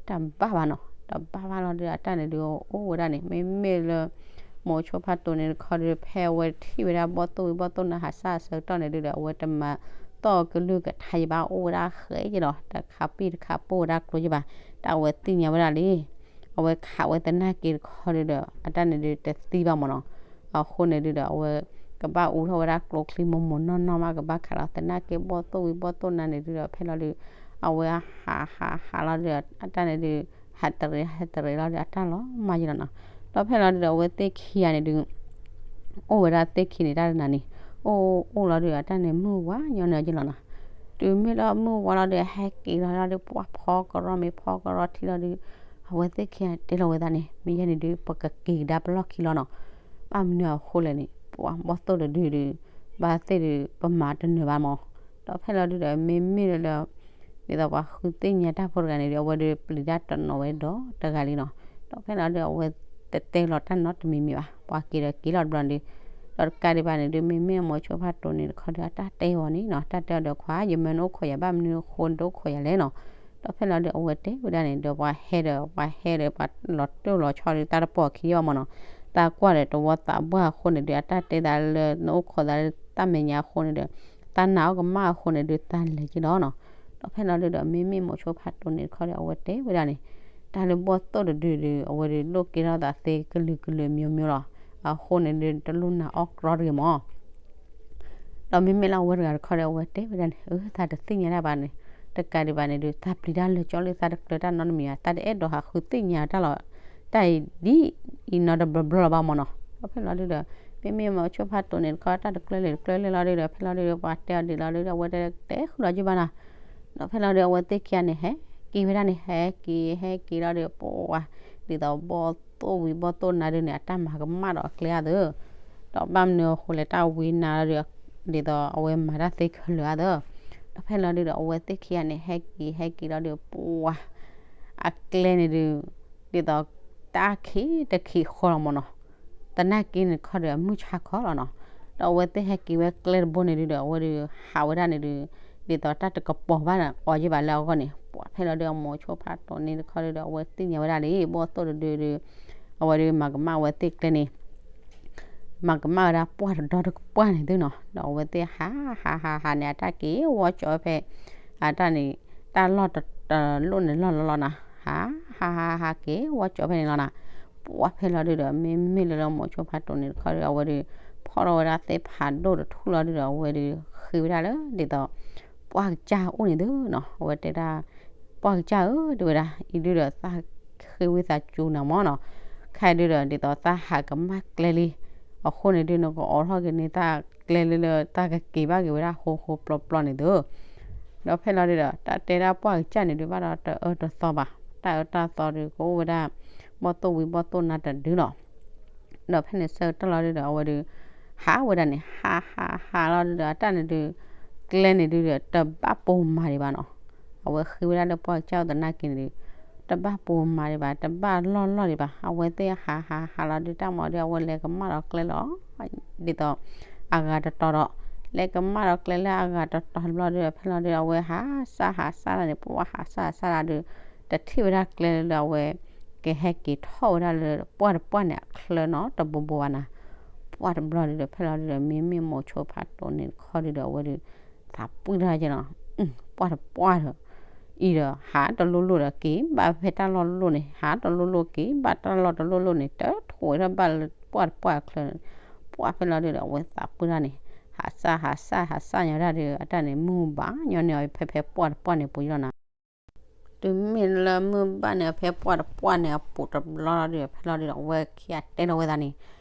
တၢ်ဘၣ်ဘၣ်နီၤ တၢ်ဘၣ်ဘၣ်လီၤဒုး အတၢ်န့ၣ်ဒုးအိၣ်ဝဲဒၣ်န့ၣ် မ့မ့ၢ်လၢ မိၤဆိဖးတိၢ်န့ၣ်တခီဒုး ဖဲအဝဲထံၣ်ဝဲဒၣ်ဘီၣ်သိၣ်ဝံၤဘီၣ်သိၣ်နါဟးစၢ်အဆၢကတီၢ်န့ၣ်ဒုဒီး အဝဲတမၤသီၣ်ကလုၢ်ကထါယဘၣ် အိၣ်ဝဲဒၣ်ဃဲယ့ၣ်ဒီး တခးပံၣ်တခးပိၢ်ဝဲဒၣ်ကျိယဘၣ် တၢ်အဝဲသ့ၣ်ညါဝဲဒၣ်လံ အဝဲခးဝဲသနာ်က့တခီဒုဒီး အတၢ်န့ၣ်ဒုးတသံဘၣ်မ့ၢ်နီၤ အဃိန့ၣ်ဒုဒီး အဝဲကဘၣ်အူထီၣ်ဝဲဒၣ်ကျိချံမိၢ်မိၢ်နီၢ်နီၢ်မး ကဘၣ်ခးလီၤသနာ်က့ဘီၣ်သိၣ်ဝံၤဘီၣ်သိၣ်နါန့ၣ်ဒုဒီး ဖဲလီၤဒုး အဝဲဟးဟးဟးလီၤဒုး အတၢ်န့ၣ်ဒုး ဟးတရံးဟးတရံးလီၤဒုး အတၢ်လီၤမၢ်ယ့ၣ်လီၤနီၤ ဒီးဖဲလီၤဒုဒီး အဝဲသ့ၣ်ခံဂၤန့ၣ်ဒုး အိၣ်ဝဲဒၣ်သ့ၣ်ခံန့ၣ် တၢ်တနၤန့ၣ် အိၣ်အိၣ်လီၤဒုး အတၢ်န့ၣ်မုၢ်ဝါညီနုၢ်ယ့ၣ်လီၤနီၤ တုၤမ့ၢ်လၢမုၢ်ဝါလီၤဒုး ဟဲက့ၤလီၤလီၤဒုး ပှၤဖီကရီမ့ၤဖီကရီထံလီၤဒုး အဝဲသ့ၣ်ခံဂၤန့ၣ် တဲလီၤဝဲသးန့ၣ် မ့ၢ်ယဲန့ၣ်ဒုး ပကက့ၤကဒါပလီၢ်ခံလီၤနီၤ ဘၣ်မနုၤအဃိလဲၣ်န့ၣ် ပှၤဘီၣ်သိၣ်တဒုဒုး ဘၣ်သ့ၣ်ဒုး ပမၤတနၢၤဘၣ်မး ဒီးဖဲလီၤဒုဒီး မ့မ့ၢ်လၢ ဒ်သိးပှၤဃုသ့ၣ်ညါတၢ်ဖိတဂၤန့ၣ်ဒုး အဝဲဒုးပျံၤတၢ်တနီၤဝဲဒီးတဂၤလံနီၤ ဒီးဖဲလီၤဒုး အဝဲတတဲလီၤတၢ်နီတမံၤမံၤဘၣ် ပှၤက့ၤဒီးက့ၤလီၤတဘျီဒုး ဒီးတကးဒံးဘၣ်န့ၣ်ဒုး မ့မ့ၢ်အမိၤဆိဖးတိၢ်န့ၣ်တခီဒုး အတၢ်တဲအီၤန့ၣ်နီၤ တၢ်တဲအီၤဒီးခွါ ယမၢနအိၣ်ခိးယၤဘၣ်မနုၤအဃိနတအိၣ်ခိးယၤလဲၣ်နီၤ ဒီးဖဲလီၤဒုး အဝဲတဲဝဲဒၣ်န့ၣ် ဒီးပှၤဟဲဒီး ပှၤဟဲဒီး ပှၤလီၤတိၢ်လီၤဆီဒုး တၢ်တပိာ်ခံယဘၣ်မးနီၤ သးကွၢ်ဒီးတဝီသးပှၢ်အဃိန့ၣ်ဒုး အတၢ်တဲသးလၢနအိၣ်ခိးသးလၢတၢ်မဲာ်ညါအဃိန့ၣ်ဒီး သးနာ်အီၣ်ကမၣ်အဃိန့ၣ်ဒုး သးလဲၤက့ၤလီၤနီၤ. ဒီးဖဲလီၤဒုးဒီး မ့မ့ၢ်မိၤဆိဖးတိၢ်န့ၣ်တခီဒီး အဝဲတဲဝဲဒၣ်န့ၣ် တၢ်လၢဘီၣ်သိၣ်တဒုဒုး အဝဲဒုးလိၣ်ကဲထီၣ်သးသ့ကလုာ်ကလုာ်မျိုးမျိုးလီၤ. အဃိန့ၣ်ဒုး တလိၣ်နာ်အီၣ်ကြီတဂ့ၤမၢ်. ဒီးမ့မ့ၢ်လၢအဝဲတဂၤတခီဒီး အဝဲတဲဝဲဒၣ်န့ၣ် အၢ သးတသ့ၣ်ညါတၢ်ဘၣ်န့ၣ် တကးဒံးဘၣ်န့ၣ်ဒုး သးပျံၤတၢ်လၢာ်ကၠီလၢသးတကျၢၤတၢ်နီတမံၤဧါ, သးတအဲၣ်ဒိးဟးဃုသ့ၣ်ညါတၢ်လီၤ. တၢ်အံၤဒ်အံၤနီတဘျီဘျီလၢၤဘၣ်မၢ်နီၤ. ဒီးဖဲလီၤဒုးဒီး မ့မ့ၢ်မိၤဆိဖးတိၢ်န့ၣ်တခီ တၢ်တကျၢၤလၢာ်တကျၢၤလၢာ်လီၤဒုးဒီး ဖဲလီၤဒုးဒီး ပှၤတဲအီၤဒ်လီၤဒုးဒီး အဝဲတဲတဲဃုာ်လီၤက့ၤဘၣ်နီၤ. ဒီးဖဲလီၤဒုး အဝဲသ့ၣ်ခံဂၤန့ၣ် ဟဲက့ၤဝဲဒၣ်န့ၣ် ဟဲက့ၤ ဟဲက့ၤလီၤဒုး ပှၤ ဒ်သိးဘီၣ်သိၣ်ဝံၤဘီၣ်သိၣ်နါဒုးန့ၣ် အတၢ်မၤကမၣ်ဒီးအကျဲအါသု ဒီးဘၣ်မနုၤအဃိလဲၣ် တၢ်ဝံနါလီၤဒုး ဒ်သိးအဝဲမၤတၢ်သ့ခဲလၢာ်အါသု. ဒီးဖဲလီၤဒုးဒီး အဝဲသ့ၣ်ခံဂၤန့ၣ် ဟဲက့ၤ ဟဲက့ၤလီၤဒုး ပှၤ အကျဲန့ၣ်ဒုး ဒ်သိး တၢ်ခံတခံဃီလီၤမၢ်နီၤ. သနာ်က့န့ၣ်တခီဒီး အမုၢ်ဆါခီလီၤနီၤ. ဒီးအဝဲသ့ၣ်ဟဲက့ၤဝဲကျဲတဘိန့ၣ်ဒုးဒီး အဝဲဒုးဟးဝဲဒၣ်န့ၣ်ဒုး ဒ်သိးတၢ်တကပီၤဘၣ်အီၤယ့ၢ်ဘၣ်လၢအဂီၢ်န့ၣ် ပှၤဖဲလီၤဒုး အမိၤဆိဖးတိၢ်န့ၣ်တခီဒုးဒီး အဝဲသ့ၣ်ညါဝဲဒၣ်လံ ဘီၣ်သိၣ်တဒုဒုး အဝဲဒုးမၤကမၣ်အဝဲသ့ၣ်ကျဲန့ၣ် မၤကမၣ်ဝဲဒၣ်ပှၢ်တဒီတကပှၢ်န့ၣ်သုနီၤ. ဒီးအဝဲသ့ၣ်ဟး ဟး ဟး ဟးန့ၣ် အတၢ်က့ၤဝီကၠီဖဲ အတၢ်န့ၣ် တၢ်လီၢ်တလိၣ်န့ၣ်လီၢ်လီၢ်လီၤနီၤ. ဟး ဟး ဟး ဟးက့ၤဝီကၠီဖဲန့ၣ်လီၤနီၤ. ပှၢ်ဖဲလီၤဒုးဒီး မ့မ့ၢ်လၢလၢမိၤဆိဖးတိၢ်န့ၣ်တခီဒီး အဝဲဒုး ဖီၣ်ထီၣ်ဝဲဒၣ်သ့ၣ်ဖးဒိၣ်တထူၣ်လီၤဒုးဒီး အဝဲဒုးဃ့ဝဲဒၣ်လၢ ဒ်သိး ပှၢ်ကစၢ်အိၣ်န့ၣ်သုနီၤ. အဝဲတဲဒၣ် ပှၢ်ကစၢ်ဧၢ တဲဝဲဒၣ် အံၤဒုးဒီးသးဃ့ဝံသးစူၤနၤမၢ်နီၤ. ခဲအံၤဒုးဒီး ဒ်သိးသးဟးကမၣ်ကျဲလံ အဃိန့ၣ်ဒုး နကအိးထီၣ်က့ၤန့ၢ်သးကျဲလၢလၢ သးကက့ၤဘၣ်က့ၤဝဲဒၣ်ဃိဃိပျီပျီန့ၣ်သု. ဒီးဖဲလီၤဒုးဒီး တၢ်တဲဒၣ်ပှၢ်ကစၢ်န့ၣ်ဒုး ဘၣ်ဒီးတအၢတသီဘၣ်. တၢ်အၢတၢ်သီဒုး ကအိၣ်ဝဲဒၣ် ဘီၣ်သိၣ်ဝံၤဘီၣ်သိၣ်နါတဒုလီၤ. ဒီးဖဲန့ၣ်ဆၢကတီၢ်လီၤဒုးဒီး အဝဲဒုး ဟးဝဲဒၣ်န့ၣ် ဟး ဟး ဟးလီၤဒုးဒီး အတၢ်န့ၣ်ဒုး ကျဲန့ၣ်ဒုးဒီး တဘၣ်ပိာ်မၤဒံးဘၣ်နီၤ. အဝဲဃ့ဝဲဒၣ်လၢပှၢ်ကစၢ်အိၣ်သနာ်က့န့ၣ်ဒုး တဘၣ်ပိာ်မၤဒံးဘၣ် တဘၣ်လီၢ်လီၢ်ဒံးဘၣ်. အဝဲသ့ၣ်ဟး ဟး ဟးလီၤဒုး တၢ်မၤဒုး အဝဲလဲၤကမၣ်ဒီးကျဲလီၤ ဒ်သိး အဂၤတတီၤဒီး လဲၤကမၣ်ဒီးကျဲလၢအဂၤတတီၤတဘျီဒုး ဖဲလီၤဒုး အဝဲဟးစၢ်ဟးစၢ်ဒၣ်န့ၣ် ပှၢ်ဟးစၢ်ဟးစၢ်ဒၣ်ဒုး တထံၣ်ဝဲဒၣ်ကျဲလၢအဝဲ ကဟဲက့ၤထီၣ်ဝဲဒၣ်လၢပှၢ်တပှၢ်န့ၣ် အချၢနီတဘိဘိဘၣ်နၤ. ပှၢ်တဘျီဒုးဒီး ဖဲလီၤဒုးဒီး မ့မ့ၢ်မိၤဆိဖးတိၢ်န့ၣ်တခီဒုးဒီး အဝဲဒုး သးပှၢ်တၢ်က့နီၤ. ပှၢ်တပှၢ်ဒီး အံၤဒီး ဟးတလိၣ်လိၣ်ဒီးက့ၤဘၣ်ဖဲတၢ်လီၢ်တလိၣ်န့ၣ် ဟးတလိၣ်လိၣ်က့ၤဘၣ်တၢ်လီၢ်တလိၣ်လိၣ်န့ၣ် တထိၣ်ဝဲဒၣ်ဘၣ်လၢပှၢ်တပှၢ်အချၢန့ၣ်. ပှၢ်ဖဲလီၤဒုးဒီး အဝဲသးပှၢ်တၢ်န့ၣ် ဟးစၢ်ဟးစၢ်ဟးစၢ်ညါဝဲဒၣ်ဒီး အတၢ်န့ၣ် မုၢ်ဘၣ်ညီန့ၢ်အီၤဖဲဖဲပှၢ်တပှၢ်န့ၣ်ပူၤလီၤနၤ. တုၤမ့ၢ်လၢမုၢ်ဘၣ်န့ၣ် ဖဲပှၢ်တပှၢ်န့ၣ်အပူၤတဘျီလီၤဒုး ဖဲလီၤဒုးဒီး အဝဲခံဂၤတဲလီၤဝဲသးန့ၣ်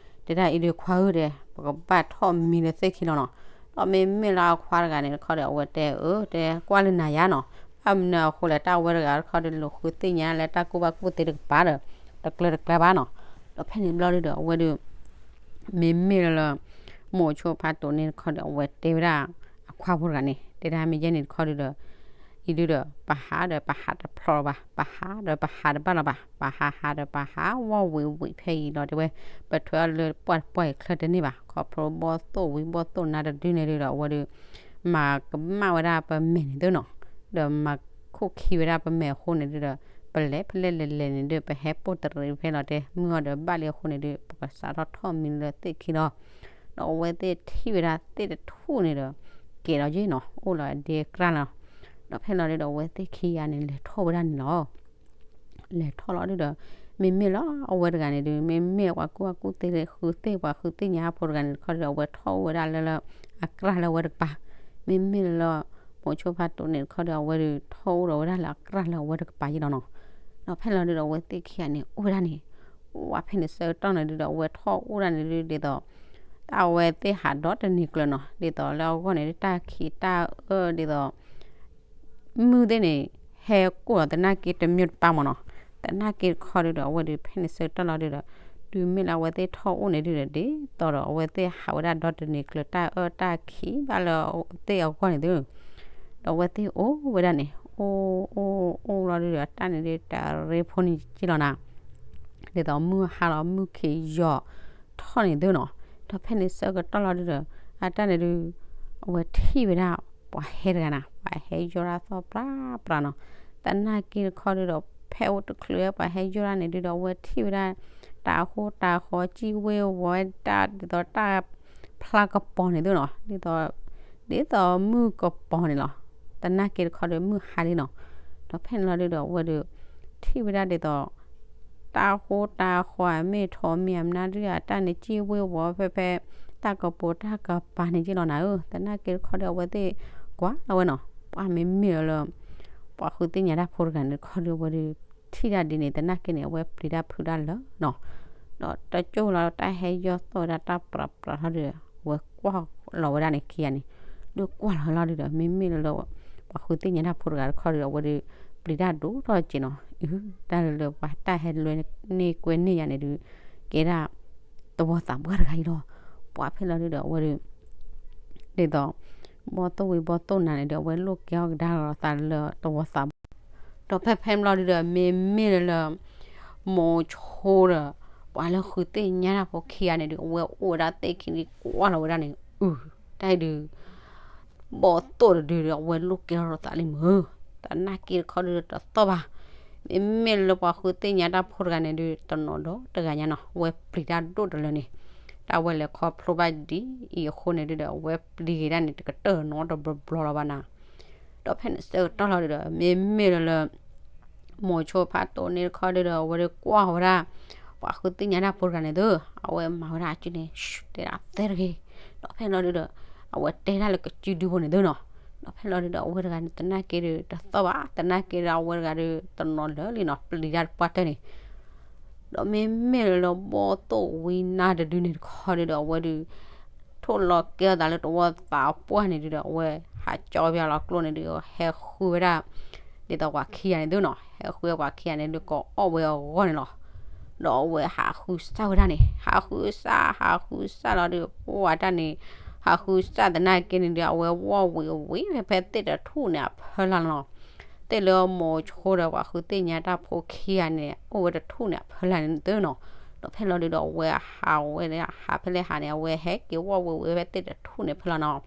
တဲဒၣ်အံၤဒုးခွါဧၢဒီး ပကဘၣ်ထီၣ်မံလၢသ့ၣ်ခံလီၤနီၤ. ဒီးမ့မ့ၢ်လၢအခွါတဂၤန့ၣ်တခီဒီး အဝဲတဲအၢ တဲကွၢ်လၢနၤယါနီၤ. ဘၣ်မနုၤအဃိလဲၣ် တၢ်ဝဲတဂၤတခီဒီး လိာ်ဃုသ့ၣ်ညါလၢတၢ်ကူၣ်ဘၣ်ကူၣ်သ့တကပၤဒီး တကျၢၤတကျၢၤဘၣ်နီၤ. ဒီးဖဲန့ၣ်ဘျီဒုးဒီး အဝဲဒုး မ့မ့ၢ်လၢ မိၤဆိဖးတိၢ်န့ၣ်တခီဒီး အဝဲတဲဝဲဒၣ်အခွါဖိတဂၤန့ၣ် တဲဒၣ်မ့ၢ်ယဲန့ၣ်တခီဒုးဒီး အံၤဒုးဒီး ပဟးဒီးပဟးတဖျီလၢၤဘၣ်, ပဟးဒီးပဟးတဘၣ်လၢၤဘၣ်, ပဟးဟးဒီးပဟးဝံၤဝံၤဖဲအံၤလီၤတဲဝဲ, ပထွဲအီၤလၢပှၢ်တပှၢ်အံၤချၢတန့ၢ်ဘၣ်, ခီဖျိဘီၣ်သိၣ်ဝံၤဘီၣ်သိၣ်နါတဒုန့ၣ်ဒုးဒီး အဝဲဒုး မၤကမၣ်ဝဲဒၣ်ပမဲာ်န့ၣ်သုနီၤ, ဒီးမၤခိၣ်ခံဝဲဒၣ်ပမဲာ်အဃိန့ၣ်ဒုးဒီး ပလဲၤဖဲလဲၣ်လဲၤလဲၤန့ၣ်ဒုး ပဟဲပိၢ်တရံးဖဲလီၤတဲ မုၢ်အီၤဒီးဘၣ်လံအဃိန့ၣ်ဒုး ပကစးထီၣ်ထီၣ်မံလၢသ့ၣ်ခံလီၤ. ဒီးအဝဲသ့ၣ်ထံၣ်ဝဲဒၣ်သ့ၣ်တထူၣ်န့ၣ်ဒီး ကဲၤဒီးယ့ၢ်နီၤ အိၣ်လီၤဒ့အကြၢ်လီၤ. ဒီးဖဲလီၤဒုးဒီး အဝဲသ့ၣ်ခံဂၤန့ၣ် လဲၤထီၣ်ဝဲဒၣ်န့ၣ်လီၤ. လဲၤထီၣ်လီၤဒုးဒီး မ့မ့ၢ်လၢအဝဲတဂၤန့ၣ်ဒုး မ့မ့ၢ်ပှၤကူၣ်ဘၣ်ကူၣ်သ့ ဃုသ့ၣ်ပှၤဃုသ့ၣ်ညါဖိတဂၤန့ၣ်တခီဒီး အဝဲထီၣ်အိၣ်ဝဲဒၣ်လၢလၢ အကြၢ်လၢအဝဲတကပၤ, မ့မ့ၢ်လၢ မိၤဆိဖးတိၢ်န့ၣ်တခီဒီး အဝဲဒုးထီၣ်အိၣ်ဒီးဝဲဒၣ်လၢအကြၢ်လၢအဝဲတကပၤယ့ၢ်လီၤနီၤ. ဒီးဖဲလီၤဒုးဒီး အဝဲသ့ၣ်ခံဂၤန့ၣ် အိၣ်ဝဲဒၣ်န့ၣ် ဝဲဖဲန့ၣ်ဆၢကတီၢ်န့ၣ်ဒုးဒီး အဝဲထီၣ်အိၣ်ဒၣ်န့ၣ်ဒုး ဒ်သိး တၢ်အဝဲသ့ၣ်ဟးဒီတနံၤကျၢၤနီၤ ဒ်သိးလၢအဂီၢ်န့ၣ်ဒုး တၢ်ခံးတၢ်အၢဒ်သိး မုၢ်သ့ၣ်န့ၣ် ဟဲကိၢ်လီၤသနာ်က့တမ့ၢ်တပၢ်မၢ်နီၤ. သနာ်က့တခီဒုးဒီး အဝဲဒုးဖဲန့ၣ်ဆၢကတီၢ်လီၤဒုးဒီး တုၤမ့ၢ်လၢအဝဲသ့ၣ်ထီၣ်အိၣ်န့ၣ်ဒုးဒီး ဒ်သိးဒီး အဝဲသ့ၣ်ဟးဝဲဒၣ်ဒီတနံၤကျၢၤ တၢ်အၢတၢ်ခံးဘၣ်လၢသ့ၣ်အဂီၢ်န့ၣ်သု ဒီးအဝဲသ့ၣ်အိၣ်ဝဲဒၣ်န့ၣ် အိၣ်အိၣ်အိၣ်လီၤဒုးဒီး တၢ်န့ၣ်ဒုး တရ့ဖိန့ၣ်က့လီၤနၤ. ဒ်သိးမုၢ်ဟါလီၤ မုၢ်ခံးယီၤထီၣ်န့ၣ်သုနီၤ. ဒီးဖဲန့ၣ်ဆၢကတီၢ်လီၤဒုးဒီး အတၢ်န့ၣ်ဒုး အဝဲထံၣ်ဝဲဒၣ် ပှၤဟဲတဂၤနၤ ပှၤဟဲယီၤတၢ်သီၣ်ပြးပြးနီၤ. သနာ်က့တခီဒုးဒီး ဖဲအိၣ်တချုးဝဲ ပှၤဟဲယီၤတၢ်န့ၣ်ဒုးဒီး အဝဲထံၣ်ဝဲဒၣ် တၢ်ဃိတၢ်ဃီ စံၣ်ဝ့ဝီၤ တၢ်ဒ်သိးတၢ်ဖျါကပီၤန့ၣ်သုနီၤ, ဒ်သိး ဒ်သိးမုၢ်ကပီၤန့ၣ်လီၤ. သနာ်က့တခီဒီးမုၢ်ဟါလံနီၤ. ဒီးဖဲန့ၣ်လီၤဒုဒီး အဝဲဒီး ထံၣ်ဝဲဒၣ်ဒ်သိး တၢ်ဃိတၢ်ဃီ မ့ၢ်ထီၣ်မ့ၢ်အမနုၤဒု အတၢ်န့ၣ် စံၣ်ဝ့ဝီၤဖဲဖဲ တၢ်ကပိၤတၢ်ကပၤန့ၣ်က့လီၤနၤဧၢ. သနာ်က့တခီဒီး အဝဲသ့ၣ်ကွၢ်လီၤဝဲနီၤ, ပှၤမ့မ့ၢ်လၢ ပှၤဃုသ့ၣ်ညါတၢ်ဖိတဂၤန့ၣ်တခီဒီး အဝဲဒီး ထံၣ်ဒၣ်ဒ်န့ၣ် သနာ်က့န့ၣ် အဝဲပျံၤတၢ်ဖုးတၢ်လၢာ်နီၤ. ဒီးတကၠိလီၤ တၢ်ဟဲယီၢ်သီၣ်ဝဲဒၣ်တၢ်ပြးပြးထီၣ်ဒီး အဝဲကွၢ်လီၤဝဲဒၣ်န့ၣ်ခံဂၤန့ၣ်, ဒုးကွၢ်လီၤဝဲလီၤဒုဒီး မ့မ့ၢ်လၢလၢ ပှၤဃုသ့ၣ်ညါတၢ်ဖိတဂၤတခီဒီး အဝဲဒီး ပျံၤတၢ်ဒိၣ်ထီၣ်က့နီၤ. အု တၢ်လၢလၢပှၤတၢ်ဟဲလွဲန့ၢ်ကွဲန့ၢ်ယၤန့ၣ်ဒုး ကဲဒၣ် သဝီသးပှၢ်တဂၤအံၤလီၤ. ပှၤဖဲလီၤဒုဒီး အဝဲဒီး ဒ်သိး ဘီၣ်သိၣ်ဝံၤဘီၣ်သိၣ်နၤန့ၣ်ဒီး အဝဲလိၣ်ကဲအီၣ်ကဒါလီၤသးလၢသဝီသးပှၢ်, ဒီးဖဲဖဲမ့ၢ်လီၤဒုဒီး မ့မ့ၢ်လၢလၢ မိၤဆိဒီး ပှၤလၢဃုသ့ၣ်ညါတၢ်ဖိခံဂၤန့ၣ်ဒုး အဝဲအိၣ်ဝဲဒၣ်သ့ၣ်ခံန့ၣ်ကွၢ်လီၤဝဲဒၣ်န့ၣ် အု တၢ်အံၤဒုး ဘီၣ်သိၣ်တဒုဒီး အဝဲလိၣ်ကဲထီၣ်သးလံမုၢ်, သနာ်က့တခီဒုဒီးတသီၣ်ဘၣ်. မ့မ့ၢ်လၢပှၤဃုသ့ၣ်ညါတၢ်ဖိတဂၤန့ၣ်ဒုး တနီၤဒီးတဂၤညါနီၤ အဝဲပျံၤတၢ်ဒိၣ်တလၢန့ၣ်, တၢ်ဝဲလဲၤခီဖျိဘၣ်ဒ်အံၤအဃိန့ၣ်ဒုဒီး အဝဲပျံၤက့ၤဒၣ်န့ၣ် တကတၢၢ်နီတဘျီဘျီလီၤဘၣ်နၤ. ဒီးဖဲန့ၣ်ဆၢကတီၢ်လီၤဒုဒီး မ့မ့ၢ်လၢလၢ မိၤဆိဖးတိၢ်န့ၣ်တခီဒုဒီး အဝဲဒီးကွၢ်ဝဲဒၣ် ပှၤဃုသ့ၣ်ညါတၢ်ဖိတဂၤန့ၣ်သု, အဝဲမၤဝဲဒၣ်အစုန့ၣ် တဲဒၣ်သၢတဂ့ၤ, ဒီးဖဲလီၤဒုဒီး အဝဲတဲဒၣ်လၢကစုဒုဖိန့ၣ်သုနီၤ, ဒီးဖဲလီၤဒုဒီး အဝဲတဂၤန့ၣ် သနာ်က့ဒုး တသီၣ်ဘၣ်, သနာ်က့ဒီး အဝဲတဂၤဒုး တနီၤလၢာ်လံနီၤ ပျံၤတၢ်တပှၢ်တၢၢ်န့ၣ် ဒီးမ့မ့ၢ်လၢလၢဘီၣ်သိၣ်ဝံနါတဒုန့ၣ်တခီဒုဒီး အဝဲဒုး ထိၣ်လီၤကဲအသးလၢသဝီသးပှၢ်န့ၣ်ဒုဒီး အဝဲဟးကၠီပယီၤလီၤကျိန့ၣ်ဒုး ဟဲဃုဝဲဒၣ် ဒ်သိးပှၤခံဂၤန့ၣ်သုနီၤ, ဟဲဃုဝဲပှၤခံဂၤန့ၣ်ဒုး ကိးအီၣ်ဝဲအဂီၢ်န့ၣ်လီၤ. ဒီးအဝဲဟးဃုစၢ်ဝဲဒၣ်န့ၣ်, ဟးဃုစၢ် ဟးဃုစၢ်လီၤဒုး ပှၢ်တၢ်န့ၣ် ဟးဃုစၢ်သနာ်က့န့ၣ်ဒုး အဝဲဝီၢ်ဝံၤဝံၤဖဲဖဲသ့ၣ်တထူၣ်န့ၣ်အဖီလာ်လီၤနီၤ. သ့ၣ်လၢမိၤဆိဒီးပှၤဃုသ့ၣ်ညါတၢ်ဖိခံဂၤန့ၣ် အိၣ်ဝဲတထူၣ်န့ၣ်အဖီလာ်န့ၣ်သုနီၤ, ဒီးဖဲလီၤဒုဒီး အဝဲဟးဝဲဒၣ် ဟးဖဲလဲၣ်ဟးန့ၣ်အဝဲဟဲက့ၤဝီၢ်ဝံၤဝံၤဖဲသ့ၣ်တထူၣ်န့ၣ်ဖီလာ်နီၤ.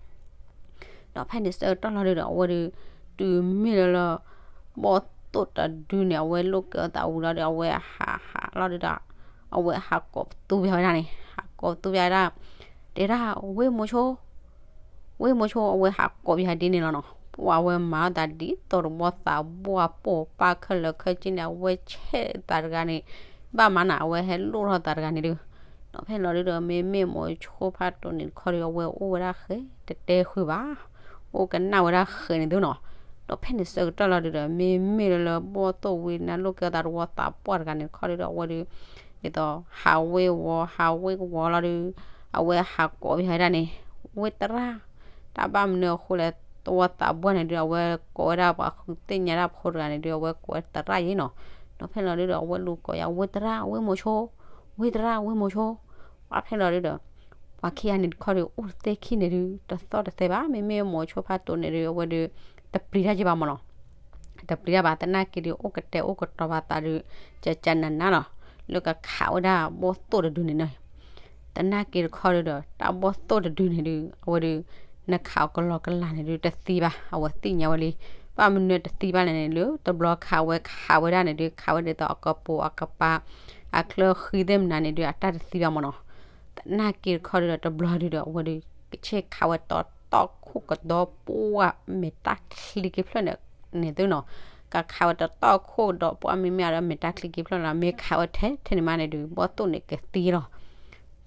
ဒီးဖဲန့ၣ်ဆၢကတီၢ်လီၤဒုဒီး အဝဲဒုး တုၤမ့ၢ်လၢလၢ ဘီၣ်သိၣ်တဒုန့ၣ် အဝဲလိၣ်ကဲအသးဝံၤလီၤဒီး အဝဲဟးဟးလီၤဒုဒီး အဝဲဟးကိးပသူပျါဝဲဒၣ်န့ၣ် ဟးကိးပသူပျါဝဲဒၣ် တဲဒၣ် ဝ့ၢ်မိၤဆိ ဝ့ၢ်မိၤဆိ အဝဲဟးကိးပယီၤဒ်န့ၣ်လီၤနီၤ. ပှၤဝဲမၤအီၣ်သးဒ်သိးတဝီသးပှၢ်ပိာ်ပၢ်ခဲလၢာ်ခဲဆ့န့ၣ် အဝဲဆဲးသးတဂၤန့ၣ် ဘၣ်မၤနၤ အဝဲဟဲလိၣ်ထီၣ်သးတဂၤန့ၣ်ဒုး, ဒီးဖဲလီၤဒုဒီး မ့မ့ၢ်မိၤဆိဖးတိၢ်န့ၣ်တခီဒီး အဝဲအိၣ်ဝဲဒၣ်ဃဲ တတဲဃုာ်ဘၣ်, အိၣ်ကနၣ်ဝဲဒၣ်ဃဲန့ၣ်သုနီၤ. ဒီးဖဲန့ၣ်ဆၢကတီၢ်လီၤဒုဒီး မ့မ့ၢ်လၢလၢဘီၣ်သိၣ်ဝံနါလိၣ်ကဲအသးတဝီသးပှၢ်တဂၤန့ၣ်တခီဒုဒီး အဝဲဒုး ဒ်သိးဟးဝ့ၢ်ဝီၤ ဟးဝ့ၢ်ဝီၤလီၤဒုး အဝဲဟးကိးပယီၤဝဲဒၣ်န့ၣ် ဝ့ၢ်သရၣ်, တၢ်ဘၣ်မနုၤအဃိလဲၣ် သဝီသးပှၢ်န့ၣ်ဒုး အဝဲကိးဝဲဒၣ်ပှၤဃုသ့ၣ်ညါတၢ်ဖိတဂၤန့ၣ်ဒုး အဝဲကိးဝဲသရၣ်ယ့ၣ်နီၤ. ဒီးဖဲလီၤဒုဒီး အဝဲလူၤကိးယၤ ဝ့ၢ်သရၣ် ဝ့ၢ်မိၤဆိ ဝ့ၢ်သရၣ် ဝ့ၢ်မိၤဆိ, ပှၤဖဲလီၤဒုဒီး ပှၤခံဂၤန့ၣ်တခီဒီး အိၣ်တသ့ခံန့ၣ်ဒုး တသီၣ်တသဲဘၣ်. မ့မ့ၢ်မိၤဆိဖးတိၢ်န့ၣ်ဒုး အဝဲဒုး တပျံၤတၢ်က့ဘၣ်မးနီၤ. တပျံၤတၢ်ဘၣ် သနာ်က့ဒုး အိၣ်ကတဲာ်အိၣ်ကတီၤဘၣ်သးဒုး ကကနးနးလီၤ လၢကခးဝဲဒၣ်ဘီၣ်သိၣ်တဒုန့ၣ်နီၤ. သနာ်က့တခီဒုဒီး တၢ်ဘီၣ်သိၣ်တဒုန့ၣ်ဒုး အဝဲဒုး နခးအီၤကလီကလီန့ၣ်ဒုး တသံဘၣ်, အဝဲသ့ၣ်ညါဝဲလံ. ဘၣ်မနုၤတသံဘၣ်လဲၣ်န့ၣ် လၢတဘျီခးဝဲခးဝဲဒၣ်န့ၣ်ဒုး ခးဝဲဒ်သိးအကပိာ်အကပၤ အချၢဃံသ့ၣ်မနုၤန့ၣ်ဒုး အတၢ်တသံဘၣ်မးနီၤ. သနာ်က့တခီဒုဒီး တဘျီဒုဒီး အဝဲဒုး ကဆ့ၣ်ခးဝဲတတီၢ်ခိၣ်ကဒီးပှၢ်မဲာ်တၢ်ချံက့ဖျၢၣ်န့ၣ် န့ၣ်သုနီၤ. ကခးဝဲတတီၢ်ခိၣ်ဒီးပှၢ်မ့မ့ၢ်အဒီးမဲာ်တၢ်ချံက့ဖျၢၣ်လီၤ မ့ၢ်ခးဝဲထဲထဲန့ၣ်မးန့ၣ်ဒုး ဘီၣ်သိၣ်န့ၣ်ကသံလီၤ.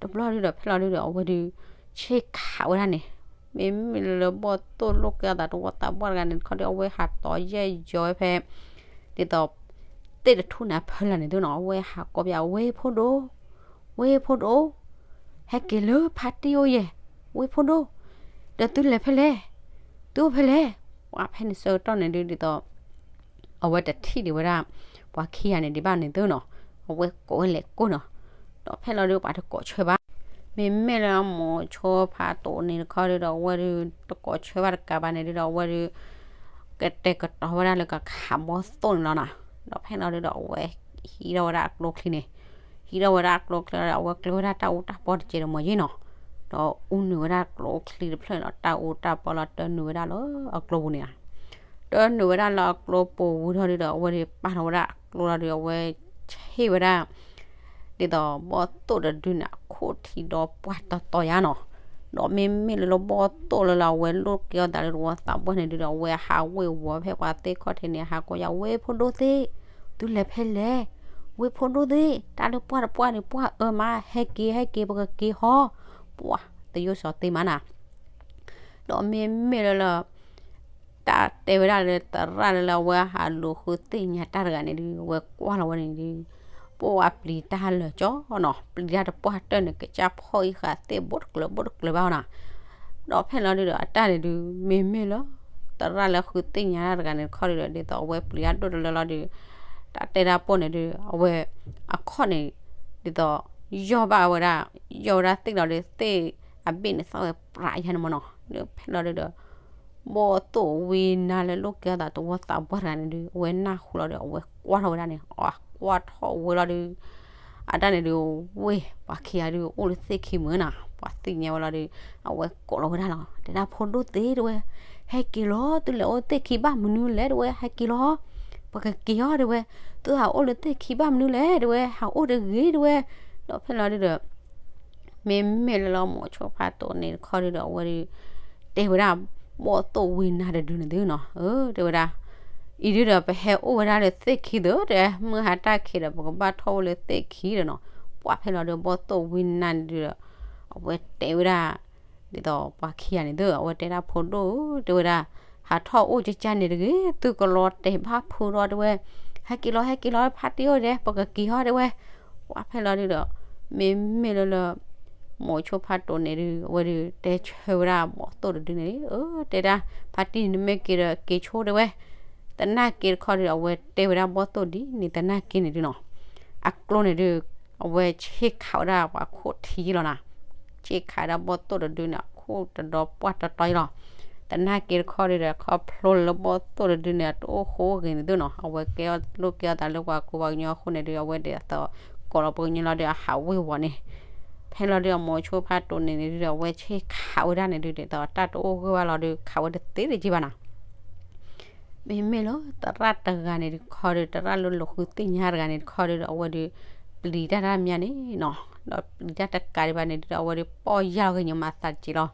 တဘျီဒုဒီး ဖဲလီၤဒုဒီး အဝဲဒုး ဆ့ၣ်ခးဝဲဒၣ်န့ၣ် မ့မ့ၢ်လၢဘီၣ်သိၣ်လိၣ်ကဲအသးတဝီသးပှၢ်တဂၤန့ၣ်တခီဒီး အဝဲဟးတီၤယဲၢ်ယီၤဝဲဖဲ ဒ်သိး သ့ၣ်တထူၣ်န့ၣ်အဖီလာ်န့ၣ်သုနီၤ အဝဲဟးကိးပယီၤ ဝ့ၢ်ဖိဒိၣ် ဝ့ၢ်ဖိဒိၣ် ဟဲက့ၤလၢဖါတံၢ်အိၣ်ယဲၢ် ဝ့ၢ်ဖိဒိၣ် ဒီးသုလဲၤဖဲလဲၣ် သုအိၣ်ဖဲလဲၣ်. ပှၤဖဲန့ၣ်ဆၢကတီၢ်န့ၣ်ဒုးဒ်သိး အဝဲတထံၣ်ဒံးဝဲဒၣ် ပှၤခံဂၤန့ၣ်ဒံးဘၣ်န့ၣ်သုနီၤ အဝဲကိးဝဲလဲၤကိးနီၤ. ဒီးဖဲလီၤဒုးပှၤတကိးဆၢဘၣ် မ့မ့ၢ်လၢမိၤဆိဖးတိၢ်န့ၣ်တခီဒုဒီး အဝဲဒုး တကိးဆၢဘၣ်တကးဘၣ်န့ၣ်ဒုဒီး အဝဲဒုး ကတဲာ်ကတီၤဝဲဒၣ်လၢကခးဘီၣ်သိၣ်န့ၣ်လီၤနီၤ. ဒီးဖဲလီၤဒုဒီး အဝဲဟံးထီၣ်ဝဲဒၣ်အကျိချံန့ၣ် ဟံးထီၣ်ဝဲဒၣ်အကျိချံဒီး အဝဲကျၢၤဝဲဒၣ်တၢ်အူတၢ်ပီတကဲးဒီးမ့ၢ်ယ့ၢ်နီၤ. ဒီးအူနုာ်ဝဲဒၣ်ကျိချံတဖျၢၣ်လီၤ တၢ်အူတၢ်ပီလီၤ တၢနုာ်ဝဲဒၣ်လၢအကျိပူၤန့ၣ်ဧါ. တၢနုာ်ဝဲဒၣ်လၢအကျိပူၤဝံၤထီၣ်ဒုဒီး အဝဲဒုးပာ်ထီၣ်ဝဲဒၣ်အကျိလီၤဒုး အဝဲဆ့ၣ်ဝဲဒၣ် ဒ်သိးဘီၣ်သိၣ်တဒုန့ၣ် အခိၣ်ထံးဒီးပှၢ်တီတီယါနီၤ. ဒီးမ့မ့ၢ်လၢလၢဘီၣ်သိၣ်လၢလၢအဝဲလိၣ်ကဲအီၣ်သးလၢသဝီသးပှၢ်န့ၣ်ဒုဒီး အဝဲဟးဝ့ၤဝီၤဖဲပှၤသ့ၣ်ခီၣ်ထံးန့ၣ် ဟးကိးယၤ ဝ့ၢ်ဖိဒိၣ်သ့ၣ်, သုလဲၤဖဲလဲၣ်, ဝ့ၢ်ဖိဒိၣ်သ့ၣ်, တၢ်လၢပှၢ်တပှၢ်န့ၣ် ပှၢ်အၢမး, ဟဲက့ၤ ဟဲက့ၤ ပကက့ၤဟီ, ပှၢ်သယိၣ်စီၤသ့မးနၤ. ဒီးမ့မ့ၢ်လၢလၢ တၢ်တဲဝဲဒၣ်လၢသရၣ်လၢလၢအဝဲဟးလူၤဃုသ့ၣ်ညါတၢ်တဂၤန့ၣ်ဒု အဝဲကွၢ်လီၤဝဲန့ၣ်ဒု, ပှၢ်ပျံၤတၢ်လၢာ်ကၠီနီၤ, ပျံၤတၢ်တပှၢ်တၢၢ်န့ၣ် ကစၢ်ဖီၣ်အံၤဃာ်သ့ၣ်ဘူးတကျၢၤဘူးတကျၢၤဘၣ်နီၤ. ဒီးဖဲလီၤဒုဒီး အတၢ်န့ၣ်ဒု မ့မ့ၢ်လၢ သရၣ်လၢဃုသ့ၣ်ညါတၢ်တဂၤန့ၣ်တခီဒုဒီး ဒ်သိးအဝဲပျံၤတၢ်ဒိၣ်တလၢလီၤဒု, တၢ်တဲတၢ်ပိၢ်န့ၣ်ဒု အဝဲ အခီၣ်န့ၣ် ဒ်သိး ယီၢ်ဘၣ်ဝဲဒၣ်, ယီၢ်ဝဲဒၣ်သ့ၣ်လီၤဒု သ့ၣ်အဘ့ၣ်န့ၣ်သီၣ်ဝဲပြးယါန့ၣ်မနီၤ. ဒီးဖဲလီၤဒုဒီး ဘီၣ်သိၣ်ဝံနါလၢလိၣ်ကဲအသးသဝီသးပှၢ်တဂၤန့ၣ်ဒု အဝဲနၢ်ဟူလီၤဒီး အဝဲကွၢ်ထီၣ်ဝဲဒၣ်န့ၣ်, အကွၢ်ထီၣ်ဝဲလီၤဒု အတၢ်န့ၣ်ဒု ဝ့ၢ်ပှၤခံဂၤဒု အိၣ်လၢသ့ၣ်ခံမုၢ်နၤ, ပှၤသ့ၣ်ညါဝဲလီၤဒု, အဝဲကိးလီၤဝဲဒၣ်လီၤ, တဲဒၣ်ဖိဒိၣ်သ့ၣ်တဝဲ, ဟဲက့ၤလီၤ, သုလဲၤအိၣ်သ့ၣ်ခံဘၣ်မနုၤလဲၣ်တဝဲ, ဟဲက့ၤလီၤ, ပကက့ၤအီၤတဝဲ, သုဟးအိၣ်လၢသ့ၣ်ခံဘၣ်မနုၤလဲၣ်တဝဲ, ဟးအိၣ်တဂ့ၤတဝဲ. ဒီးဖဲလီၤဒုဒီး မ့မ့ၢ်လၢလၢမိၤဆိဖးတိးန့ၣ်တခီဒုဒီး အဝဲဒု တဲဝဲဒၣ် ဘီၣ်သိၣ်ဝံနါတဒုန့ၣ်သုနီၤ, တဲဝဲဒၣ် အံၤဒုဒီး ပဟဲအိၣ်ဝဲဒၣ်လၢသ့ၣ်ခံသ့တဲ, မုၢ်ဟါတၢ်ခံးဒီး ပကဘၣ်ထီၣ်အိၣ်လၢသ့ၣ်ခံဒီးနီၤ. ပှၢ်ဖဲလီၤဒု ဘီၣ်သိၣ်ဝံနါန့ၣ်ဒုဒီး အဝဲတဲဝဲဒၣ် ဒ်သိးပှၤခံဂၤန့ၣ်သု, အဝဲတဲဒၣ်ဖိဒိၣ်ဧၢ, တဲဝဲဒၣ် ဟးထီၣ်အိၣ်ကကၢ်န့ၣ်တဂ့ၤ, သုကလီၤတဲာ်ဘၣ်ဖုဒီးတဲဝဲ, ဟဲက့ၤလီၤ ဟဲက့ၤလီၤ ဖါတံၢ်အိၣ်ဒဲး ပကက့ၤအီၤတဲဝဲ. ပှၢ်ဖဲလီၤဒုဒီး မ့မ့ၢ်လၢလၢ မိၤဆိဖးတိးန့ၣ်ဒု အဝဲဒုတဲဆၢဝဲဒၣ်ဘီၣ်သိၣ်တဒုန့ၣ်, အၢ တဲဒၣ် ဖါတံၢ်န့ၣ် နမ့ၢ်က့ၤဒီးက့ၤဆိတဲဝဲ. သနာ်က့တခီဒုဒီး အဝဲတဲဝဲဒၣ်ဘီၣ်သိၣ်ဒ်န့ၣ် သနာ်က့န့ၣ်ဒုနီၤ, အကျိန့ၣ်ဒု အဝဲဆ့ၣ်ခးဝဲဒၣ်ပှၤခိၣ်ထံလီၤနၤ, ဆ့ၣ်ခးဝဲဒၣ်ဘီၣ်သိၣ်တဒုန့ၣ် အခိၣ်တဒီပှၢ်တီတီလီၤ. သနာ်က့တခီဒုဒီး ခီဖျိလၢဘီၣ်သိၣ်တဒုန့ၣ် အတအိၣ်ဃိဂ့ၤန့ၣ်သုနီၤ, အဝဲကဲအီၤလိၣ်ကဲအီၤသးလၢပှၤကူပှၤကညီအဃိန့ၣ်ဒု အဝဲဒ်သိး ကိးလီၤပှၤကညီလီၤဒု အဟးဝ့ၤဝီၤန့ၣ် ဖဲလီၤဒုအမိၤဆိဖးတိးန့ၣ်န့ၣ်ဒုဒီး အဝဲဆ့ၣ်ခးဝဲဒၣ်န့ၣ်ဒု ဒ်သိးတၢ်တအိၣ်ဂၢၢ်ဘၣ်လီၤဒု ခးဝဲတသ့တက့ၢ်ဘၣ်နီၤ. မ့မ့ၢ်လၢသရၣ်တဂၤန့ၣ်တခီဒု သရၣ်လၢလီၤဃုသ့ၣ်ညါတဂၤန့ၣ်တခီဒုဒီး အဝဲဒု ပျံၤတၢ်တၢ်မးန့ၣ်နီၤ, ဒီးပျံၤတၢ်တကးဒံးဘၣ်န့ၣ်ဒုဒီး အဝဲဒုပီၢ်ယၢ်လီၤကညီမၤသးတက့ၢ်လီၤ.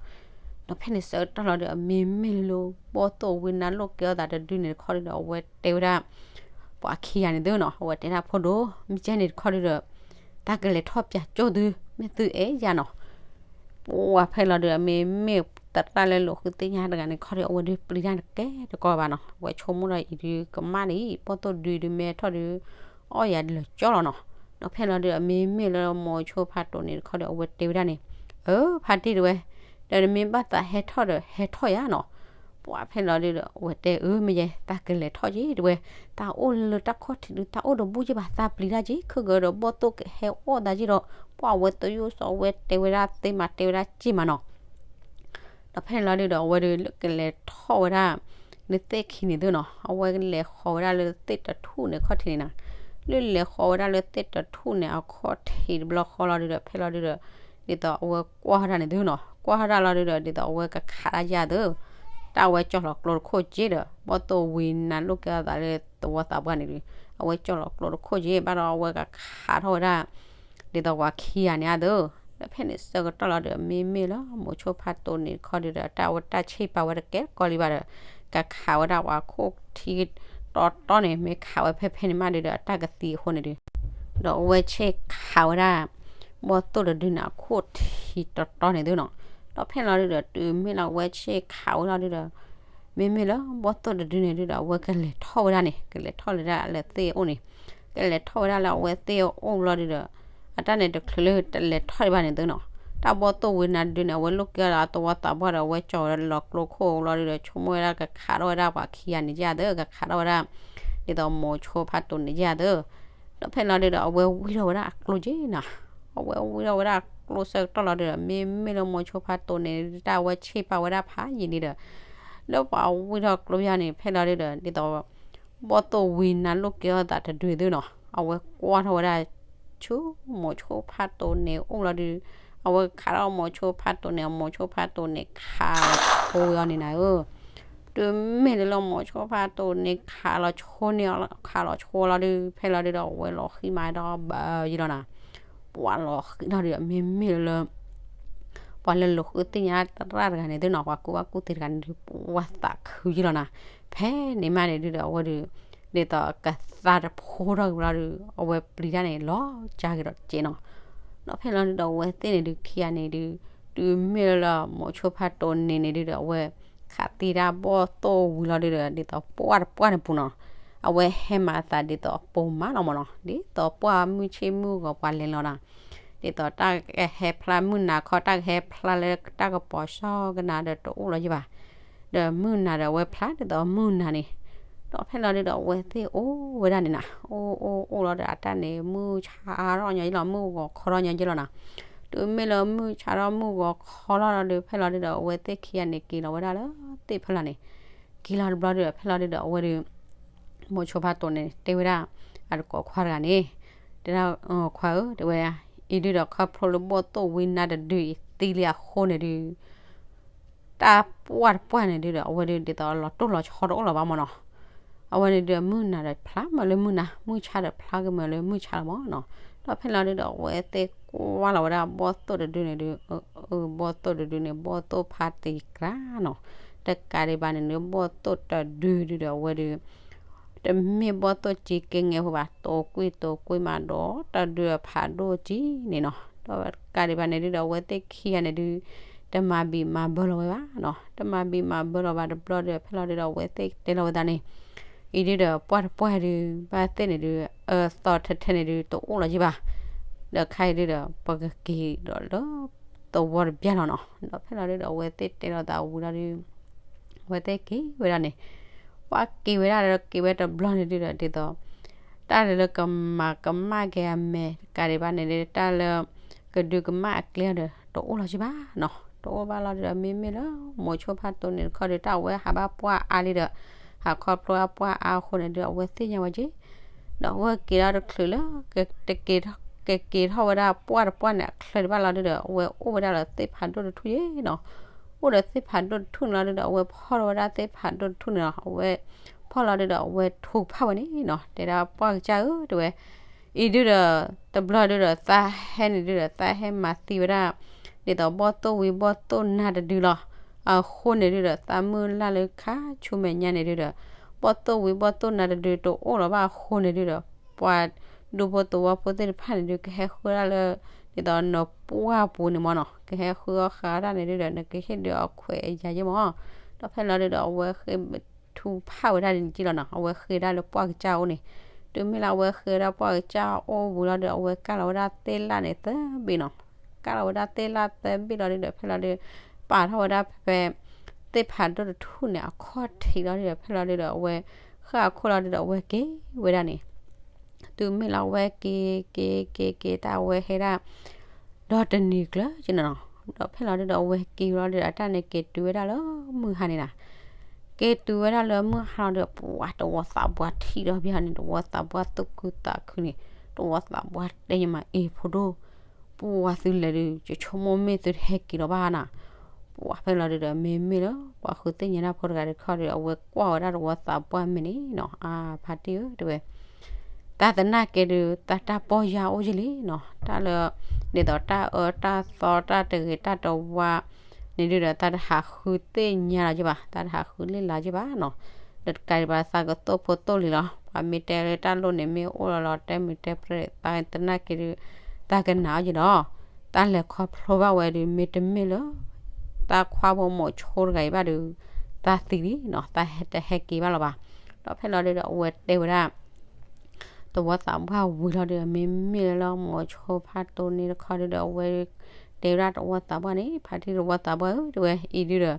ဒီးဖဲန့ၣ်ဆၢကတီၢ်လီၤဒု အမ့မ့ၢ်လၢဘီၣ်သိၣ်ဝံနါလိၣ်ကဲအီၤသးတဒုန့ၣ်တခီဒုဒီး အဝဲတဲဝဲဒၣ် ပှၤခံဂၤန့ၣ်သုနီၤ, အဝဲတဲဒၣ်ဖိဒိၣ် မ့ၢ်ကဲန့ၣ်တခီဒုဒီး တၢ်ကလဲၤထီၣ်ပၠးကၠိၣ်သု မ့ၢ်သုအဲၣ်ယၤနီၤ. ပှၢ်ဖဲလီၤဒု အမ့မ့ၢ်သရၣ်လၢလီၤဃုသ့ၣ်ညါတဂၤန့ၣ်တခီဒု အဝဲဒုပျံၤတၢ်တကဲတကီဘၣ်နီၤ, အဝဲဆိကမိၣ်ဒီးအံၤဒုကမၣ်န့ၣ် ဘီၣ်သိၣ်ဒုဒုမ့ၢ်ထီၣ်ဒု အီၣ်ယၤလၢာ်ကၠီလီၤနီၤ. ဒီးဖဲလီၤဒု အမ့မ့ၢ်လၢမိၤဆိဖးတိးန့ၣ်တခီဒု အဝဲတဲဝဲဒၣ်န့ၣ်, အၢ ဖါတံၢ်တဝဲ, ဒီးနမ့ၢ်ဘၣ်သးဟဲထီၣ်ဒီးဟဲထီၣ်ယၤနီၤ. ပှၢ်ဖဲလီၤဒုဒီး အဝဲတဲအၢ မ့ၢ်ယဲ တၢ်ကလဲၤထီၣ်က့ၤတဝဲ, တၢ်အိၣ်လၢတၢ်ခီၣ်ထံးဒု တၢ်အိၣ်တဘူၣ်က့ၢ်ဘၣ် သးပျံၤတၢ်က့ၤ ခဲကဒီးဘီၣ်သိၣ်ကဟဲအီၣ်သးက့ၤဒီး ပှၢ်အဝဲသယိၣ်စီၤ အဝဲတဲဝဲဒၣ်သ့မး တဲဝဲဒၣ်က့ၢ်မးနီၤ. ဒီးဖဲန့ၣ်လီၤဒုဒီး အဝဲဒုလၢကလဲၤထီၣ်ဝဲဒၣ် လၢသ့ၣ်ခံန့ၣ်သုနီၤ, အဝဲလဲၤဃီၤဝဲဒၣ်လၢသ့ၣ်တထူၣ်န့ၣ်ခီၣ်ထံးန့ၣ်နီၤ, လၢလဲၤဃီၤဝဲဒၣ်လၢသ့ၣ်တထူၣ်န့ၣ် အခီၣ်ထံးတဘျီဃီလီၤဒုဒီး ဖဲလီၤဒုဒီး ဒ်သိးအဝဲကွၢ်ဝဲဒၣ်န့ၣ်သုနီၤ, ကွၢ်ဝဲဒၣ်လီၤဒုဒီး ဒ်သိးအဝဲကခးတၢ်ယၤသု, တၢ်ဝဲကၠီၣ်လီၤကျိတခိၣ်က့ၢ်ဒီး ဘီၣ်သိၣ်ဝံနါလိၣ်ကဲအသးလၢသဝီသးပှၢ်န့ၣ်ဒု, အဝဲကၠီၣ်လီၤကျိတခိၣ်က့ၢ် ဘၣ်ဒီးအဝဲကခးထီၣ်ဝဲဒၣ် ဒ်သိးပှၤခံဂၤန့ၣ်အသိး, ဒီးဖဲန့ၣ်ဆၢကတီၢ်လီၤဒီး မ့မ့ၢ်လၢမိၤဆိဖးတိးန့ၣ်တခီဒုဒီး တၢ်ဝဲတၢ်ဆ့ၣ်ပာ်ဝဲတကဲကီလံဘၣ်ဒီး ကခးဝဲဒၣ်ပှၤခိၣ်ထံတီတီန့ၣ် မ့ၢ်ခးဝဲဖဲဖဲန့ၣ်မးဒုဒီး အတၢ်ကသံအဃိန့ၣ်ဒု, ဒီးအဝဲဆ့ၣ်ခးဝဲဒၣ် ဘီၣ်သိၣ်တဒုန့ၣ် အခိၣ်ထံတီတီန့ၣ်သုနီၤ, ဒီးဖဲလီၤဒုဒီး တုၤမ့ၢ်လၢအဝဲဆ့ၣ်ခးဝဲလီၤဒုဒီး မ့မ့ၢ်လၢဘီၣ်သိၣ်တဒုန့ၣ်ဒုဒီး အဝဲကလဲၤထီၣ်ဝဲဒၣ်န့ၣ် ကလဲၤထီၣ်လၢဒၣ်လၢသ့ၣ်အအိၣ်န့ၣ်, ကလဲၤထီၣ်ဝဲဒၣ်လၢအဝဲသ့ၣ်အအိၣ်လီၤဒုဒီး အတၢ်န့ၣ်တချုးလၢတလဲၤထီၣ်ဒံးဘၣ်န့ၣ်သုနီၤ, တၢ်ဘီၣ်သိၣ်ဝံနါတဒုန့ၣ် အဝဲလိၣ်ကဲအီၤသဝီသးပှၢ်ဒီး အဝဲကၠီၣ်ဝဲလီၤကျိခိၣ်လီၤဒုဒီး ဆိကမိၣ်ဝဲဒၣ်ကခးထီၣ်ဝဲဒၣ်ပှၤခံဂၤန့ၣ်ယၤသု, ကခးထီၣ်ဝဲဒၣ် ဒ်သိးမိၤဆိဖးတိးန့ၣ်ယၤသု, ဒီးဖဲလီၤဒုဒီး အဝဲဝံထီၣ်ဝဲဒၣ်အကျိက့နီၤ, အဝဲဝံထီၣ်ဝဲဒၣ်အကျိဆၢကတီၢ်လီၤဒုဒီး မ့မ့ၢ်လၢမိၤဆိဖးတိးန့ၣ် တၢ်အဝဲဆ့ၣ်ပာ်ဝဲဒၣ်ဖးယံာ်လံဒီး လၢပှၤဝံထီၣ်ကျိယၤန့ၣ် ဖဲလီၤဒုဒီး ဒ်သိး ဘီၣ်သိၣ်ဝံနါလိၣ်ကဲအီၤသးတဒုသုနီၤ, အဝဲကွၢ်ထီၣ်ဝဲဒၣ် ဆူမိၤဆိဖးတိးန့ၣ်အိၣ်လီၤဒု, အဝဲခးထီၣ်မိၤဆိဖးတိးန့ၣ် အမိၤဆိဖးတိးန့ၣ်ခးလီၤဆိဝဲအီၤန့ၣ်နၤဧၢ, တုၤမ့ၢ်လၢလၢမိၤဆိဖးတိးန့ၣ်ခးလီၤဆိန့ၢ်အီၤ ခးလီၤဆိလီၤဒု ဖဲလီၤဒုဒီး အဝဲလီၤဃံမးဒီးဘၣ်ယံၤလီၤနၤ, ပှၤလီၤဃံးထီၣ်ဒုးဒီး မ့မ့ၢ်လၢ ပှၤလၢလူၤဃုသ့ၣ်ညါသရၣ်တဂၤန့ၣ်သ့ၣ်နီၤ, ပှၤကူၣ်ဘၣ်ကူၣ်သ့တဂၤန့ၣ်ဒုး ပှၤသးခုယံလီၤနၤ. ဖဲန့ၣ်မးန့ၣ်ဒုးဒီး အဝဲဒုး ဒ်သိးကသါတဖိထီၣ်က့ၤဘျီဒုး အဝဲပျံၤတၢ်န့ၣ် လီၤကၢ်က့ၤဒီးစဲးနီၤ. ဒီးဖဲလီၤဒုးဒီး အဝဲသ့ၣ်န့ၣ်ဒုး ခံဂၤန့ၣ်ဒုး တုၤမ့ၢ်လၢ မိၤဆိဖးတိၢ်န့ၣ်န့ၣ်ဒုးဒီး အဝဲ ခးသံတၢ်ဘီၣ်သိၣ်ဝံၤလီၤဒုးဒီး ဒ်သိးပှၢ်တပှၢ်န့ၣ်ပူၤနီၤ, အဝဲဟဲမၤအသးဒ်သိးအပိာ်မးလီၤမးနီၤ, ဒ်သိးပှၢ်မုၢ်ဆ့ၣ်မုၢ်ဂီၤပှၤလဲၤလီၤနီၤ, ဒ်သိးတၢ်ကဟဲဖျါမုၢ်နၤခီ တၢ်ကဟဲဖျါလၢတၢ်ကပီၤစီကနၤဒီးတအိၣ်လီၤယဘၣ်. ဒီးမုၢ်နၤဒီးအဝဲဖျါဒ်သိးမုၢ်နၤန့ၣ်, ဒီးဖဲလီၤဒုးဒီး အဝဲသ့ၣ်အိၣ်ဝဲဒၣ်န့ၣ်နၤ, အိၣ်အိၣ်အိၣ်လီၤဒီး အတၢ်န့ၣ် မုၢ်ဆါထီၣ်ညီယလီၤ, မုၢ်ဂီၤခီထီၣ်ညီယလီၤနီၤ. တုၤမ့ၢ်လၢမုၢ်ဆါထီၣ်မုၢ်ဂီၤခီလီၤဒီး ဖဲလီၤဒုးဒီး အဝဲသ့ၣ်ခံဂၤန့ၣ် က့ၤလီၤဝဲဒၣ်လၢသ့ၣ်ဖီလာ်န့ၣ်, က့ၤလီၤတဘျီဒုးဒီး ဖဲလီၤဒုးဒီး အဝဲဒုး မိၤဆိဖးတိၢ်န့ၣ် တဲဝဲဒၣ် အတကိးခွါတဂၤန့ၣ်, တဲဒၣ် ခွါဧၢ တဲဝဲ, အံၤဒုးဒီး ခီဖျိလၢဘီၣ်သိၣ်ဝံနၤတဒုအံၤသံလံအဃိန့ၣ်ဒုး တၢ်ပှၢ်တပှၢ်န့ၣ်ဒုးဒီး အဝဲဒုးဒ်သိးလီၤတိၢ်လီၤဆီတအိၣ်လၢၤဘၣ်မးနီၤ. အဝဲန့ၣ်ဒုး မုၢ်နၤဒီးဖျါမးလၢမုၢ်နၤ, မုၢ်ဆါဒီးဖျါက့ၤမးလၢမုၢ်ဆါလီၤမးနီၤ. ဒီးဖဲလီၤဒုးဒီး အဝဲသ့ၣ်ကွၢ်လီၤဝဲဒၣ်ဘီၣ်သိၣ်တဒုန့ၣ်ဒုး, ဘီၣ်သိၣ်တဒုန့ၣ် ဘီၣ်သိၣ်ဖးတံၢ်ကြၢနီၤ. တကးဒံးဘၣ်န့ၣ်ဒုး ဘီၣ်သိၣ်တဒုဒုးဒီး အဝဲဒုး တမ့ၢ်ဘီၣ်သိၣ်ကၠံကဲငဲဖိဘၣ်, တိာ်ကွံာ်တိာ်ကွံာ်မးဒီး တၢ်ဒုးဖးဒိၣ်ကၠံန့ၣ်နီၤ. ဒီးတကးဒံးဘၣ်န့ၣ်ဒုးဒီး အဝဲသ့ၣ်ခံဂၤန့ၣ်ဒုး တမၤဘံၣ်မၤဘၢလီၤဝဲဘၣ်နီၤ. တမၤဘံၣ်မၤဘၢလီၤဘၣ်တဘျီဒီး ဖဲလီၤဒုးဒီး အဝဲသ့ၣ်တဲလီၤဝဲသးန့ၣ်, အံၤဒုးဒီး ပှၢ်တပှၢ်ဒုး ဘၣ်သ့ၣ်န့ၣ်ဒုး အသီထဲထဲန့ၣ်ဒုး တအိၣ်လီၤက့ၤဘၣ်. ဒီးခဲအံၤဒုးဒီး ပကက့ၤဒီးလၢ သဝီတဘျီလီၤနီၤ. ဒီးဖဲလီၤဒုးဒီး အဝဲသ့ၣ်တဲလီၤသးဝံၤလီၤဒုး အဝဲသ့ၣ်က့ၤဝဲဒၣ်န့ၣ်, ပှၢ်က့ၤဝဲဒၣ်ဒီး က့ၤဝဲတဘျီန့ၣ်ဒုးဒီး ဒ်သိး တၢ်လၢကမၤကမၣ်က့ၤအမဲာ် တကးဒံးဘၣ်န့ၣ်ဒုး တၢ်လၢ ကဒုးကမၣ်အကျဲဒီး တအိၣ်လီၤက့ၤဘၣ်နီၤ. တအိၣ်ဘၣ်လီၤဒုးဒီး မ့မ့ၢ်လၢ မိၤဆိဖးတိၢ်န့ၣ်တခီဒုး တၢ်အဝဲဟးဘၣ်ပှၢ်အါလံဒီး ဟးခီဖျိအပှၢ်အါအဃိန့ၣ်ဒုး အဝဲသ့ၣ်ညါဝဲက့ၤ ဒီးအဝဲက့ၤဒီးတချုးလၢ ကက့ၤထီၣ်ဝဲဒၣ်ပှၢ်တပှၢ်န့ၣ် အချၢတဘၣ်လီၤဒုးဒီး အဝဲအိၣ်ဝဲဒၣ်လၢသ့ၣ်ဖးဒိၣ်တထူၣ်ယဲနီၤ. အိၣ်ဒီးသ့ၣ်ဖးဒိၣ်တထူၣ်န့ၣ်လီၤဒုးဒီး အဝဲဖီၣ်လီၤဝဲဒၣ်သ့ၣ်ဖးဒိၣ်တထူၣ်န့ၣ်လီၤ. အဝဲဖီၣ်လီၤဒုးဒီး အဝဲထုကဖၣ်ဝဲန့ၣ်နီၤ. တဲဒၣ်ပှၢ်ကစၢ်ဧၢ တဲဝဲ, အံၤဒုးဒီး တဘျီဒုးဒီး သးဟဲန့ၣ်ဒုးဒီး သးဟဲမၤသံဝဲဒၣ် ဒ်သိးဘီၣ်သိၣ်ဝံၤဘီၣ်သိၣ်နၤတဒုလီၤ. အဃိန့ၣ်ဒုးဒီး သးမုၢ်လၢ်လၢခါဆူမဲာ်ညါန့ၣ်ဒုးဒီး ဘီၣ်သိၣ်ဝံၤဘီၣ်သိၣ်နၤတဒုတအိၣ်လီၤဘၣ်အဃိန့ၣ်ဒုးဒီး ပှၤဒူဖိသဝီဖိသ့ၣ်တဖၣ်န့ၣ်ဒုး ကဟဲဃုဒၣ်လၢ ဒ်သိးနပှၢ်ပူၤန့ၣ်မးနီၤ. ကဟဲဃုအီၣ်ဃာ်တၢ်န့ၣ်ဒုးဒီး နကဟ့ၣ်ဒုးအခွဲးအယာ်ယဲမး. ဒီးဖဲလီၤဒုးဒီး အဝဲဃ့ထုကဖၣ်ဝဲဒၣ်န့ၣ်က့လီၤနီၤ. အဝဲဃ့ဒၣ်လၢပှၢ်ကစၢ်အအိၣ်န့ၣ်, တုၤမ့ၢ်လၢအဝဲဃ့ဒၣ်ပှၢ်ကစၢ်အအိၣ်ဝံၤလီၤဒီး အဝဲကၢ်လီၤဝဲဒၣ်သ့ၣ်လၣ်န့ၣ်သၢဘ့ၣ်နီၤ. ကၢ်လီၤဝဲဒၣ်သ့ၣ်လၣ်သၢဘ့ၣ်လီၤဒုးဒီး ဖဲလီၤဒုး ပာ်ထီၣ်ဝဲဒၣ်ဖဲ သ့ၣ်ဖးဒိၣ်တထူၣ်န့ၣ် အခီၣ်ထံးလီၤဒုးဒီး ဖဲလီၤဒုးဒီး အဝဲဃၣ်အခိၣ်လီၤဒုးဒီး အဝဲက့ၤဝဲဒၣ်န့ၣ်, တုၤမ့ၢ်လၢအဝဲက့ၤက့ၤက့ၤက့ၤတၢ်အဝဲဟဲဒၣ် ဒီတနံၤကျၢၤက့နီၤနီၤ. ဒီးဖဲလီၤဒုးဒီး အဝဲက့ၤလီၤဒုးဒီး အတၢ်န့ၣ်က့ၤတုၤဝဲဒၣ်လၢမုၢ်ဟါန့ၣ်နီၤ. က့ၤတုၤဝဲဒၣ်လၢမုၢ်ဟါလီၤဒီး ပှၤတဝီသးပှၢ်ထံၣ်ဒီးဘၣ်န့ၣ် တဝီသးပှၢ်သူၣ်ခုသးခုန့ၣ် တဝီသးပှၢ်တဲညီမး အ့ၤ ဖိဒိၣ် ပှၤသုလဲၤဒုး ယဆိကမိၣ်မ့ၢ်သုတဟဲက့ၤလီၤဘၣ်နၤ. ပှၤဖဲလီၤဒုးဒီး မ့မ့ၢ်လၢ ပှၤဃုသ့ၣ်ညါတၢ်ဖိတဂၤတခီဒီး အဝဲကွၢ်ဝဲဒၣ်တဝီသးပှၢ်မ့ၢ်န့ၣ်နီၤ, အါ ဖါတံၢ်ဧၢ တဲဝဲ တၢ်သနာ်က့ဒုး တၢ်တၢ်ပီၢ်ယၢ်အိၣ်ယလံနီၤ, တၢ်လၢ ဒ်သိးတၢ်အၢတၢ်သီတၢ်တဂ့ၤတၢ်တဝါန့ၣ်ဒုးဒီး တၢ်တဟးဃုသ့ၣ်ညါလီၤက့ဘၣ်, တၢ်တဟးဃုလ့ၣ်လီၤက့ဘၣ်နီၤ. ဒီးတကးဒံးဘၣ်သးကသိၣ်ဖိသိၣ်လံၤလီၤ, ပှၤမ့ၢ်တဲလၢတၢ်လိၣ်န့ၣ် မ့ၢ်အိၣ်လီၤလီၤ တဲမုာ်တဲပြဲၢ် သနာ်က့ဒုး တၢ်ကနာ်အီၤက့ဒီး တၢ်လဲၤခီဖျိဘၣ်ဝဲဒုး မ့တမ့ၢ်လၢ တၢ်ခွါဖိမိၤဆိတဂၤအံၤဘၣ်ဒုး တၢ်သံလံနီၤ, တၢ်တဟဲက့ၤဘၣ်လီၤဘၣ်. ဒီးဖဲလီၤဒုးဒီး အဝဲတဲဝဲဒၣ် တဝီသးပှၢ်ဝံၤလီၤဒုး မ့မ့ၢ်လၢမိၤဆိဖးတိၢ်န့ၣ်တခီဒုးဒီး အဝဲတဲဝဲဒၣ်တဝီသးပှၢ်န့ၣ် ဖါတံၢ်တဝီသးပှၢ်ဧၢ တဲဝဲ အံၤဒုးဒီး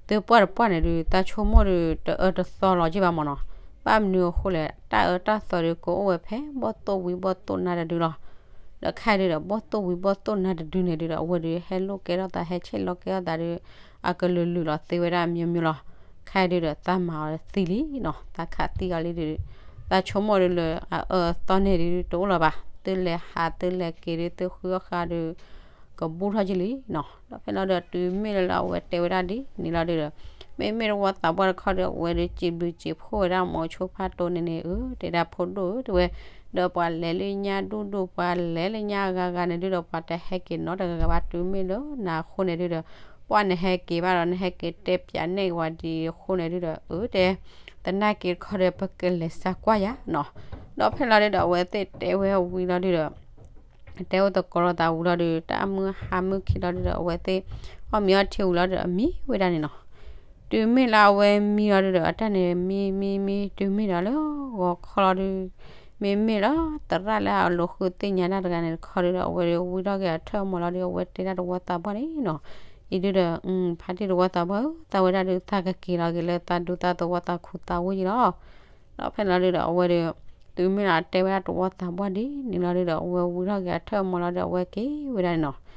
သုပှၢ်တပှၢ်န့ၣ်ဒုး တၢ်ဆိကမိၣ်ဒုး တအၢတသီလီၤက့ဘၣ်မးနီၤ. ဘၣ်မနုၤအဃိလဲၣ် တၢ်အၢတၢ်သီဒုး ကအိၣ်ဝဲဖဲဘီၣ်သိၣ်ဝံၤဘီၣ်သိၣ်နၤတဒုလီၤ. ဒီးခဲအံၤဒုးဒီး ဘီၣ်သိၣ်ဝံၤဘီၣ်သိၣ်နၤတဒုန့ၣ်ဒုးဒီး အဝဲဒုးဟဲလိာ်ကဲထီၣ်သး ဟဲဆ့ၣ်လီၤကဲထီၣ်သးဒုး အကလုာ်လုာ်လီၤသ့ဝဲဒၣ် မျိုးမျိုး လီၤ. ခဲအံၤဒုးဒီး တၢ်မၤအီၤသံလံနီၤ, တၢ်ခးသံအီၤလံဒုး တၢ်ဆိကမိၣ်ဒုးလၢအအၢအသီန့ၣ်ဒုး တအိၣ်လၢၤဘၣ်. သုလဲၤဟးသုလဲၤက့ၤဒုး သုဃုအီၣ်ဃာ်ဒုး ကဘူးထီၣ်က့ၤလံနီၤ. ဒီးဖဲလီၤဒုး တုၤမ့ၢ်လၢအဝဲတဲဝဲဒၣ်ဒ်န့ၣ်လီၤဒုးဒီး မ့မ့ၢ်တဝီသးပှၢ်တခီဒီး အဝဲဒုးစံးဘျုးစံးဖှိၣ်ဝဲဒၣ်မိၤဆိဖါတိန့ၣ်န့ၣ် အၢ တဲဒၣ်ဖိဒိၣ်ဧၢ တဲဝဲ, ဒီးပှၤလဲၤလၢညါဒူၣ်ဒူၣ် ပှၤလဲၤလၢညါဂၤဂၤန့ၣ်ဒုဒီး ပှၤတဟဲက့ၤနီတဂၤဂၤဘၣ် တုၤမ့ၢ်လၢနၤအဃိန့ၣ်ဒုဒီး ပှၤနဟဲက့ၤဘၣ်ဒီး နဟဲက့ၤတဲပၠးန့ၢ်ဝဲဒ်အဃိန့ၣ်ဒုဒီး အၢ တဲ သနာ်က့တခီဒီး ပကလဲၤစါကွၢ်ယၤနီၤ. ဒီးဖဲလီၤဒုဒီး အဝဲသ့ၣ်တဲဝဲဝံၤလီၤဒုဒီး တဲအိၣ်သကိးလိာ်သးဝံၤလီၤဒုး တၢ်မုၢ်ဟါမုၢ်ခံလီၤဒုဒီး အဝဲသ့ၣ် အီၣ်မ့ၤအီထံဝံၤလီၤဒုဒီး အမံဝဲဒၣ်န့ၣ်နီၤ. တုၤမ့ၢ်လၢအဝဲမံလီၤဒုဒီး အတၢ်န့ၣ် မံမံမံ တုၤမ့ၢ်ဒီးလၢဂီၤခီလီၤဒု မ့မ့ၢ်လၢသရၣ်လၢအလိာ်ဃုသ့ၣ်ညါတၢ်တဂၤန့ၣ်တခီဒုဒီး အဝဲဒုးဝံထီၣ်က့ၤအထၢၣ်မီၤလီၤဒု အဝဲတဲဒၣ်တဝီသးပှၢ်န့ၣ်နီၤ, အံၤဒုဒီး ဖါတံၢ်တဝီသးပှၢ်ဧၢ သးဝဲဒၣ်ဒုးသးကက့ၤလီၤက့ၤလၢသးဒူသးသဝီသးခူသးဝ့ၢ်ယံလီၤ. ဒီးဖဲလီၤဒုဒီး အဝဲဒုး တုၤမ့ၢ်လၢအတဲဝဲဒၣ်တဝီသးပှၢ်ဒ်န့ၣ်လီၤဒုဒီး အဝဲဝံထီၣ်က့ၤအထၢၣ်မီၤလီၤဒု အဝဲက့ၤဝဲဒၣ်န့ၣ်နီၤ.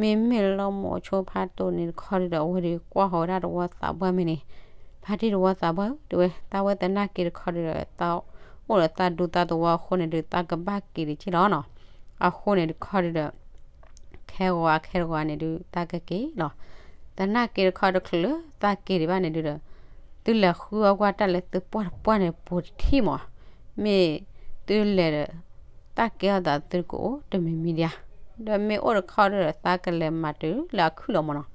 မ့မ့ၢ်လၢမိၤဆိဖါတိန့ၣ်တခီဒုဒီး အဝဲဒုးကွၢ်ဃီၤဝဲဒၣ်တဝီသးပှၢ်မ့ၢ်န့ၣ်, ဖါတံၢ်တဝီသးပှၢ်ဧၢ တဲဝဲ သးဝဲသနာ်က့တခီဒုဒီး သးအိၣ်ဒီးသးဒူသးသဝီအဃိန့ၣ်ဒုး သးကဘၣ်က့ၤတက့ၢ်လီၤနီၤ. အဃိန့ၣ်တခီဒုဒီး ခဲဂီၤအခဲတဂီၤန့ၣ်ဒုး သးကက့ၤလီၤ. သနာ်က့တခီတချုးလၢသးက့ၤဒံးဘၣ်န့ၣ်ဒုဒီး သုလဲၤဃုအီၣ်ကွၢ်တၢ်လၢသုပှၢ်တပှၢ်န့ၣ် ပူၤတထံၣ်မး, မ့ၢ်သုလဲၤဒီး တၢ်ကဲထီၣ်သးသုကအိၣ်တမံၤမံၤဒံးဧါ, ဒီးမ့ၢ်အိၣ်တခီဒုဒီး သးကလဲၤမၤတုၤလၢအခုၣ်လီၤမးနီၤ.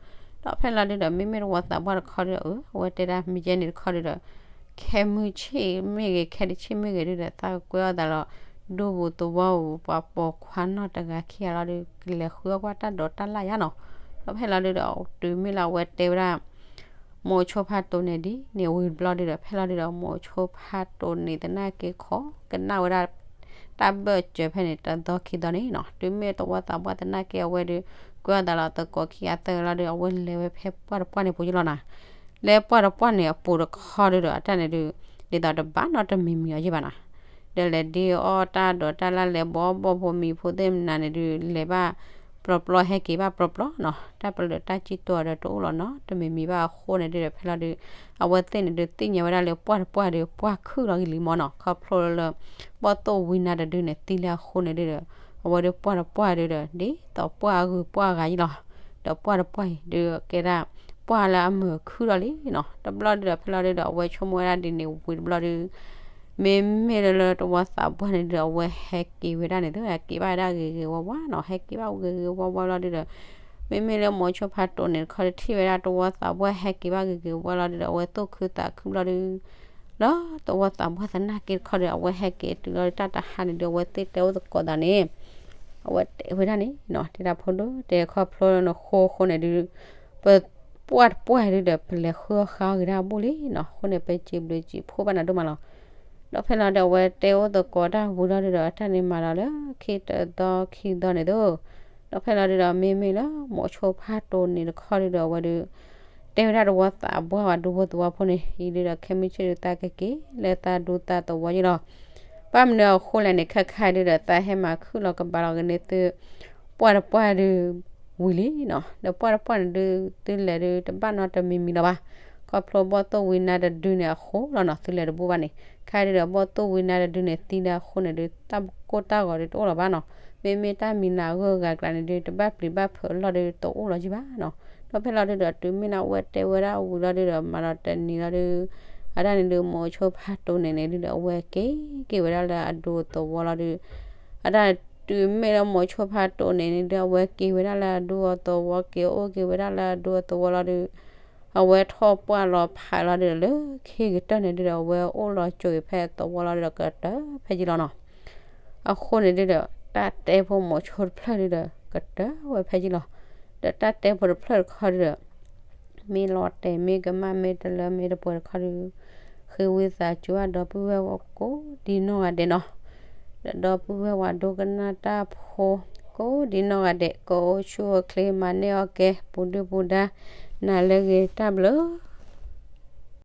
ဒီးဖဲလီၤဒုဒီး မ့မ့ၢ်တဝီသးပှၢ်တခီဒုဒီး အဝဲတဲဒၣ်မ့ၢ်ယဲန့ၣ်တခီဒုဒီး ခဲမုၢ်ဆ့ၣ်မ့ၢ်ဂ့ၤ ခဲတဆ့ၣ်မ့ၢ်ဂ့ၤဒုဒီး သးကကွဲအီၣ်သးလီၤ ဒူပူၤသဝီပူၤ ပှၤပိာ်ခွါနီၢ်တဂၤခံဂၤလီၤဒုး ကလဲၤဃုအီၣ်ကွၢ်တၢ်ဒိးတၢ်လၢ်ယါနီၤ. ဒီးဖဲလီၤဒုဒီး တုၤမ့ၢ်လၢအဝဲတဲဝဲဒၣ် မိၤဆိဖါတိန့ၣ်ဒ်န့ၣ်ဝံၤတဘျီဒုဒီး ဖဲလီၤဒုဒီး မိၤဆိဖါတိန့ၣ်သနာ်က့ ခိးကနၣ်ဝဲဒၣ် တၢ်ဘၢၣ်စၢၤဖဲန့ၣ် တသီခံသီန့ၣ်နီၤ. တုၤမ့ၢ်တဝီသးပှၢ်သနာ်က့ အဝဲဒုး ကွဲအီၣ်သးလီၤသကိးခံဂၤသၢဂၤလီၤဒုး အဝဲလဲၤဝဲဖဲပှၢ်တပှၢ်န့ၣ်ပူၤယံလီၤနီၤ. လၢပှၢ်တပှၢ်န့ၣ်အပူၤတခီဒုဒီး အတၢ်န့ၣ်ဒုး ဒ်သိးတဘၣ်နီတမံၤမံၤအီၤယံဘၣ်နီၤ. ဒီးလဲၤဒ့အီၣ်တၢ်ဒိးတၢ်လၢ် လဲၤဘီဘီၣ်ဖိမံၤဖိသ့ၣ်မနုၤန့ၣ်ဒုး လဲၤဘၣ်ပျီပျီ ဟဲက့ၤဘၣ်ပျီပျီနီၤ. တၢ်ပလၢၢ်တၢ်စံၣ်တိၤဒီးတအိၣ်လီၤနီတမံၤမံၤဘၣ်အဃိန့ၣ်ဒုဒီး ဖဲလီၤဒုး အဝဲသ့ၣ်န့ၣ်ဒုးသ့ၣ်ညါဝဲဒၣ်လၢပှၢ်တပှၢ်ဒုး ပှၢ်ခုၣ်လီၤဂ့ၤလံမးနီၤ. ခီဖျိလၢ ဘီၣ်သိၣ်ဝံနါတဒုန့ၣ်သံလၢအဃိန့ၣ်ဒုဒီး အဝဲဒုးပှၢ်တပှၢ်ဒုဒီး ဒ်သိးပှၢ်အဂုၤပှၢ်အဂၤယံလီၤ. ဒီးပှၢ်တပှၢ်အံၤဒုးကဲဒၣ် ပှၢ်လၢအမုာ်ခုၣ်ထီၣ်လံနီၤ. တဘျီဒုဒီး ဖဲလီၤဒုဒီး အဝဲဆိကမိၣ်ဝဲဒၣ်ဒ်န့ၣ်ဝံၤတဘျီဒု မ့မ့ၢ်လၢတဝီသးပှၢ်န့ၣ်ဒုဒီး အဝဲဟဲက့ၤဝဲဒၣ်န့ၣ် က့ၤဘၣ်ဝဲဒၣ်ဂ့ၤဂ့ၤဝါဝါနီၤ. ဟဲက့ၤဘၣ်ဂ့ၤဂ့ၤဝါဝါလီၤဒုဒီး မ့မ့ၢ်လၢမိၤဆိဖါတိန့ၣ်တခီ တထံၣ်ဝဲဒၣ်တဝီသးပှၢ်ဟဲက့ၤဘၣ်ဂ့ၤဂ့ၤဝါဝါလီၤဒုဒီး အဝဲသူၣ်ခုသးခုဘျီဒု လၢတဝီသးပှၢ်သနာ်က့တခီဒီး အဝဲဟဲက့ၤတုၤလီၤတၢ်တဟါန့ၣ်ဒုး အဝဲသ့ၣ်တဲအိၣ်သကိးသးန့ၣ် အဝဲတဲဝဲဒၣ်န့ၣ်နီၤ တဲဒၣ်ဖိဒိၣ် တဲခီဖျိလၢနဃိအဃိန့ၣ်ဒုး ပပှၢ်တပှၢ်ဒုဒီး ပလဲၤဃုအီၣ်ဃုအီဂ့ၤဒၣ်အဘူၣ်လံနီၤ. အဃိန့ၣ် ပစံးဘျုးစံးဖှိၣ်ဘၣ်နၤဒိၣ်မးလီၤ. ဒီးဖဲလီၤဒုး အဝဲတဲအိၣ်သကိးတၢ်ဝံၤလီၤဒုဒီး အတၢ်န့ၣ်မၤလီၤလၢခံတသီခံသီန့ၣ်သိး ဒီးဖဲလီၤဒုဒီး မ့မ့ၢ်လၢမိၤဆိဖါတိန့ၣ်တခီဒုဒီး အဝဲဒုး တဲဝဲဒၣ်တဝီသးပှၢ်ဝဲဒူဖိသဝီဖိန့ၣ် အံၤဒုဒီး ခဲမုၢ်ဆ့ၣ်ဒုးသးကက့ၤလၢသးဒူသးသဝီယံလီၤ. ဘၣ်မနုၤအဃိလဲၣ်န့ၣ် ခဲခါဒုဒီး သးဟဲမၤခုၣ်လီၤကဘၣ်လီၤက့ၤန့ၢ်သု ပှၢ်တပှၢ်ဒုး ဝံၤလံနီၤ. ဒီးပှၢ်တပှၢ်န့ၣ်ဒုး သုလဲၤဒုး တဘၣ်နီတမံၤမံၤလီၤဘၣ်. ခီဖျိဘီၣ်သိၣ်ဝံနါတဒုန့ၣ်အဃိလီၤနီၤ သုလဲၤတဘူၣ်ဘၣ်န့ၣ် ခါဒုဒီး ဘီၣ်သိၣ်ဝံနါတဒုန့ၣ်သံလၢအဃိန့ၣ်ဒုး တၢ်ကိၢ်တၢ်ဂီၤဒုးတအိၣ်လီၤဘၣ်နီၤ. မ့မ့ၢ်တၢ်မံၤနၤအဂုၤအဂၤကျါန့ၣ်ဒုး တဘၣ်ပျံၤဘၣ်ဖုးအလီၢ်ဒုးတအိၣ်လီၤယံဘၣ်နီၤ. ဒီးဖဲလီၤဒုဒီး တုၤမ့ၢ်လၢအဝဲတဲဝဲဒၣ်ဝံၤလီၤဒုဒီး မၤဒီးတနံၤလီၤဒုး အတၢ်န့ၣ်ဒုး မိၤဆိဖါတိန့ၣ်န့ၣ်ဒုဒီး အဝဲက့ၤက့ၤဝဲဒၣ်လၢအဒူအသဝီလီၤဒုး အတၢ်တုၤမ့ၢ်လၢမိၤဆိဖါတိန့ၣ်န့ၣ်ဒုး အဝဲက့ၤဝဲဒၣ်လၢအဒူအသဝီ က့ၤအိၣ်က့ၤဝဲဒၣ်လၢအဒူအသဝီလီၤဒုး အဝဲထီၣ်ပှၢ်လီၤဖးလီၤဒုဒီး လၢခံကတၢၢ်န့ၣ်ဒုဒီး အဝဲအိၣ်လီၤစိၤအံၤဖဲသဝီလီၤဒုဒီး ကတၢၢ်ဖဲယံလီၤနီၤ. အဃိန့ၣ်ဒုဒီး တၢ်တဲဖိမိၤဆိတဖျၢၣ်ဒုဒီး ကတၢၢ်ဝဲဖဲယံလီၤ. ဒီးတၢ်တဲဖိတဖျၢၣ်တခီဒုဒီး မ့ၢ်လီၤတဲာ်မ့ၢ်ကမၣ်မ့ၢ်တလၢမ့ၢ်တပှဲၤတခီဒုး ဃ့ဝံသးစူၤအဒီပုၢ်ဝဲၢ်ကိးဒံနီၢ်ဂၤဒဲးနီၤ. ဒီးဒီပုၢ်ဝဲၢ်ဝဲဒိကနၣ်တၢ်ဖိ ကိးဒံနီၢ်ဂၤဒဲး ကအိၣ်ဆူၣ်အိၣ်ချ့ မၤန့ၢ်အီၣ်ကဲ ပူၤဒုၣ်ပူၤဒါ နၤလၢအဂ့ၤ တၢ်ဘျုး